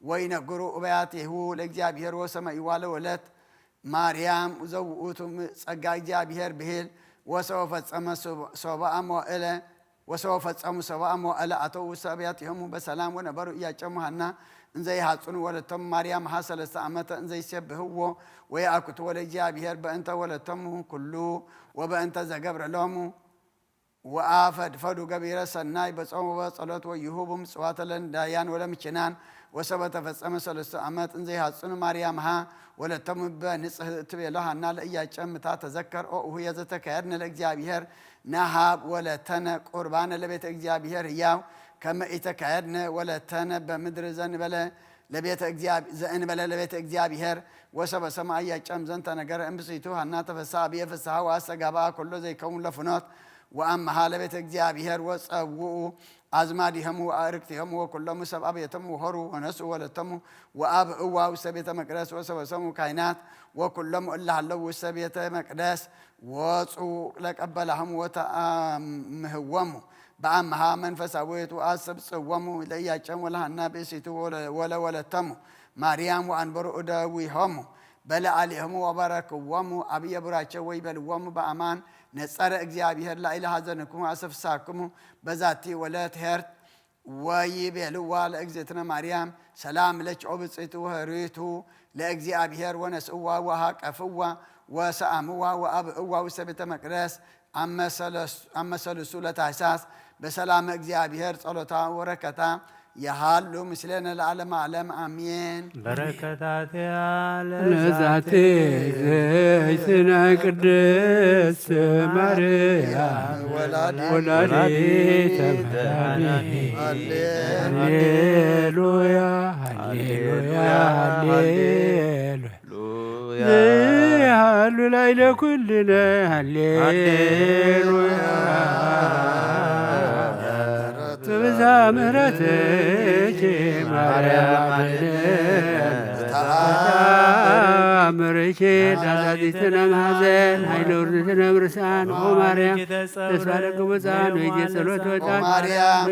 ወይነግሩ እበያቲሁ ለእግዚኣብሔር ወሰመይዋ ለወለት ማርያም ዘውኡቱ ጸጋ እግዚኣብሔር ብሂል ወሰወ ፈጸመ ሶብኣ መዋእለ ወሰወ ፈጸሙ ሰብኣ መዋእለ ኣተው ውሰብያት ይህሙ በሰላም ወነበሩ እያጨሙ ሃና እንዘይሃጹኑ ወለቶም ማርያም ሃ ሰለስተ ዓመተ እንዘይሰብህዎ ወየኣኩቱ ወለ እግዚኣብሔር በእንተ ወለቶሙ ኩሉ ወበእንተ ዘገብረ ሎሙ ወኣፈድፈዱ ገቢረ ሰናይ በጾም ወበጸሎት ወይሁቡ ምጽዋተ ለንዳያን ወለምችናን ወሰበ ተፈጸመ ሰለስቱ ዓመት እንዘይሃጹኑ ማርያም ሃ ወለቶም በንጽህ ትቤሎ ሃና ለእያጨም ምታ ተዘከር ኦ እሁየ ዘተካየድነ ለእግዚኣብሔር ነሃብ ወለተነ ቁርባነ ለቤተ እግዚኣብሔር ህያው ከመ ኢተካየድነ ወለተነ በምድሪ ዘንበለ ለቤተ እግዚአብ-፣ ዘእንበለ ለቤተ እግዚኣብሔር ወሰበ ሰማይ ያጨም ዘንተ ነገር እምብጽይቱ ሃና ተፈሳ ብየ ፍስሃ ወአስተጋብአ ኩሎ ዘይከውን ለፍኖት ወአመሃ ለቤተ እግዚኣብሔር ወጸውኡ አዝማዲሆሙ ወአርክቲሆሙ ወኩሎሙ ሰብ አብየቶም ወሆሩ ወነስኡ ወለቶሙ ወአብ እዋ ውስተ ቤተ መቅደስ ወሰበሰሙ ካይናት ወኩሎሙ እለ ሃለው ውስተ ቤተ መቅደስ ወፁ ለቀበላሆሙ ወተአምህዎሙ በአመሃ መንፈሳዊት ወአሰብጽዎሙ ለኢያቄም ወለሃና ብእሲቱ ወለ-፣ ወለወለተሙ ማርያም ወአንበሩ እደዊሆሙ በለዓሊሆሙ ወባረክዎሙ አብየ ቡራቸው ወይበልዎሙ በአማን ነጸረ እግዚአብሔር ላዕለ ሐዘንክሙ አሰፍሳክሙ በዛቲ ወለት ሄርት ወይቤልዋ ለእግዝእትነ ማርያም ሰላም ለኪ ኦ ብፅዕቲ ወህርቱ ለእግዚኣብሔር ወነስእዋ ወሃቀፍዋ ወሰአምዋ ወአብእዋ ውስተ ቤተ መቅደስ አመሰለሱ ለታሕሳስ በሰላም እግዚአብሔር ጸሎታ ወረከታ የሃሉ ምስሌነ ለዓለመ ዓለም አሜን። በረከታትያ ለዛቲ ለዛቲ ዘይትነ ቅድስት ማርያም ወላዲተ ወላዲተ መድኃኒት። መድኃኒት። ሃሌሉያ፣ ሃሌሉያ፣ ሃሌሉያ። ሃሌሉያ። ዘይሃሉ ላዕለ ኩልነ ሃሌሉያ። ሃሌሉያ። ብብዝሒ ምሕረትኪ ማርያም ማርያም አድነን። አድነን። ተአምርኪ ዳዛዚትነ ማሕዘን፣ ኃይለ ውርዝትነ ምርሳን። ኦ ማርያም፣ ተስፋ ለግቡፃን፣ ወይጌ ጸሎት ወጣን። ኦ ማርያም፣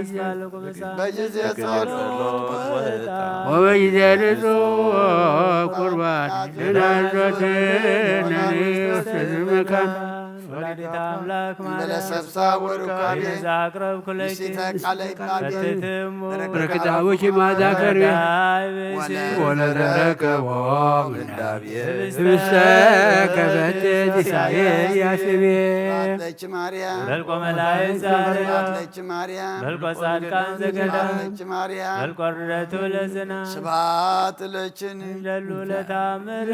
በጊዜ ጸሎት ወበጊዜ ንጹሕ ቁርባን፣ ልናዞትን ንስዝመካን። ወላዲተ አምላክ እንበለ ማርያም ሰብሳ ወሩካቤ ለዘ አቅረብኩ ለኪ ምስጢተ ቃለ ይባቤ ፈትትሙ በረከተ አቡኪ ማዛ ከርቤ ወለዘረከቦ ምንዳቤ ህብስተ ከፈት ሲሳየ ያስቤ። ስብሐት ለኪ ማርያም። በልቆ መላእክት ዛሬ ስብሐት ለኪ ማርያም። በልቆ ጻድቃን ዘገዳ ስብሐት ለኪ ማርያም። በልቆ ርደቱ ለዝና ስብሐት ለኪ ለሉ ለታምር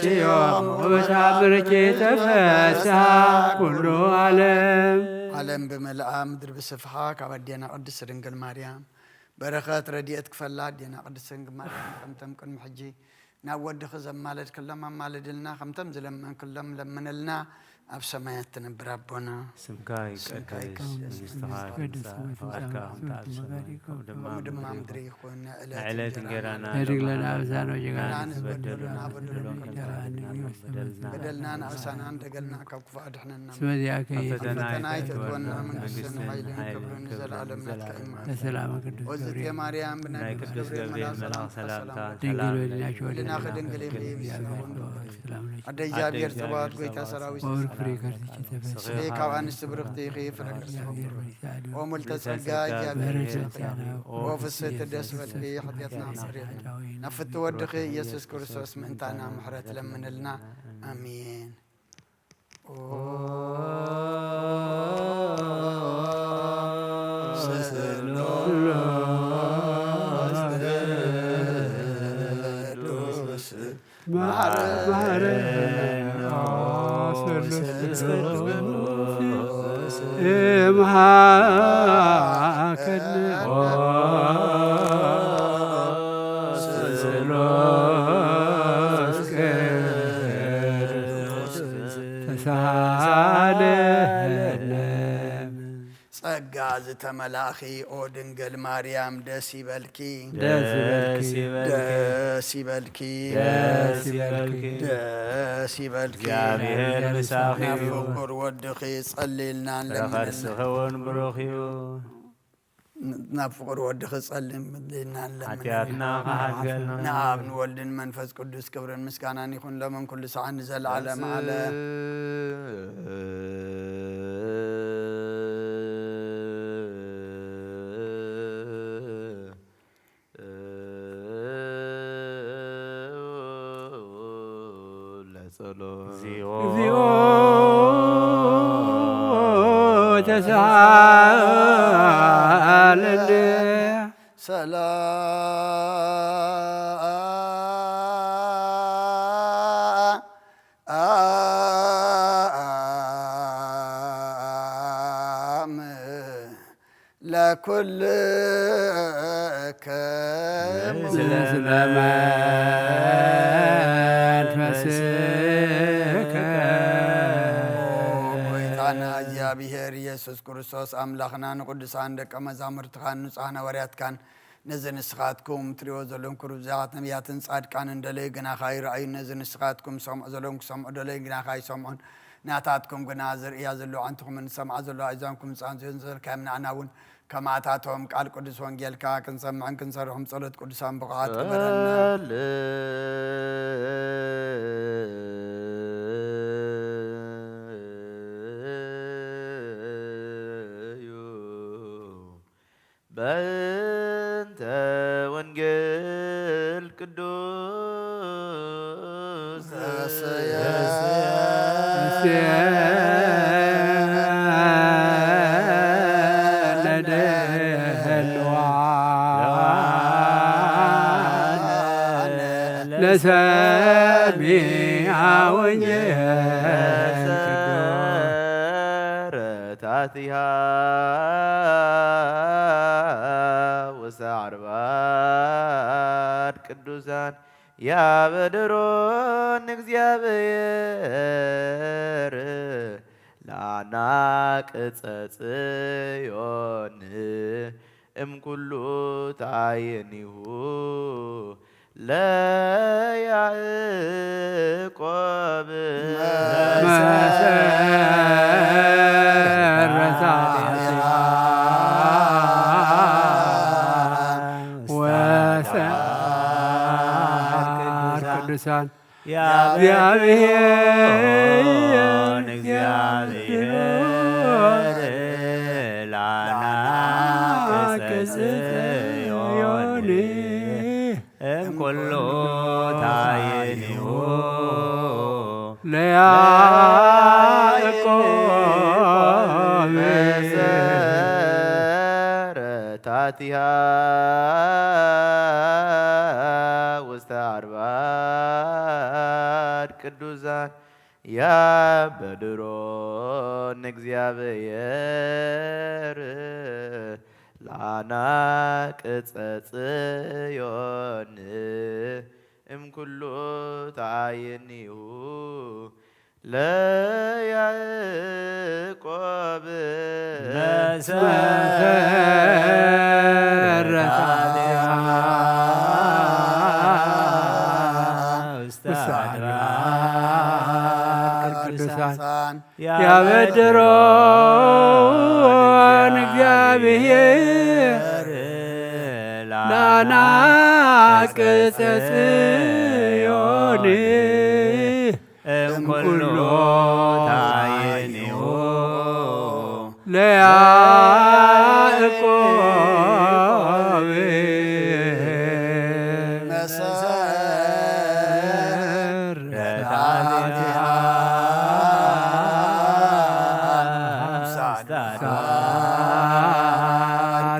ኪ ዮም ወበታምርኪ ተፈሳ ኩሉ ዓለም። ዓለም ብምልኣ ምድሪ ብስፍሓ ካብ ኣዴና ቅድስት ድንግል ማርያም በረኸት ረድኤት ክፈላ ኣዴና ቅድስት ድንግል ማርያም ከምተም ቅድሚ ሕጂ ናብ ወድኺ ዘማለድክሎም ኣማልድልና፣ ከምቶም ዝለመንክሎም ለምንልና። ኣብ ሰማያት ትነብር ኣቦና ስምካ ስምካ ይቀደስ፣ ይቀደስ፣ መንግስትኻ መንግስትኻ ትምጻእ፣ ትምጻእ፣ ፍቓድካ ከም ትምጻእ፣ ትምጻእ፣ ፍቓድካ ከም ፍቓድካ ከም ትምጻእ፣ ከምኡ ድማ ከምኡ ኣብ ድማ ምድሪ ምድሪ ይኹን። ይኹን። ንዕለት ንዕለት እንጀራና እንጀራና እንጀራና ሃበና፣ ሃበና፣ ንበደሉና በደሉና በደሉና በደሉና በደልና በደልና ንኣሳና ንደገልና ካብ ክፉእ ኣድሕነና። እስመ ዚአከ ኣብ ፈተና ፈተና ኣይተእትወና፣ ኣይተእትወና፣ መንግስትን መንግስትን ኃይልን ኃይልን ክብርን ክብርን ንዘለዓለም ናትካ እዩ። ንዘለዓለም። በሰላም ቅዱስ ወዝእቲ ገብርኤል ማርያም ብናይ ናይ ቅዱስ ቅዱስ ገብርኤል ገብርኤል መልአክ መልአክ ሰላምታ ሰላምታ ሰላም ሰላም ድንግል ለኪ። ወድናሽ ወድናሽ ህሊናኪ ወድናሽ ድንግል እምሊ ይብዛም። ይብዛም። ኣደ ኣደ እግዚአብሔር ጸባኦት እግዚአብሔር ጎይታ ጸባኦት ሰራዊት። ወብሩክ ፍሬ ከርሥኪ ተፈሥሒ። ስሌ ካብ ኣንስቲ ብርክቲ ኢኺ ፍረ ከርሥኪ ኦ ምልዕተ ጸጋ ጸጋ እግዚአብሔር ምሕረት ምስሌኪ። ጸጋ ኦ ፍስሕቲ ደስ በልኪ ኃጢአትና ኣስተሰርየልና። ናብ ፍቲ ወድኺ ኢየሱስ ክርስቶስ ምእንታና ምሕረት ለምንልና። ኣሜን። ተሳለነ። ጸጋ ዝተመላእኺ ኦ ድንግል ማርያም ደስ ይበልኪ። ደስ ይበልኪ። ደስ ይበልኪ። ደስ ይበልኪ። ደስ ይበልኪ። እግዚኣብሔር ምሳኺ እዩ። ናብ ፍቁር ወድኺ ጸልይልና ፍረ ለምንልና። ከርስኺ እውን ብሩኽ እዩ። ናብ ፍቕሪ ወድኺ ጸልም ኢልና ንለምነና። ሓጢኣትና ክሓድገልና። ንኣብ ንወልድን መንፈስ ቅዱስ ክብርን ምስጋናን ይኹን፣ ሎምን ኩሉ ሰዓት ንዘለዓለም ዓለም። ለጸሎት። እግዚኦ ተሳለነ። ሰላም ለኩልከ ምስለ መንፈስከ። ኦ ጎይታና እግዚኣብሔር ኢየሱስ ክርስቶስ ኣምላኽና ንቅዱሳን ደቀ መዛሙርትኻን ንጹሓን ሃዋርያትካን ነዚ ንስኻትኩም ትሪእዎ ዘለኹም ክሩብ ብዛት ነቢያትን ጻድቃንን ደለዩ ግናኻ ይረኣዩ። ነዚ ንስኻትኩም ሰምዑ ዘለኹም ክሰምዑ ደለዩ ግናኻ ይሰምዑን። ናታትኩም ግና ዝርእያ ዘለዋ ኣዕንትኹምን ዝሰምዓ ዘለዋ ኣእዛንኩም ዝጻን ዝዮን ዘልካዮም ንዓና እውን ከማታቶም ቃል ቅዱስ ወንጌልካ ክንሰምዕን ክንሰርሕም ጸሎት ቅዱሳን ብቑዓት ግበረና። በእንተ ወንጌል ቅዱስ ለሰሚዐ ወንጌል ቅዱስ። ታቲሃ ውስተ ዓርባድ ቅዱሳን ያበድሮን እግዚኣብሔር ለአናቅጸ ጽዮን እምኩሉ ታየኒሁ ለያዕቆብ መሰረታ ወሰዓር ቅዱሳን። ያብሔር እግዚአብሔር ላና ቅጽዮን እምኩሉ ታየኒሁ ለያዕቆብ መሰረታቲሃ ውስተ አርባድ ቅዱሳን ያበድሮን እግዚአብሔር ለአናቅጸ ጽዮን እምኩሉ ተአየኒሁ ለያዕቆብ መሰረታቲሃ ውስተ አድባር ቅዱሳን። ያበድሮን እግዚአብሔር ላናቅጸ ጽዮን እምኩሎ ታየኒሁ ለያዕቆብ መሰረታቲሃ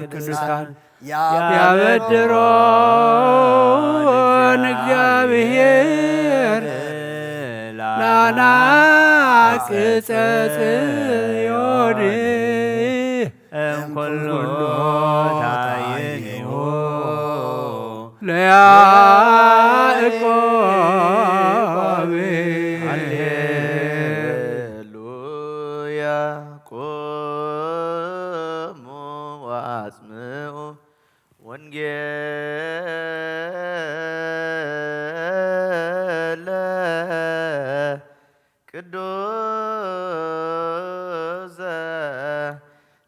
ቅዱሳን። ያበድሮን እግዚአብሔር ላናቅጸ ጽዮን እምኩሎ ታየኒሁ ለያዕቆብ። ሃሌሉያ። ቁሙ ወአጽምዑ ወንጌለ ቅዱስ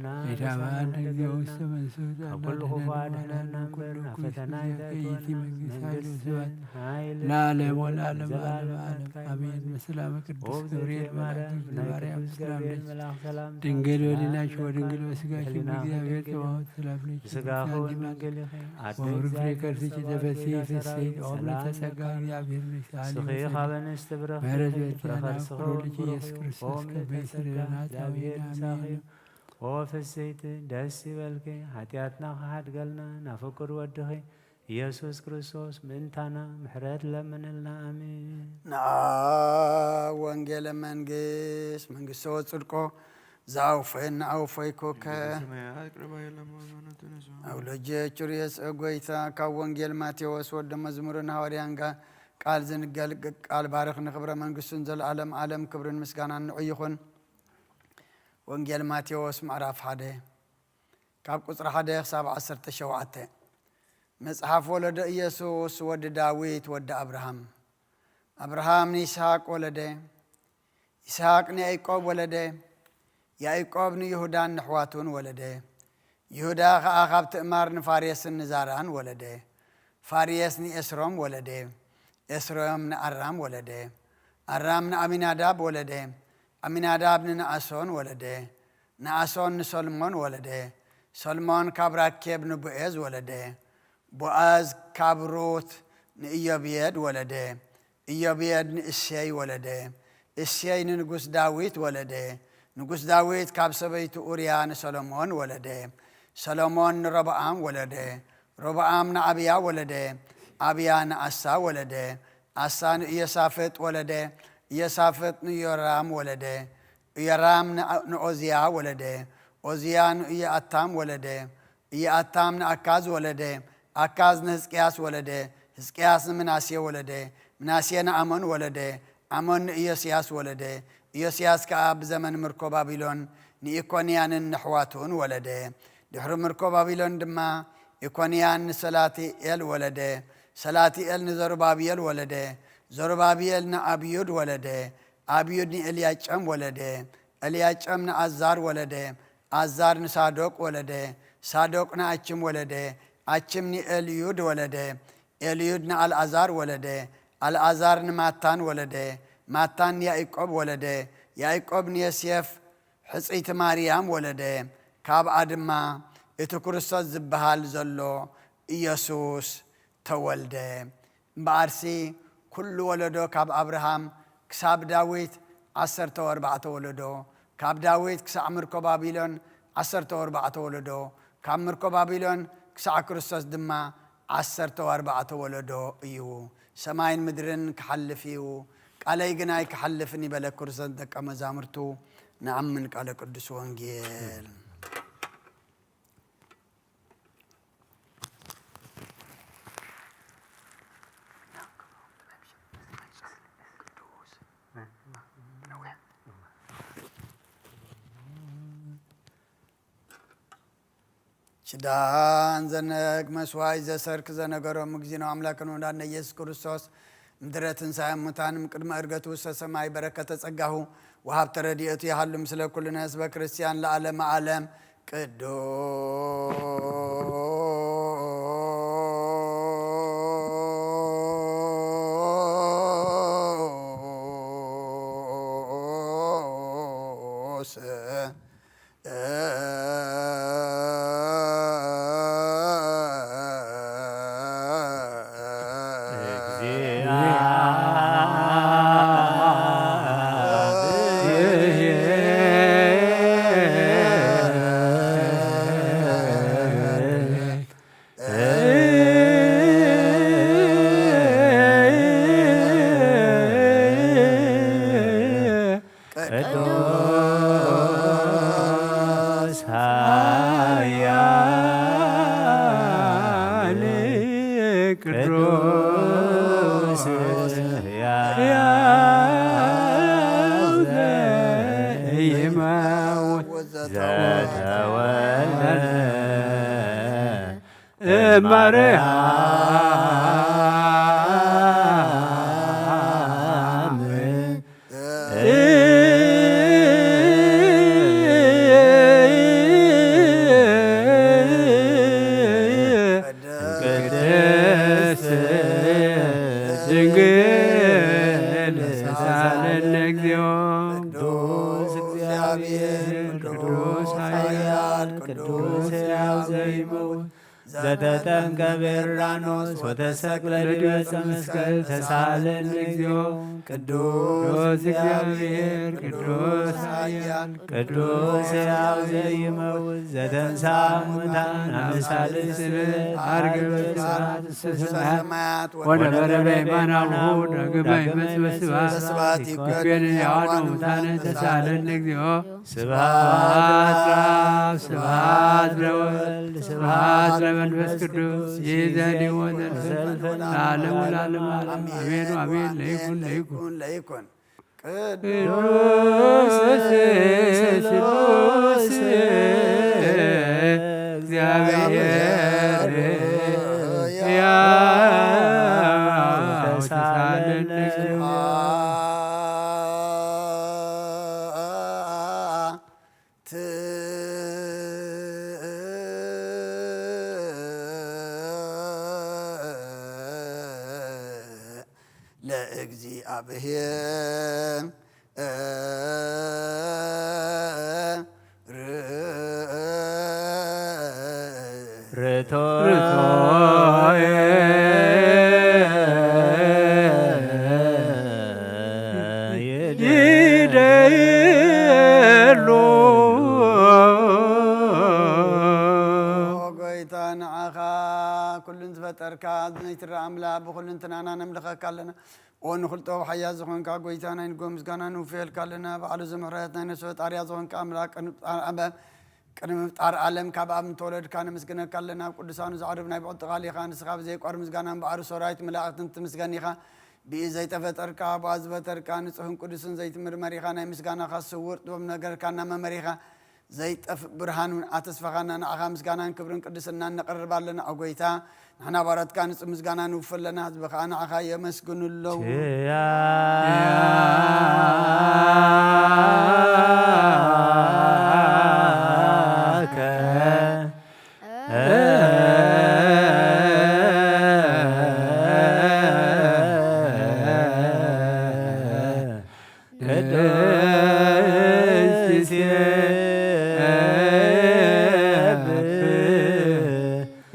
በደልና ኢታብአነ እግዚኦ ውስተ መንሱት ካብ ኩሉ ክፉ ኣድሕነና እምበር ናብ ፈተና ኣይተእትወና። መንግስት መንግስት ኃይል ወስብሐት ለዓለሙ ለዓለመ ዓለም ዓለም አሜን። በሰላመ ቅዱስ ገብርኤል መልአክ ማርያም ሰላም ለኪ ድንግል በሊናኪ ወድንግል በስጋኪ እግዚአብሔር ተዋህዶ ሰላም ለኪ። ብስጋኪ ወድንግል ኢኪ። ወፍሬ ከርስኪ ተፈሲ ፍስሕት ኦ ምልዕተ ጸጋ እግዚአብሔር ምስሌኪ። ንስኺ ካብ ኣንስቲ ብረኽቲ ኢኪ። ፍረ ከርስኺ ወልድኪ ኢየሱስ ክርስቶስ ከበይ ስሬና ጸዊና። አሜን። ኦ ፍስሕቲ ደስ ይበልኪ፣ ሓጢኣትና ክሓድገልና ናብ ፍቁር ወድኺ ኢየሱስ ክርስቶስ ምእንታና ምሕረት ለምንልና። ኣሜን። ንዓ ወንጌለ መንግስት መንግስቶ ወጽድቆ ዘአውፈየን ነአውፈይኮከ። ሰማያት ቅረባ የለም ሃይማኖት ነሱ። አውሎጀ ቹርየስ ጎይታ ካብ ወንጌል ማቴዎስ ወደ መዝሙርን ሃዋርያን ጋ-፣ ቃል ዝንገል ቃል ባርኽ ንኽብረ መንግስቱን ዘለዓለም ዓለም ክብርን ምስጋናን ንዑ ይኹን። ወንጌል ማቴዎስ ምዕራፍ ሓደ ካብ ቁጽሪ ሓደ ክሳብ ዓሰርተ ሸውዓተ። መጽሓፍ ወለዶ ኢየሱስ ወዲ ዳዊት ወዲ ኣብርሃም። ኣብርሃም ንይስሃቅ ወለደ። ይስሃቅ ንያዕቆብ ወለደ። ያዕቆብ ንይሁዳን ንሕዋቱን ወለደ። ይሁዳ ኸኣ ካብ ትእማር ንፋሬስን ንዛራን ወለደ። ፋሬስ ንኤስሮም ወለደ። ኤስሮም ንኣራም ወለደ። ኣራም ንኣሚናዳብ ወለደ። ኣሚናዳብ ንነኣሶን ወለደ። ነኣሶን ንሰልሞን ወለደ። ሰልሞን ካብ ራኬብ ንቦኤዝ ወለደ። ቦኣዝ ካብ ሩት ንኢዮብየድ ወለደ። ኢዮብየድ ንእሴይ ወለደ። እሴይ ንንጉስ ዳዊት ወለደ። ንጉስ ዳዊት ካብ ሰበይቱ ኡርያ ንሰሎሞን ወለደ። ሰሎሞን ንሮብዓም ወለደ። ሮብዓም ንኣብያ ወለደ። ኣብያ ንኣሳ ወለደ። ኣሳ ንኢዮሳፍጥ ወለደ። ኢዮሳፍጥ ንዮራም ወለደ። ኢዮራም ንኣ-፣ ንኦዝያ ወለደ። ኦዝያ ንኢዮኣታም ወለደ። ኢዮኣታም ንኣካዝ ወለደ። ኣካዝ ንህዝቅያስ ወለደ። ህዝቅያስ ንምናሴ ወለደ። ምናሴ ንኣሞን ወለደ። ኣሞን ንኢዮስያስ ወለደ። ኢዮስያስ ከኣ ብዘመን ምርኮ ባቢሎን ንኢኮንያንን ንኣሕዋቱን ወለደ። ድሕሪ ምርኮ ባቢሎን ድማ ኢኮንያን ንሰላትኤል ወለደ። ሰላትኤል ንዘሩባብኤል ወለደ። ዘሩባብኤል ንኣብዩድ ወለደ። ኣብዩድ ንኤልያጨም ወለደ። ኤልያጨም ንኣዛር ወለደ። ኣዛር ንሳዶቅ ወለደ፣ ሳዶቅ ንኣችም ወለደ፣ ኣችም ንኤልዩድ ወለደ፣ ኤልዩድ ንኣልኣዛር ወለደ፣ ኣልኣዛር ንማታን ወለደ፣ ማታን ንያዕቆብ ወለደ፣ ያዕቆብ ንዮሴፍ ሕጽይቲ ማርያም ወለደ። ካብኣ ድማ እቲ ክርስቶስ ዝበሃል ዘሎ ኢየሱስ ተወልደ። እምበኣርሲ ኩሉ ወለዶ ካብ ኣብርሃም ክሳብ ዳዊት ዓሰርተ ኣርባዕተ ወለዶ፣ ካብ ዳዊት ክሳዕ ምርኮ ባቢሎን ዓሰርተ ኣርባዕተ ወለዶ፣ ካብ ምርኮ ባቢሎን ክሳዕ ክርስቶስ ድማ ዓሰርተ ኣርባዕተ ወለዶ እዩ። ሰማይን ምድርን ክሓልፍ እዩ፣ ቃለይ ግን ኣይክሓልፍን እዩ በለ ክርስቶስ ደቀ መዛሙርቱ። ንኣምን ቃለ ቅዱስ ወንጌል። ችዳን ዘነግ መስዋይ ዘሰርክ ዘነገሮም እግዚእነ ኣምላክን ወዳነ ኢየሱስ ክርስቶስ ምድረ ትንሣኤ ሙታንም ቅድመ እርገቱ ውስተ ሰማይ በረከተ ጸጋሁ ወሃብተ ረድኤቱ ይሃሉ ምስለ ኩልነ ህዝበ ክርስቲያን ለዓለመ ዓለም። ቅዱስ ቅዱስ ኃያል ቅዱስ ሕያው ዘይመውት ዘተወልደ እማርያም ቅድስት ድንግል ሳለን እግዚኦ። ቅዱስ እግዚአብሔር ቅዱስ ኃያል ቅዱስ ሕያው ዘይመውት ዘተጠምቀ በዮርዳኖስ ወተሰቅለ ዲበ ዕፀ መስቀል ተሳለን እግዚኦ። ቅዱስ እግዚአብሔር ቅዱስ ኃያል ቅዱስ ሕያው ዘይመውት ዘተንሳ ሙታን አምሳለ ስብሐት አርገ በስብሐት ውስተ ሰማያት ወነበረ በየማነ አቡሁ ዳግመ ይመጽእ በስብሐት በስብሐት ይኮን ሕያዋን ሙታነ ተሳለን እግዚኦ። ስብሐት ለአብ ስብሐት ለወልድ ስብሐት ለመንፈስ ቅዱስ ይእዜኒ ወዘልፈ ለዓለሙ ለዓለመ ዓለም አሜን ወአሜን። ለይኩን ለይኩን ለይኩን። ቅዱስ ስሉስ እግዚአብሔር ሕያው ተሳለን። ለእግዚአብሔር ርቶ ይደሉ። ጎይታ ንዓኻ ኩሉን ዝፈጠርካ ዘይትረኣ ኣምላኽ ብኹልንትናና ነምልኸካ ኣለና። ኦ ንኹልጦ ሓያል ዝኾንካ ጎይታ ናይ ንጎ ምስጋና ንውፍየልካ ኣለና። ባዕሉ ዝምሕረት ናይ ነፍሲ ፈጣርያ ዝኾንካ ኣምላኽ ቅድሚ ፍጣር ዓለም ቅድሚ ምፍጣር ዓለም ካብ ኣብ እንተወለድካ ነመስግነካ ኣለና። ኣብ ቅዱሳኑ ዘዕርብ ናይ ብዕልቲ ቃል ኢኻ። ንስኻ ብዘይቋር ምስጋና እምበኣር ሰራዊት መላእኽትን ትምስገን ኢኻ። ብኢ ዘይተፈጠርካ ብኣ ዝፈጠርካ ንጹሕን ቅዱስን ዘይትምርመር ኢኻ። ናይ ምስጋናኻ ስውር ጥበብ ነገርካ እናመመሪኻ ዘይጠፍእ ብርሃን እውን ኣተስፋኻና። ንዓኻ ምስጋናን ክብርን ቅድስናን ነቕርብ ኣለና። ኦ ጎይታ ንሕና ባሮትካ ንጹህ ምስጋና ንውፍ ኣለና። ህዝቢ ኸዓ ንዓኻ የመስግኑ ኣለዉ።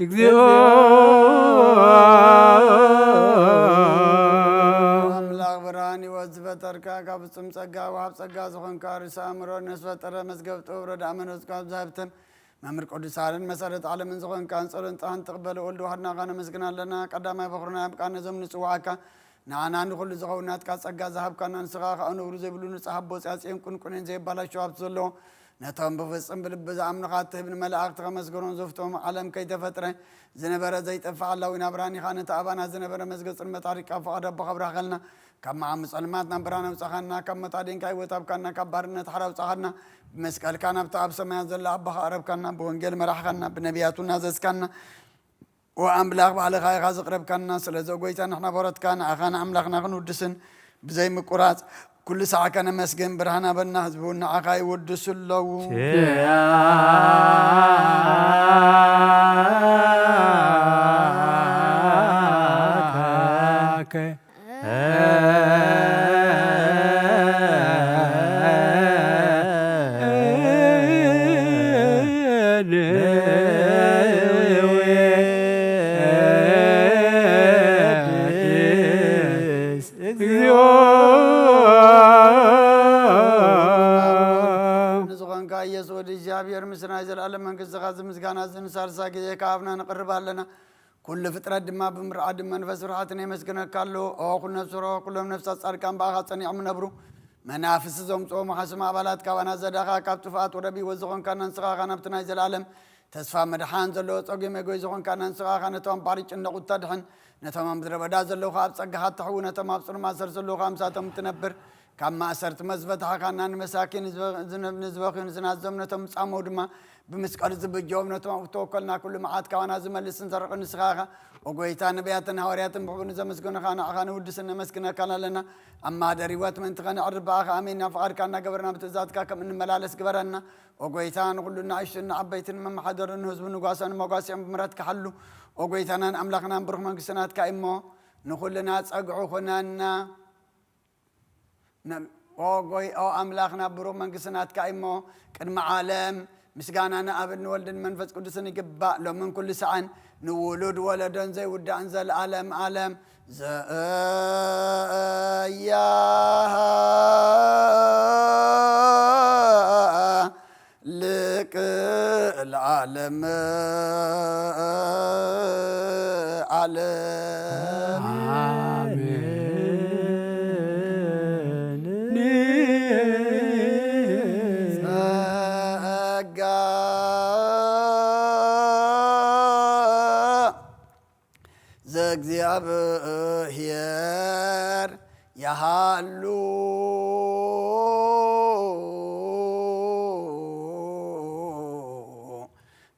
እግዚኦ ኣምላኽ ብርሃን ህይወት ዝፈጠርካ፣ ካብ ፍጹም ጸጋ ወሃብ ጸጋ ዝኾንካ፣ ርእሰ ኣእምሮ ነፍስ ፈጠረ መዝገብ ጥበብ ረዳእ መንፈስ ቅዱስ ዝሃብተን መምህር ቅዱስ ሳርን መሰረት ዓለምን ዝኾንካ፣ ንጸሎን ጸሎትናን ትቕበል ወልድ ዋሕድናኻ ነመስግና ኣለና። ቀዳማይ በኹርና ኣብ ቃል ነዞም ንጽዋዓካ፣ ንዓና ንኹሉ ዝኸውን ናትካ ጸጋ ዝሃብካና፣ ንስኻ ከኣ ነውሪ ዘይብሉ ንጹሕ ኣቦ፣ ጸያጽኤን ቁንቁኔን ዘይባላሸው ሃብቲ ዘለዎ፣ ነቶም ብፍጹም ብልቢ ዝኣምኑኻ እትህብ፣ ንመላእኽቲ ከመስግኖም ዘፍትዎም፣ ዓለም ከይተፈጥረ ዝነበረ ዘይጠፍእ ሓላዊና ብርሃን ኢኻ። ነቲ ኣባና ዝነበረ መዝገብ ጽልመት ኣርሒቕካ፣ ፍቓድ ኣቦኻ ኣብራህካልና። ካብ መዓሙ ጸልማት ናብ ብርሃን ኣውጻኻና፣ ካብ ሞት ኣዲንካ ህይወት ሃብካና፣ ካብ ባርነት ሓራ ኣውጻኻና። ብመስቀልካ ናብቲ ኣብ ሰማያት ዘሎ ኣቦኻ ኣቕረብካና፣ ብወንጌል መራሕኻና፣ ብነቢያቱ ናዘዝካና። ወኣምላኽ ባዕልኻ ኢኻ ዘቕረብካና። ስለዚ ጎይታ ንሕና በረትካ ንኣኻ ንኣምላኽና ክንውድስን ብዘይ ምቁራጽ ኩሉ ሳዕ ከነመስግን ብርሃን ኣበና፣ ህዝቢ እውን ንዓኻ ይውድሱ ኣለዉ። ኪያከ ንዝኾንካ ኢየሱስ ወዲ እግዚኣብሔር፣ ምስ ናይ ዘለኣለም መንግስትኻ እዚ ምስጋና እዚ ንሳልሳይ ግዜ ካብ ኣብና ንቕርብ ኣለና። ኩሉ ፍጥረት ድማ ብምርዓድን መንፈስ ፍርሃትን የመስግነካ ኣሎ። ኦ ኩሉ ነፍሲ ርሆ፣ ኩሎም ነፍሳት ጻድቃን ብኣኻ ጸኒዖም ይነብሩ። መናፍስቲ ዘምጽኦ መሓስም ኣባላት ካብ ኣናዘዳኻ፣ ካብ ጥፍኣት ወደብ ህይወት ዝኾንካና ንስኻ ኸኣ ናብቲ ናይ ዘለኣለም ተስፋ መድሓን ዘለዎ ጸጉ መጎይ ዝኾንካና ንስኻ ኸኣ ነቶም ባር ይጭነቑ እተድሕን፣ ነቶም ኣብ ምድረ በዳ ዘለዉ ኸኣ ኣብ ጸጋኻ እተሕዊ፣ ነቶም ኣብ ጽኑዕ ማእሰር ዘለዉ ኸኣ ምሳቶም እትነብር፣ ካብ ማእሰርቲ መዝፈታሕኻና ንመሳኪን ንዝበ-፣ ዝነ-፣ ንዝበኽዩን ዝናዘም ነቶም ዝጻመው ድማ ብመስቀሉ ዝብጀዎም ነቶም ኣብኡ ተወከልና ኩሉ መዓት ካባና ዝመልስን ዘርቕን ንስኻ ኢኻ። ኦ ጎይታ፣ ነቢያትን ሃዋርያትን ብሕቡእ ንዘመስገኑኻ ንዓኻ ንውድስን ነመስግነካን ኣለና። ኣብ ማህደር ህይወት ምእንቲ ኸነዕርፍ ብኣኻ ኣሜንና ፍቓድካ እናገበርና ብትእዛዝካ ከም እንመላለስ ግበረና። ኦ ጎይታ፣ ንኹሉ ንኣሽቱን ንዓበይትን መመሓደርን ንህዝቡ ንጓሳን መጓሲኦም ብምሕረትካ ሓሉ። ኦ ጎይታናን ኣምላኽናን ብሩኽ መንግስቲ ናትካ እዩ እሞ ንኹልና ጸግዑ ኹነና። ነ-፣ ኦ ጎይ-፣ ኦ ኣምላኽና፣ ብሩኽ መንግስቲ ናትካ እሞ፣ ቅድሚ ዓለም ምስጋና ንኣብን ንወልድን መንፈስ ቅዱስን ይግባእ፣ ሎምን ኩሉ ሰዓን፣ ንውሉድ ወለዶን ዘይውዳእን ዘለዓለም ዓለም። ዘእያ ልቅ ለዓለም ዓለም። ኣሜን። ጸጋ ዘእግዚኣብሔር ይሃሉ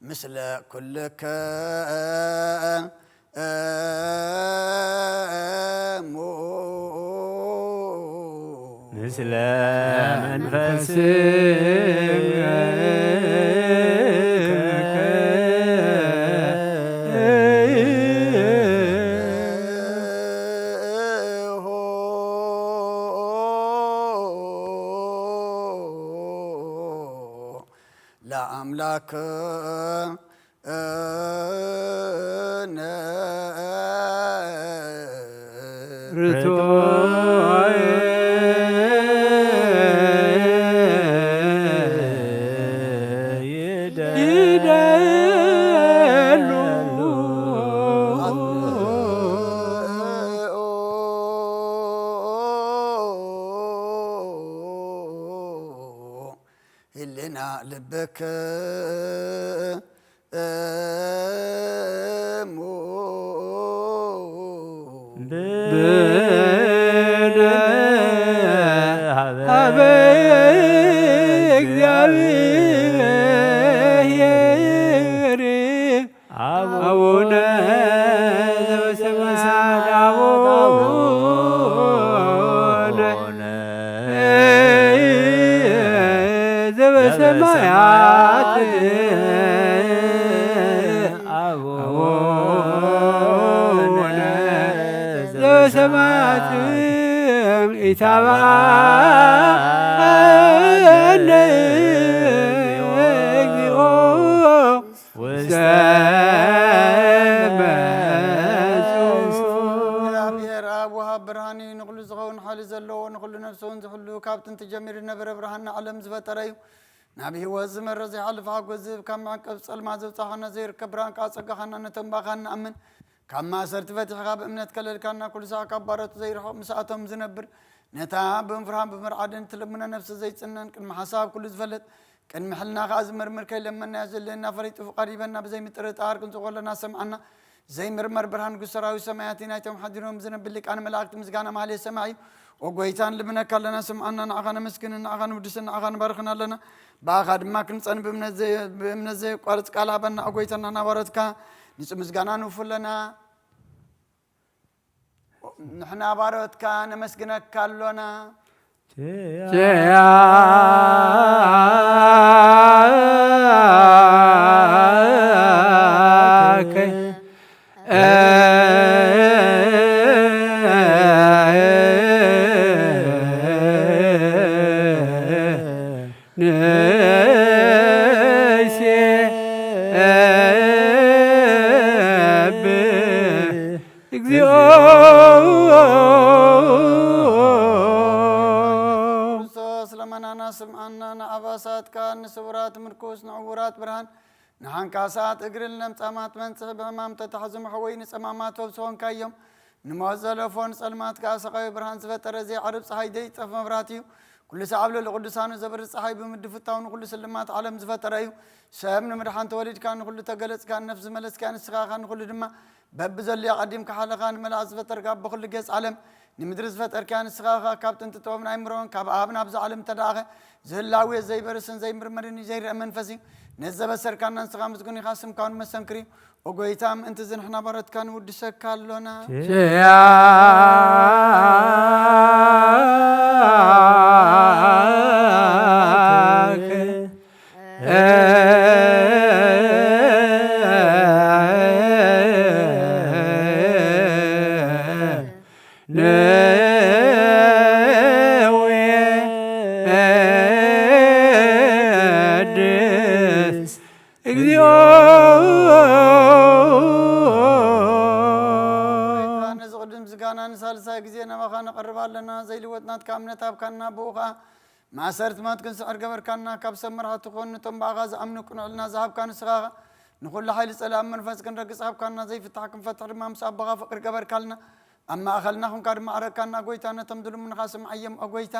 ምስለ ኩልክሙ። ምስለ መንፈስከ። ለአምላክ ርቱዕ ይደሉ። ህልና ልብክ እሙ ብነ ሀበ እግዚአብሔር አቡነ ዘበሰማያት አቡነ ዘበሰማያት አቡነ ዘበሰማያት ኢታባነ እውን ዝሕሉ ካብ ጥንቲ ጀሚሩ ዝነበረ ብርሃን ንዓለም ዝፈጠረ እዩ። ናብ ህይወት ዝመርሕ ዘይሓልፍ ሓጎስ ዝህብ ካብ መዕቀብ ጸልማት ዘውጻኻና ዘይርከብ ብርሃን ከዓ ጸጋኻና ነቶም ባኻ ንኣምን ካብ ማእሰርቲ ፈቲሕኻ ብእምነት ከለልካና ኩሉ ሳዕ ካብ ባሮት ዘይርሕቕ ምስኣቶም ዝነብር ነታ ብምፍርሃን ብምርዓድን ትልምኖ ነፍሲ ዘይጽነን ቅድሚ ሓሳብ ኩሉ ዝፈልጥ ቅድሚ ሕልና ከዓ ዝምርምር ከይለመናዮ ዘድልየና ፈሊጡ ፍቓድ ይበና ብዘይምጥርጣር ክንጽቆ ኣለና ሰምዓና ዘይምርመር ብርሃን ንጉስ ሰራዊት ሰማያት ናይቶም ሓዲሮም ዝነብል ሊቃነ መላእክት ምስጋና ማህሌት ሰማይ እዩ። ኦ ጎይታ ንልምነካ ኣለና ስምዓና ንዓኻ ነመስግን ንዓኻ ንውድስን ንዓኻ ንባርኽን ኣለና። ብኣኻ ድማ ክንጸን ብእምነት ዘየ- ብእምነት ዘየቋርጽ ቃል ሃበና ኦ ጎይታና ናባረትካ ንጹ ምስጋና ንውፉለና። ንሕና ባሮትካ ነመስግነካ ኣሎና። ንሴብህ እግዚኦ። ክርስቶስ ለመናና ስምዓና ንኣባሳትካ ንስውራት ምርኩስ ንዕውራት ብርሃን ንሓንካሳት እግርን ለምጻማት መንጽሒ ብሕማም ተታሕዙ መሕወይ ንጸማማት ፈውሲ ኾንካዮም። ንሞት ዘለፎ ንጸልማት ከኣ ሰቓዩ ብርሃን ዝፈጠረ ዘይዓርብ ጸሓይ ዘይጠፍ መብራት እዩ። ኩሉ ሰዓብ ልዕሊ ቅዱሳኑ ዘብሪ ጸሓይ ብምድፍታው ንኹሉ ስልማት ዓለም ዝፈጠረ እዩ። ሰብ ንምድሓን ተወሊድካ ንኹሉ ተገለጽካ ነፍሲ መለስካ ንስኻ ኢኻ ንኹሉ ድማ በብዘልዮ ኣቐዲምካ ሓለኻ ንመላእኽቲ ዝፈጠርካ ኣቦ ኩሉ ገጽ ዓለም ንምድሪ ዝፈጠርካ ንስኻ ኢኻ ካብ ጥንቲ ጥበብን ኣይምሮን ካብ ኣብ ናብዛ ዓለም ተደኣኸ ዝህላዌ ዘይበርስን ዘይምርመርን እዩ ዘይረአ መንፈስ እዩ ነዚ ዘበሰርካና ንስኻ ምስጉን ኢኻ ስምካ እውን መሰንክር እዩ ኦጎይታ ምእንቲ ዝንሕና ባረትካ ንውድሰካ ኣሎና። ሸያ ነወድስ እግዚኦ። ነዚ ቅዱስ ምስጋና ንሳልሳይ ግዜ ናባኻ ነቐርብ ኣለና። ዘይልወጥ ናትካ እምነት ሃብካና፣ ብኡ ኸኣ ማእሰርቲ ሞት ክንስዕር ገበርካና። ካብ ሰብ መራሕቲ ኾን፣ ነቶም ብኣኻ ዝኣምኑ ቅኑዕ ሕልና ዝሃብካ ንስኻ ኸኣ፣ ንኹሉ ሓይሊ ጸላእን መንፈስ ክንረግጽ ሃብካና። ዘይፍታሕ ክንፈትሕ ድማ ምስ ኣቦኻ ፍቕሪ ገበርካልና። ኣብ ማእኸልና ኹንካ ድማ ኣረካና ጐይታ፣ ነቶም ዝልምኑኻ ስምዓዮም ኦ ጐይታ።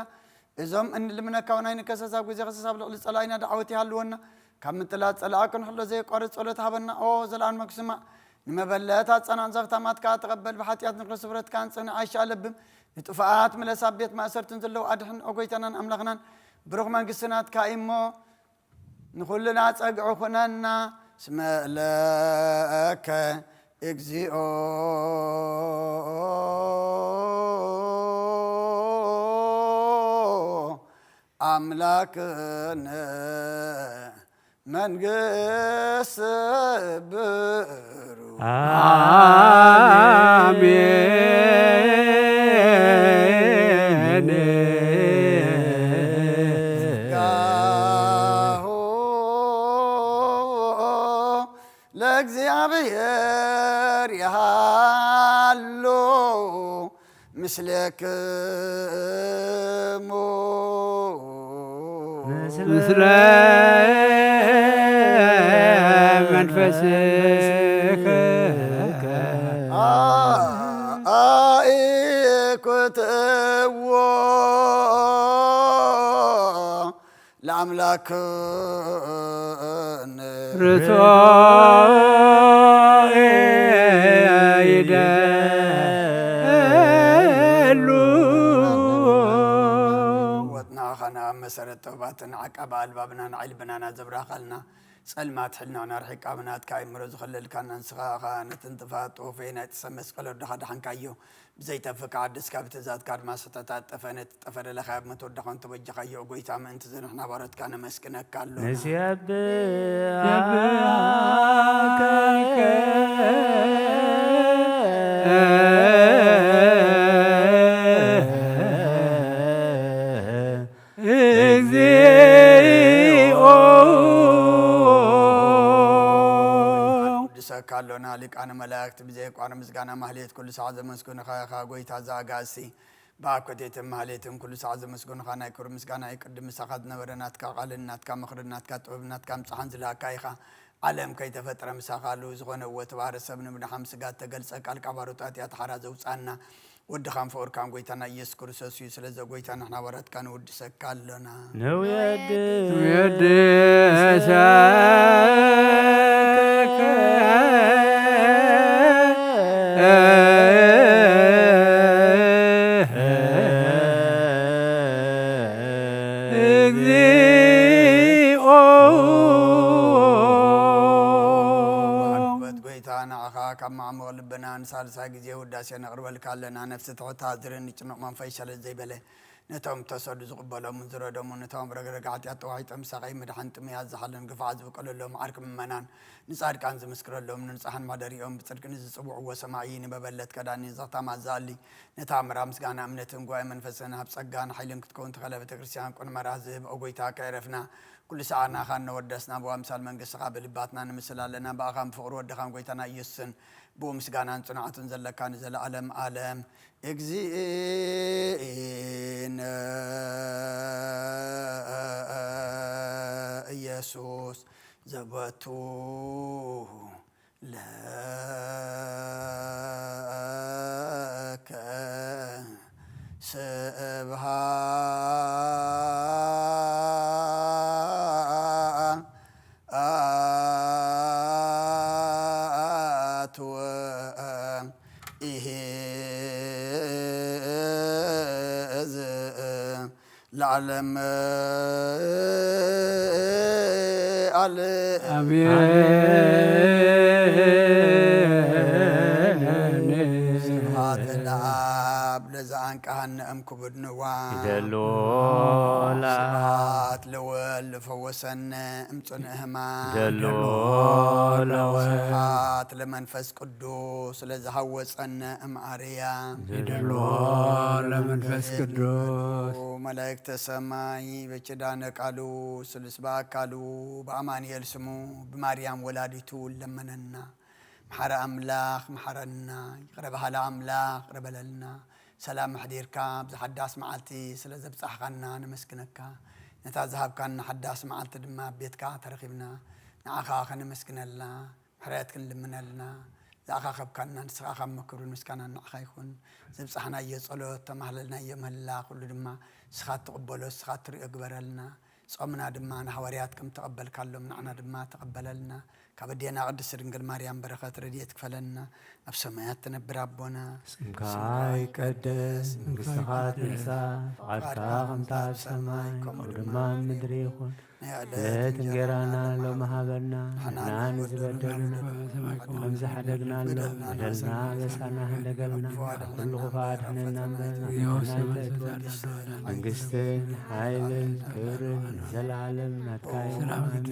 እዞም እንልምነካ እውን ኣይንከሰስ፣ ኣብ ግዜ ከሰስ ኣብ ልዕሊ ጸላኢና ዳዕወት ይሃልወና። ካብ ምጥላጥ ጸላኢ ክንሕሎ ዘየቋርጽ ጸሎት ሃበና ኦ ዘለኣለማዊ ክስማዕ። ንመበለት ኣጸናን ዘኽታማት ከኣ ተቐበል፣ ብሓጢኣት ንክርስብረትካ ንጽንዕ ኣይሻለብም። ንጥፉኣት ምለስ፣ ኣብ ቤት ማእሰርትን ዘለዉ ኣድሕን ኦ ጐይታናን ኣምላኽናን። ብሩኽ መንግስቲ ናትካ እዩ እሞ፣ ንኹልና ጸግዒ ኩነና። እስመ ለከ እግዚኦ ኣምላክነ መንግስት ብሩ። ኣሜን። ጸጋሁ ለእግዚኣብሔር ይሃሉ ምስሌክሙ። ምስለ መንፈስከ። ኣኢኩትዎ ለኣምላክን ርቶ ይደሉ። ወጥና ኸና መሰረት ተውባትን ዓቃባ ኣልባብና ንዓይ ልብናና ዘብራኸልና ጸልማት ሕልናና ርሒቃ ብናትካ ይምሮ ዝኸለልካና ንስኻ ኸኣ ነቲ ንጥፋት ጥውፌ ናይ ጥሰ መስቀል ወድኻ ደሓንካዮ። ብዘይተፍካ ዓድስ ካብ ትእዛዝካ ኣድማስ ተታጠፈ፣ ነቲ ጠፈረ ለኻብ መትወዳኸን ተበጃኻዮ። ኦ ጎይታ፣ ምእንቲ ዝንሕና ባሮትካ ነመስግነካ ኣሎና። ንስየብሐከ እግዚኦ። ንወድሰካ ኣሎና፣ ሊቃነ መላእክት ብዘየቋርጽ ምስጋና ማህሌት ኩሉ ሰዓት ዘመስግኑኻ ኢኻ። ጎይታ ዘኣጋእዝቲ፣ ብኣኮቴትን ማህሌትን ኩሉ ሳዕ ዘመስገኑኻ ናይ ክብሪ ምስጋና እዩ። ቅድም ምሳኻ ዝነበረ ናትካ ቃልን ናትካ ምኽርን ናትካ ጥበብን ናትካ ምጽሓን ዝለኣካ ኢኻ። ዓለም ከይተፈጥረ ምሳኻ ኣሉ ዝኾነ እወ ተባህረ ሰብ ንምድሓም ስጋ እተገልጸ ቃልካ ባሮት ኣትያ ተሓራ ዘውጻና ወድኻን ፍቕርካን ጎይታና ኢየሱስ ክርስቶስ እዩ። ስለዚ ጎይታ ንሕና ባራትካ ንውድሰካ ኣሎና። ንውየድስ ንውየድሰከ እግዚኦ። ወሓድበት ጎይታ ንዓኻ ካብ ማዕሙቕ ልብና ንሳልሳይ ግዜ ውዳሴ ነቕርበልካ ኣለና። ነፍሲ ትሑት ዝርኢ ንጭኑቕ መንፈስ ሸለል ዘይበለ ነቶም ተሰዱ ዝቕበሎምን ዝረደሙ ነቶም ረግረግ ሓጢኣት ተዋሒጦም ሳቐይ ምድሓን ጥሙያት ዝሓልን ግፋዓት ዝበቀለሎም ዓርኪ ምእመናን ንጻድቃን ዝምስክረሎም ንንጹሓን ማሕደሪኦም ብጽድቂ ንዝጽውዕዎ ሰማዒ ንመበለት ከዳኒ ዘኽታማት ዝኣሊ ነታ ምራ ምስጋና እምነትን ጉባኤ መንፈስን ኣብ ጸጋን ሓይልን ክትከውን ተኸለ ቤተ ክርስቲያን ቁን መራ ዝህብ ኦ ጎይታ ከየረፍና ኩሉ ሰዓና ኻን ነወደስና ብዋ ምሳል መንግስትኻ ብልባትና ንምስል ኣለና ብኣኻን ፍቕሪ ወድኻን ጎይታና ኢየሱስን ብኡ ምስጋናን ጽንዓቱን ዘለካ ንዘለኣለም ኣለም። እግዚእነ ኢየሱስ ዘበቱ ለከ ስብሃት ወኢሂ እዝ ለዓለም ኣለ። ኣሜን። ስብሃት ለኣብ ለዘኣንቀሃነ እምክቡድ ንዋ። ይደሎ ለኣብ። ስብሃት ለወልድ ለፈወሰነ እምጽንእ ህማም። ይደሎ ለወልድ። ስብሃት ለመንፈስ ቅዱስ ለዝሃወጸነ እምኣርያ። ይደሎ ለመንፈስ ቅዱስ። መላእክተ ሰማይ በኪዳነ ቃሉ ስሉስ በኣካሉ ብኣማኑኤል ስሙ ብማርያም ወላዲቱ ለመነና። መሓረ ኣምላኽ መሓረና፣ ይቕረ በሃሊ ኣምላኽ ይቕረ በለልና። ሰላም ኣሕዲርካ ኣብዚ ሓዳስ መዓልቲ ስለ ዘብጻሕኻና ነመስግነካ። ነታ ዝሃብካና ሓዳስ መዓልቲ ድማ ኣብ ቤትካ ተረኺብና ንዓኻ ከነመስግነላ ምሕረት ክንልምነልና ዝኣኻኸብካና ንስኻ ካብ መክብርን ምስጋናን ንዓኻ ይኹን። ዘብጻሕናዮ ጸሎት፣ ተማህለልናዮ ምህላ ኩሉ ድማ ንስኻ እትቕበሎ፣ ንስኻ እትርእዮ ግበረልና። ጾምና ድማ ንሃዋርያት ከም ተቐበልካሎም ንዓና ድማ ተቐበለልና። ካብ ኣዴና ቅድስት ድንግል ማርያም በረኸት ረድኤት ክፈለና። ኣብ ሰማያት ትነብር ኣቦና፣ ስምካ ይቀደስ፣ መንግስትኻ ትምጻእ፣ ፍቓድካ ከምታ ኣብ ሰማይ ከምኡ ድማ ኣብ ምድሪ ይኹን። ናይ ዕለት ዕለት እንጀራና ሎሚ ሃበና፣ ንሕና ንዝበደሉና ከም ዝሓደግናሎም በደልና በሳና ሕደገልና፣ ካብ ኩሉ ክፉእ ኣድሕነና እምበር፣ ንሕና ኣይተእትወና። መንግስትን ሓይልን ክብርን ንዘለዓለም ናትካ እዩ። ኣሜን።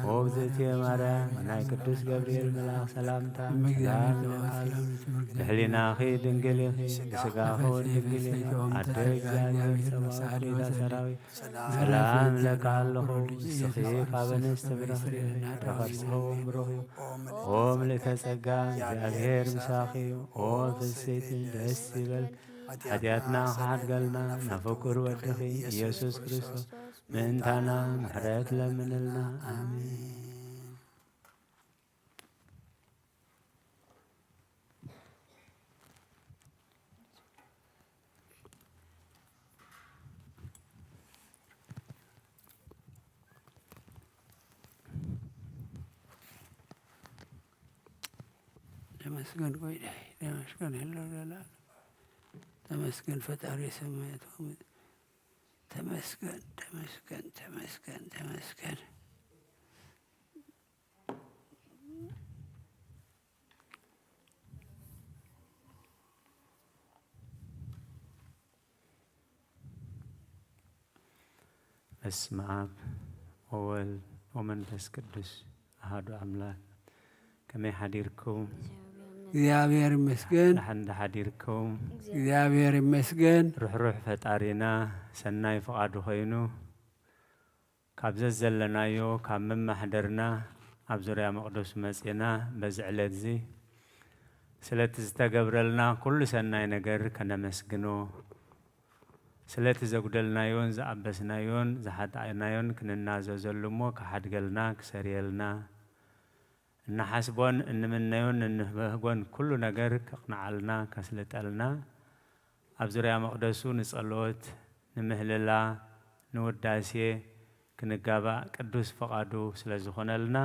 ኦ ብዝእቲ ማርያም፣ ናይ ቅዱስ ገብርኤል መልኣኽ ሰላምታ ሰላም ይብለኪ። ብሕሊናኺ ድንግል ኢኺ፣ ብስጋኺ እውን ድንግል ኢኺ። ኣደ እግዚኣብሔር ጸባኦት፣ ጌታ ሰራዊት፣ ሰላም እለኪ ኣለኹ፣ ንስኺ ካብ ኣንስቲ ብሩኽቲ ኢኺ፣ ፍረ ከርስኺ እውን ብሩኽ እዩ። ኦ ምልእተ ጸጋ፣ እግዚኣብሔር ምሳኺ እዩ። ኦ ፍስሕቲ ደስ ይበልኪ፣ ሓጢኣትና ክሓድገልና ናብ ፍቁር ወድኺ ኢየሱስ ክርስቶስ ምእንታና ምሕረት ለምንልና። ኣሜን። ተመስገን ጎይታይ፣ ተመስገን ህሎ ዘላለም። ተመስገን ፈጣሪ ሰማያት ወምድር። ተመስገን፣ ተመስገን፣ ተመስገን፣ ተመስገን። በስመ ኣብ ወወልድ ወመንፈስ ቅዱስ ኣሐዱ ኣምላክ። ከመይ ሓዲርኩም? እግዚኣብሔር ይመስገን። ደሓን ዶ ሓዲርኩም? እግዚኣብሔር ይመስገን። ርሕሩሕ ፈጣሪና ሰናይ ፍቓዱ ኮይኑ ካብ ዘዘለናዮ ካብ መማሕደርና ኣብ ዙርያ መቕደሱ መጺና በዚ ዕለት እዚ ስለቲ ዝተገብረልና ኩሉ ሰናይ ነገር ከነመስግኖ ስለቲ ዘጉደልናዮን ዝኣበስናዮን ዝሓጣእናዮን ክንናዘዘሉ እሞ ክሓድገልና ክሰርየልና፣ እንሓስቦን እንምነዮን እንብህጎን ኩሉ ነገር ከቕንዓልና ከስልጠልና፣ ኣብ ዙርያ መቕደሱ ንጸሎት፣ ንምህልላ፣ ንውዳሴ ክንጋባእ ቅዱስ ፍቓዱ ስለ ዝኾነልና፣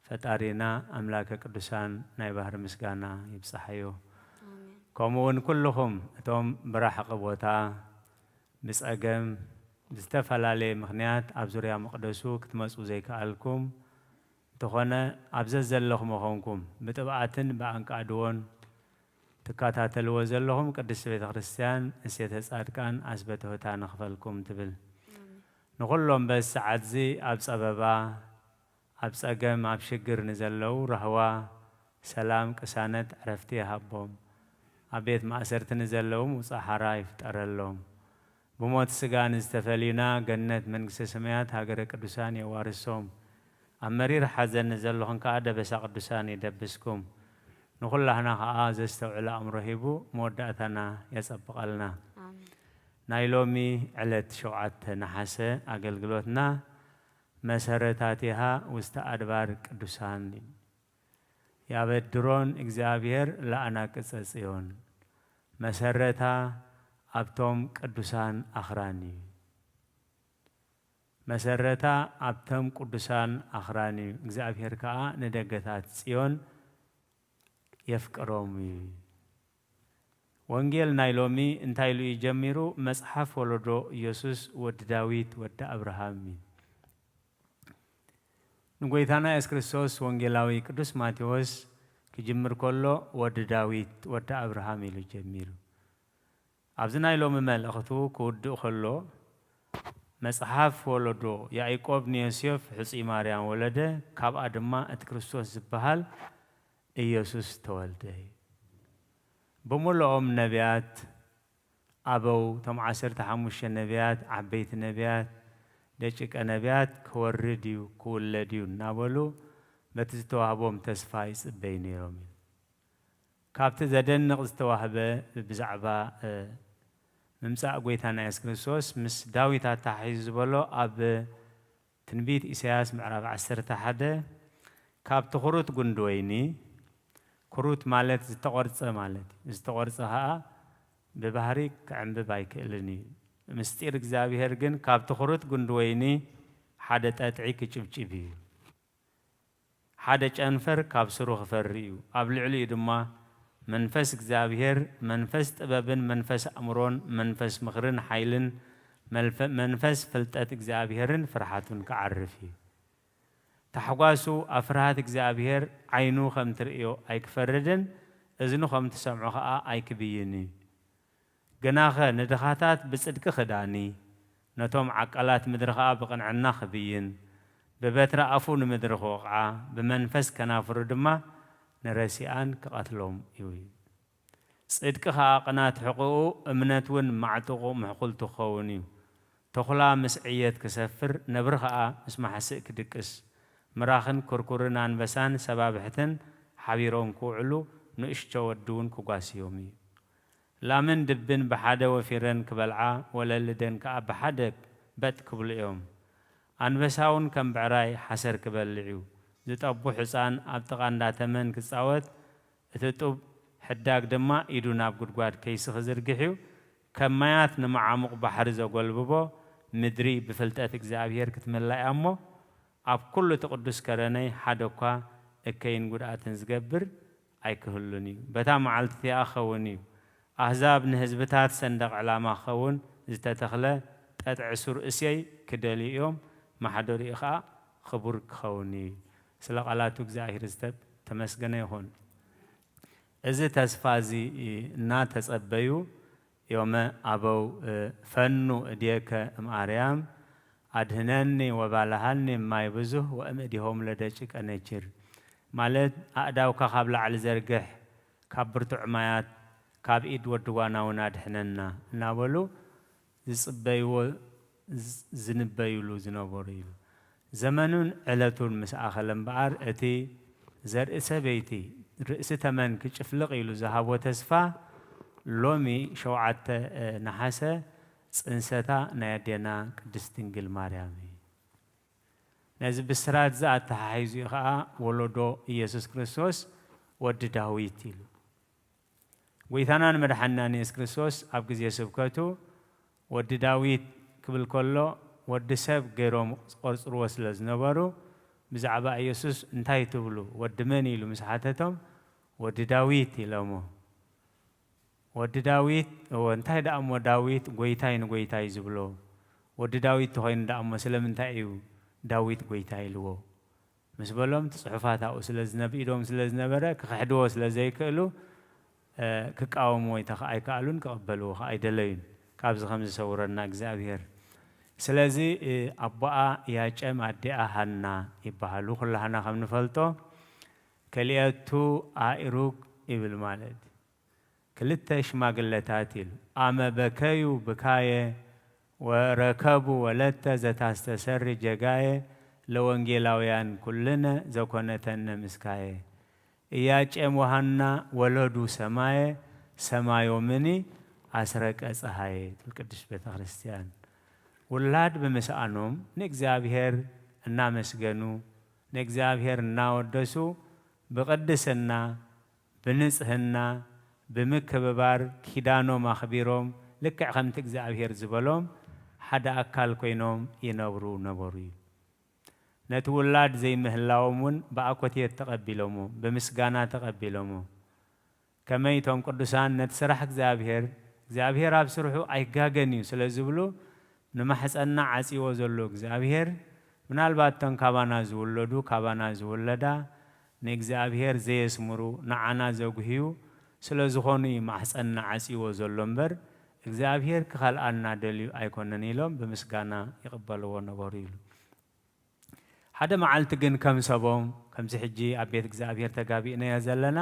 ፈጣሪና ኣምላከ ቅዱሳን ናይ ባህሪ ምስጋና ይብጽሓዮ። ኣሜን። ከምኡ እውን ኩልኹም እቶም ብራሕቂ ቦታ ብጸገም ብዝተፈላለየ ምኽንያት ኣብ ዙርያ መቕደሱ ክትመጹ ዘይከኣልኩም እንተኾነ፣ ኣብ ዘዘለኹም ኾንኩም ብጥብኣትን ብኣንቃድዎን ትከታተልዎ ዘለኹም ቅድስቲ ቤተ ክርስቲያን እሴተ ጻድቃን ኣስበተ ሆታ ንኽፈልኩም ትብል። ኣሜን። ንኹሎም በዚ ሰዓትዚ ኣብ ጸበባ፣ ኣብ ጸገም፣ ኣብ ሽግር ንዘለዉ ራህዋ፣ ሰላም፣ ቅሳነት፣ ዕረፍቲ ይሃቦም። ኣብ ቤት ማእሰርቲ ንዘለዉ ምውጻእ ሓራ ይፍጠረሎም። ብሞት ስጋ ንዝተፈልዩና ገነት መንግስተ ሰማያት ሃገረ ቅዱሳን የዋርሶም። ኣብ መሪር ሓዘን ንዘለኹም ከኣ ደበሳ ቅዱሳን ይደብስኩም። ንኹላህና ከኣ ዘስተውዕል ኣእምሮ ሂቡ መወዳእታና የጸብቐልና። ኣሜን። ናይ ሎሚ ዕለት ሸውዓተ ነሓሰ ኣገልግሎትና መሰረታቲሃ ውስተ ኣድባር ቅዱሳን እዩ። ያበድሮን እግዚኣብሔር ለአናቅጸ ጽዮን፣ መሰረታ ኣብቶም ቅዱሳን ኣኽራን እዩ። መሰረታ ኣብቶም ቅዱሳን ኣኽራን እዩ። እግዚኣብሔር ከኣ ንደገታት ጽዮን የፍቅሮም እዩ። ወንጌል ናይ ሎሚ እንታይ ኢሉ እዩ ጀሚሩ? መጽሓፍ ወለዶ ኢየሱስ ወዲ ዳዊት ወዲ ኣብርሃም እዩ። ንጎይታና የሱስ ክርስቶስ ወንጌላዊ ቅዱስ ማቴዎስ ክጅምር ከሎ ወዲ ዳዊት ወዲ ኣብርሃም ኢሉ ጀሚሩ። ኣብዚ ናይ ሎሚ መልእኽቱ ክውድእ ከሎ መጽሓፍ ወለዶ ያዕቆብ ንዮሴፍ ሕጹይ ማርያም ወለደ፣ ካብኣ ድማ እቲ ክርስቶስ ዝበሃል ኢየሱስ ተወልደ። ብምልኦም ነቢያት ኣበው፣ እቶም ዓሰርተ ሓሙሽተ ነቢያት፣ ዓበይቲ ነቢያት፣ ደቂቀ ነቢያት ክወርድ እዩ፣ ክውለድ እዩ እናበሉ በቲ ዝተዋህቦም ተስፋ ይጽበዩ ነይሮም እዩ። ካብቲ ዘደንቕ ዝተዋህበ ብዛዕባ፣ እ፣ ምምጻእ ጎይታና የሱስ ክርስቶስ ምስ ዳዊት ኣተሓሒዙ ዝበሎ ኣብ ትንቢት ኢሳያስ ምዕራፍ ዓሰርተ ሓደ፣ ካብቲ ክሩት ጉንዲ ወይኒ፣ ክሩት ማለት ዝተቖርጸ ማለት እዩ። ዝተቖርጸ ኸኣ ብባህሪ ክዕንብብ ኣይክእልን እዩ። ምስጢር እግዚኣብሔር ግን ካብቲ ክሩት ጉንዲ ወይኒ ሓደ ጠጥዒ ክጭብጭብ እዩ። ሓደ ጨንፈር ካብ ስሩ ክፈሪ እዩ። ኣብ ልዕሊኡ ድማ መንፈስ እግዚኣብሔር፣ መንፈስ ጥበብን መንፈስ ኣእምሮን፣ መንፈስ ምኽርን ሓይልን፣ መልፈ-፣ መንፈስ ፍልጠት እግዚኣብሔርን ፍርሓቱን ክዓርፍ እዩ። ታሕጓሱ ኣብ ፍርሃት እግዚኣብሔር ዓይኑ ከም ትርእዮ ኣይክፈርድን፣ እዝኑ ከም ትሰምዖ ኸኣ ኣይክብይን እዩ። ግናኸ ንድኻታት ብጽድቂ ክዳኒ፣ ነቶም ዓቃላት ምድሪ ኸኣ ብቕንዕና ክብይን፣ ብበትሪ ኣፉ ንምድሪ ክወቕዓ፣ ብመንፈስ ከናፍሩ ድማ ንረሲኣን ክቐትሎም እዩ። ጽድቂ ኸኣ ቅናት ሕቖኡ፣ እምነት እውን ማዕጥቑ ምሕኩልቱ ክኸውን እዩ። ተኹላ ምስ ዕየት ክሰፍር፣ ነብሪ ኸኣ ምስ ማሕስእ ክድቅስ፣ ምራኽን ኩርኩርን ኣንበሳን ሰባብሕትን ሓቢሮም ክውዕሉ ንእሽቶ ወዲ እውን ክጓስዮም እዩ። ላምን ድብን ብሓደ ወፊረን ክበልዓ፣ ወለልደን ከኣ ብሓደ በጥ ክብሉ እዮም። ኣንበሳ እውን ከም ብዕራይ ሓሰር ክበልዕ እዩ። ዝጠቡ ሕጻን ኣብ ጥቓ እንዳ ተመን ክጻወት፣ እቲ ጡብ ሕዳግ ድማ ኢዱ ናብ ጉድጓድ ከይሲ ክዝርግሕ እዩ። ከም ማያት ንመዓሙቕ ባሕሪ ዘጎልብቦ፣ ምድሪ ብፍልጠት እግዚኣብሔር ክትምላእ እያ እሞ፣ ኣብ ኩሉ እቲ ቅዱስ ከረነይ ሓደ እኳ እከይን ጉድኣትን ዝገብር ኣይክህሉን እዩ። በታ መዓልቲ እቲኣ ክኸውን እዩ። ኣህዛብ ንህዝብታት ሰንደቕ ዕላማ ክኸውን ዝተተኽለ ጠጥዒ ሱር እሴይ ክደልዩ እዮም፣ ማሕደሪኡ ኸኣ ክቡር ክኸውን እዩ። ስለ ቃላቱ እግዚኣብሔር ዝተመስገነ ይኹን። እዚ ተስፋ እዚ እናተጸበዩ ዮመ ኣበው፣ እ፣ ፈኑ እዴከ እምኣርያም ኣድህነኒ ወባልሃኒ እማይ ብዙህ ወእምእዲሆም ለደቂቀ ነችር። ማለት ኣእዳውካ ካብ ላዕሊ ዘርግሕ፣ ካብ ብርቱዕ ማያት፣ ካብ ኢድ ወዲ ጓና እውን ኣድሕነና እናበሉ ዝጽበይዎ፣ ዝ-፣ ዝንበዩሉ ዝነበሩ እዩ። ዘመኑን ዕለቱን ምስ ኣኸለ እምበኣር፣ እቲ ዘርኢ ሰበይቲ ርእሲ ተመን ክጭፍልቕ ኢሉ ዝሃቦ ተስፋ፣ ሎሚ ሸውዓተ ነሓሰ ጽንሰታ ናይ ኣዴና ቅድስት ድንግል ማርያም እዩ። ነዚ ብስራት እዚ ኣተሓሒዙ እዩ ኸዓ ወለዶ ኢየሱስ ክርስቶስ ወዲ ዳዊት ኢሉ። ጎይታናን መድሓንናን የሱስ ክርስቶስ ኣብ ግዜ ስብከቱ ወዲ ዳዊት ክብል ከሎ፣ ወዲ ሰብ ገይሮም ዝቆጽርዎ ስለ ዝነበሩ፣ ብዛዕባ ኢየሱስ እንታይ ትብሉ? ወዲ መን ኢሉ ምስ ሓተቶም፣ ወዲ ዳዊት ኢሎሞ። ወዲ ዳዊት፣ እወ፣ እንታይ ደኣ እሞ ዳዊት ጎይታይ ንጎይታይ ዝብሎ? ወዲ ዳዊት ተኾይኑ ደኣ እሞ ስለምንታይ እዩ ዳዊት ጎይታይ ኢልዎ? ምስ በሎም፣ እቲ ጽሑፋት ኣብኡ ስለ ዝነብ-፣ ኢዶም ስለ ዝነበረ፣ ክኽሕድዎ ስለ ዘይክእሉ፣ እ፣ ክቃወምዎ ይተኽ-፣ ኣይከኣሉን፣ ክቕበልዎ ከኣ ኣይደለዩን። ካብዚ ከም ዝሰውረና እግዚኣብሔር። ስለዚ፣ እ፣ ኣቦኣ ያጨም፣ ኣዴኣ ሃና ይበሃሉ። ኩላህና ከም ንፈልጦ፣ ክልኤቱ ኣእሩግ ይብል ማለት እዩ። ክልተ ሽማግለታት ኢሉ፣ ኣመ በከዩ ብካየ ወረከቡ ወለተ ዘታስተሰሪ ጀጋየ ለወንጌላውያን ኩልነ ዘኮነተነ ምስካየ። ኢያቄም ወሃና ወለዱ ሰማየ፣ ሰማዮምኒ ኣስረቀ ጸሃየ ትብል ቅድስት ቤተ ክርስቲያን። ውላድ ብምስኣኖም ንእግዚኣብሔር እናመስገኑ፣ ንእግዚኣብሔር እናወደሱ፣ ብቅድስና፣ ብንጽህና፣ ብምክብባር፣ ኪዳኖም ኣኽቢሮም፣ ልክዕ ከምቲ እግዚኣብሔር ዝበሎም ሓደ ኣካል ኮይኖም ይነብሩ ነበሩ እዩ። ነቲ ውላድ ዘይምህላዎም እውን ብኣኮቴት ተቐቢሎሞ፣ ብምስጋና ተቐቢሎሞ። ከመይ እቶም ቅዱሳን ነቲ ስራሕ እግዚኣብሔር፣ እግዚኣብሔር ኣብ ስርሑ ኣይጋገን እዩ ስለ ዝብሉ፣ ንማሕፀንና ዓጽይዎ ዘሎ እግዚኣብሔር፣ ምናልባት እተን ካባና ዝውለዱ፣ ካባና ዝውለዳ፣ ንእግዚኣብሔር ዘየስምሩ፣ ንዓና ዘጉህዩ ስለ ዝኾኑ እዩ ማሕፀንና ዓጽይዎ ዘሎ እምበር፣ እግዚኣብሔር ክኸልኣና ደልዩ ኣይኮነን ኢሎም ብምስጋና ይቕበልዎ ነበሩ ኢሉ። ሓደ መዓልቲ ግን ከም ሰቦም፣ ከምዚ ሕጂ ኣብ ቤት እግዚኣብሔር ተጋቢእናዮ ዘለና፣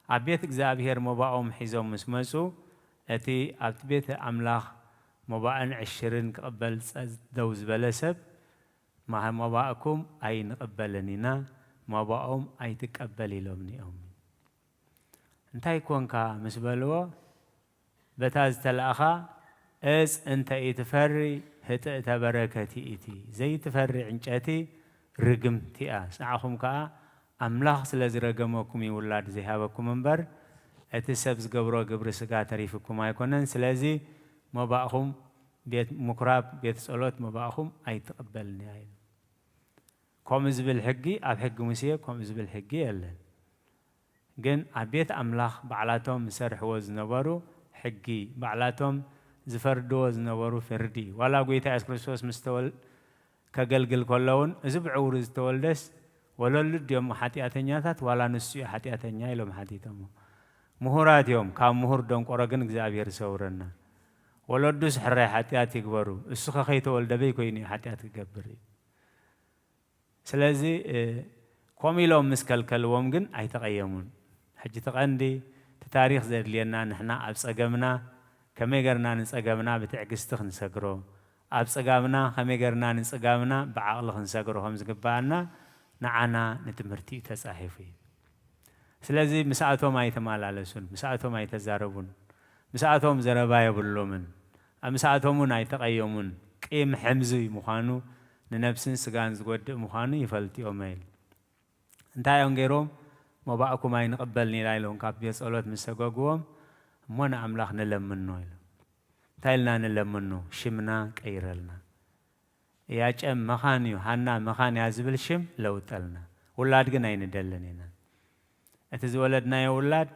ኣብ ቤት እግዚኣብሔር ሞባኦም ሒዞም ምስ መጹ፣ እቲ ኣብቲ ቤት ኣምላኽ ሞባእን ዕሽርን ክቕበል ጸ-፣ ደው ዝበለ ሰብ፣ "ማህ-፣ ሞባእኩም ኣይንቕበልን ኢና፣ ሞባኦም ኣይትቀበል" ኢሎምኒ እዮም። "እንታይ ኮንካ?" ምስ በልዎ፣ "በታ ዝተላእኻ እጽ እንተ ኢትፈሪ ህጥእተ በረከት ይእቲ፣ ዘይትፈሪ ዕንጨቲ ርግምቲ እያ። ንዓኹም ከኣ ኣምላኽ ስለ ዝረገመኩም እዩ ውላድ ዘይሃበኩም እምበር፣ እቲ ሰብ ዝገብሮ ግብሪ ስጋ ተሪፍኩም ኣይኮነን። ስለዚ መባእኹም፣ ቤት ምኩራብ፣ ቤት ጸሎት መባእኹም ኣይትቕበልን እያ" ኢሉ። ከምኡ ዝብል ሕጊ ኣብ ሕጊ ሙሴ ከምኡ ዝብል ሕጊ የለን። ግን ኣብ ቤት ኣምላኽ ባዕላቶም ዝሰርሕዎ ዝነበሩ ሕጊ፣ ባዕላቶም ዝፈርድዎ ዝነበሩ ፍርዲ፣ ዋላ ጎይታ የሱስ ክርስቶስ ምስ ተወል-፣ ከገልግል ከሎ እውን፣ "እዚ ብዕውሩ ዝተወልደስ ወለሉ ድዮም ሓጢኣተኛታት፣ ዋላ ንሱ እዩ ሓጢኣተኛ?" ኢሎም ሓቲቶሞ። ምሁራት እዮም፣ ካብ ምሁር ደንቆሮ ግን እግዚኣብሔር ይሰውረና። "ወለዱስ ሕራይ ሓጢኣት ይግበሩ፣ እሱ ከ ከይተወልደ በይ ኮይኑ እዩ ሓጢኣት ክገብር?" እዩ። ስለዚ፣ እ፣ ከምኡ ኢሎም ምስ ከልከልዎም ግን ኣይተቐየሙን። ሕጂ እቲ ቀንዲ፣ እቲ ታሪኽ ዘድልየና ንሕና ኣብ ጸገምና ከመይ ገርና ንጸገምና ብትዕግስቲ ክንሰግሮ፣ ኣብ ጽጋምና ከመይ ገርና ንጽጋምና ብዓቕሊ ክንሰግሮ ከም ዝግብኣና ንዓና ንትምህርቲ እዩ ተጻሒፉ እዩ። ስለዚ ምስኣቶም ኣይተመላለሱን፣ ምስኣቶም ኣይተዛረቡን፣ ምስኣቶም ዘረባ የብሎምን፣ ኣብ ምስኣቶም እውን ኣይተቐየሙን። ቂም ሕምዚ ምዃኑ፣ ንነብስን ስጋን ዝጎድእ ምዃኑ ይፈልጡ እዮም ኢሉ። እንታይ እዮም ገይሮም? "መባእኩም ኣይንቕበልን ኢና" ኢሎም ካብ ቤት ጸሎት ምስ ሰገግዎም፣ "እሞ ንኣምላኽ ንለምኖ" ኢሎም። እንታይ ኢልና ንለምኖ? "ሽምና ቀይረልና። ኢያቄም መኻን እዩ፣ ሃና መኻን እያ ዝብል ሽም ለውጠልና። ውላድ ግን ኣይንደልን ኢና። እቲ ዝወለድናዮ ውላድ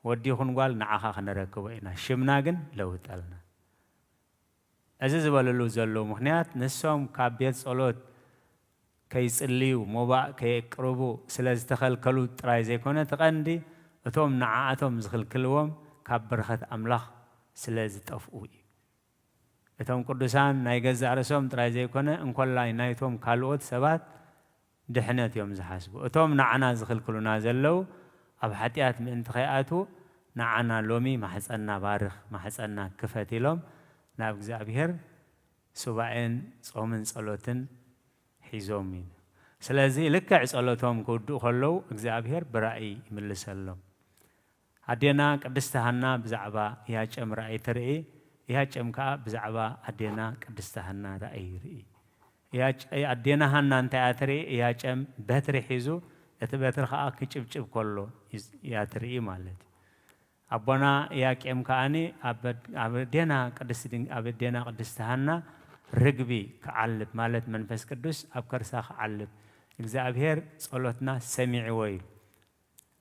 ወዲ ይኹን ጓል ንዓኻ ክነረክቦ ኢና። ሽምና ግን ለውጠልና።" እዚ ዝበልሉ ዘለዉ ምኽንያት፣ ንሶም ካብ ቤት ጸሎት ከይጽልዩ፣ ሞባእ ከየቅርቡ ስለ ዝተኸልከሉ ጥራይ ዘይኮነ፣ እቲ ቀንዲ እቶም ንዓኣቶም ዝኽልክልዎም ካብ በረኸት ኣምላኽ ስለ ዝጠፍኡ እዩ። እቶም ቅዱሳን ናይ ገዛእ ርእሶም ጥራይ ዘይኮነ፣ እንኮላይ ናይቶም ካልኦት ሰባት ድሕነት እዮም ዝሓስቡ። እቶም ንዓና ዝኽልክሉና ዘለዉ፣ ኣብ ሓጢኣት ምእንቲ ከይኣትዉ፣ ንዓና ሎሚ ማሕጸንና ባርኽ፣ ማሕጸንና ክፈት ኢሎም ናብ እግዚኣብሔር ሱባኤን ጾምን ጸሎትን ሒዞም እዩ። ስለዚ ልክዕ ጸሎቶም ክውድኡ ከለዉ እግዚኣብሔር ብራእይ ይምልሰሎም። ኣዴና ቅድስቲ ሃና ብዛዕባ ኢያቄም ራእይ ትርኢ፣ ኢያቄም ከኣ ብዛዕባ ኣዴና ቅድስቲ ሃና ራእይ ይርኢ። ኢያቄ-፣ ኣዴና ሃና እንታይ እያ ትርኢ? ኢያቄም በትሪ ሒዙ፣ እቲ በትሪ ከኣ ክጭብጭብ ከሎ ይዝ-፣ እያ ትርኢ ማለት እዩ። ኣቦና ኢያቄም ከኣኒ ኣብ በድ-፣ ኣብ ኣዴና ቅድስቲ ድን-፣ ኣብ ኣዴና ቅድስቲ ሃና ርግቢ ክዓልብ ማለት መንፈስ ቅዱስ ኣብ ከርሳ ክዓልብ እግዚኣብሔር ጸሎትና ሰሚዕዎ እዩ።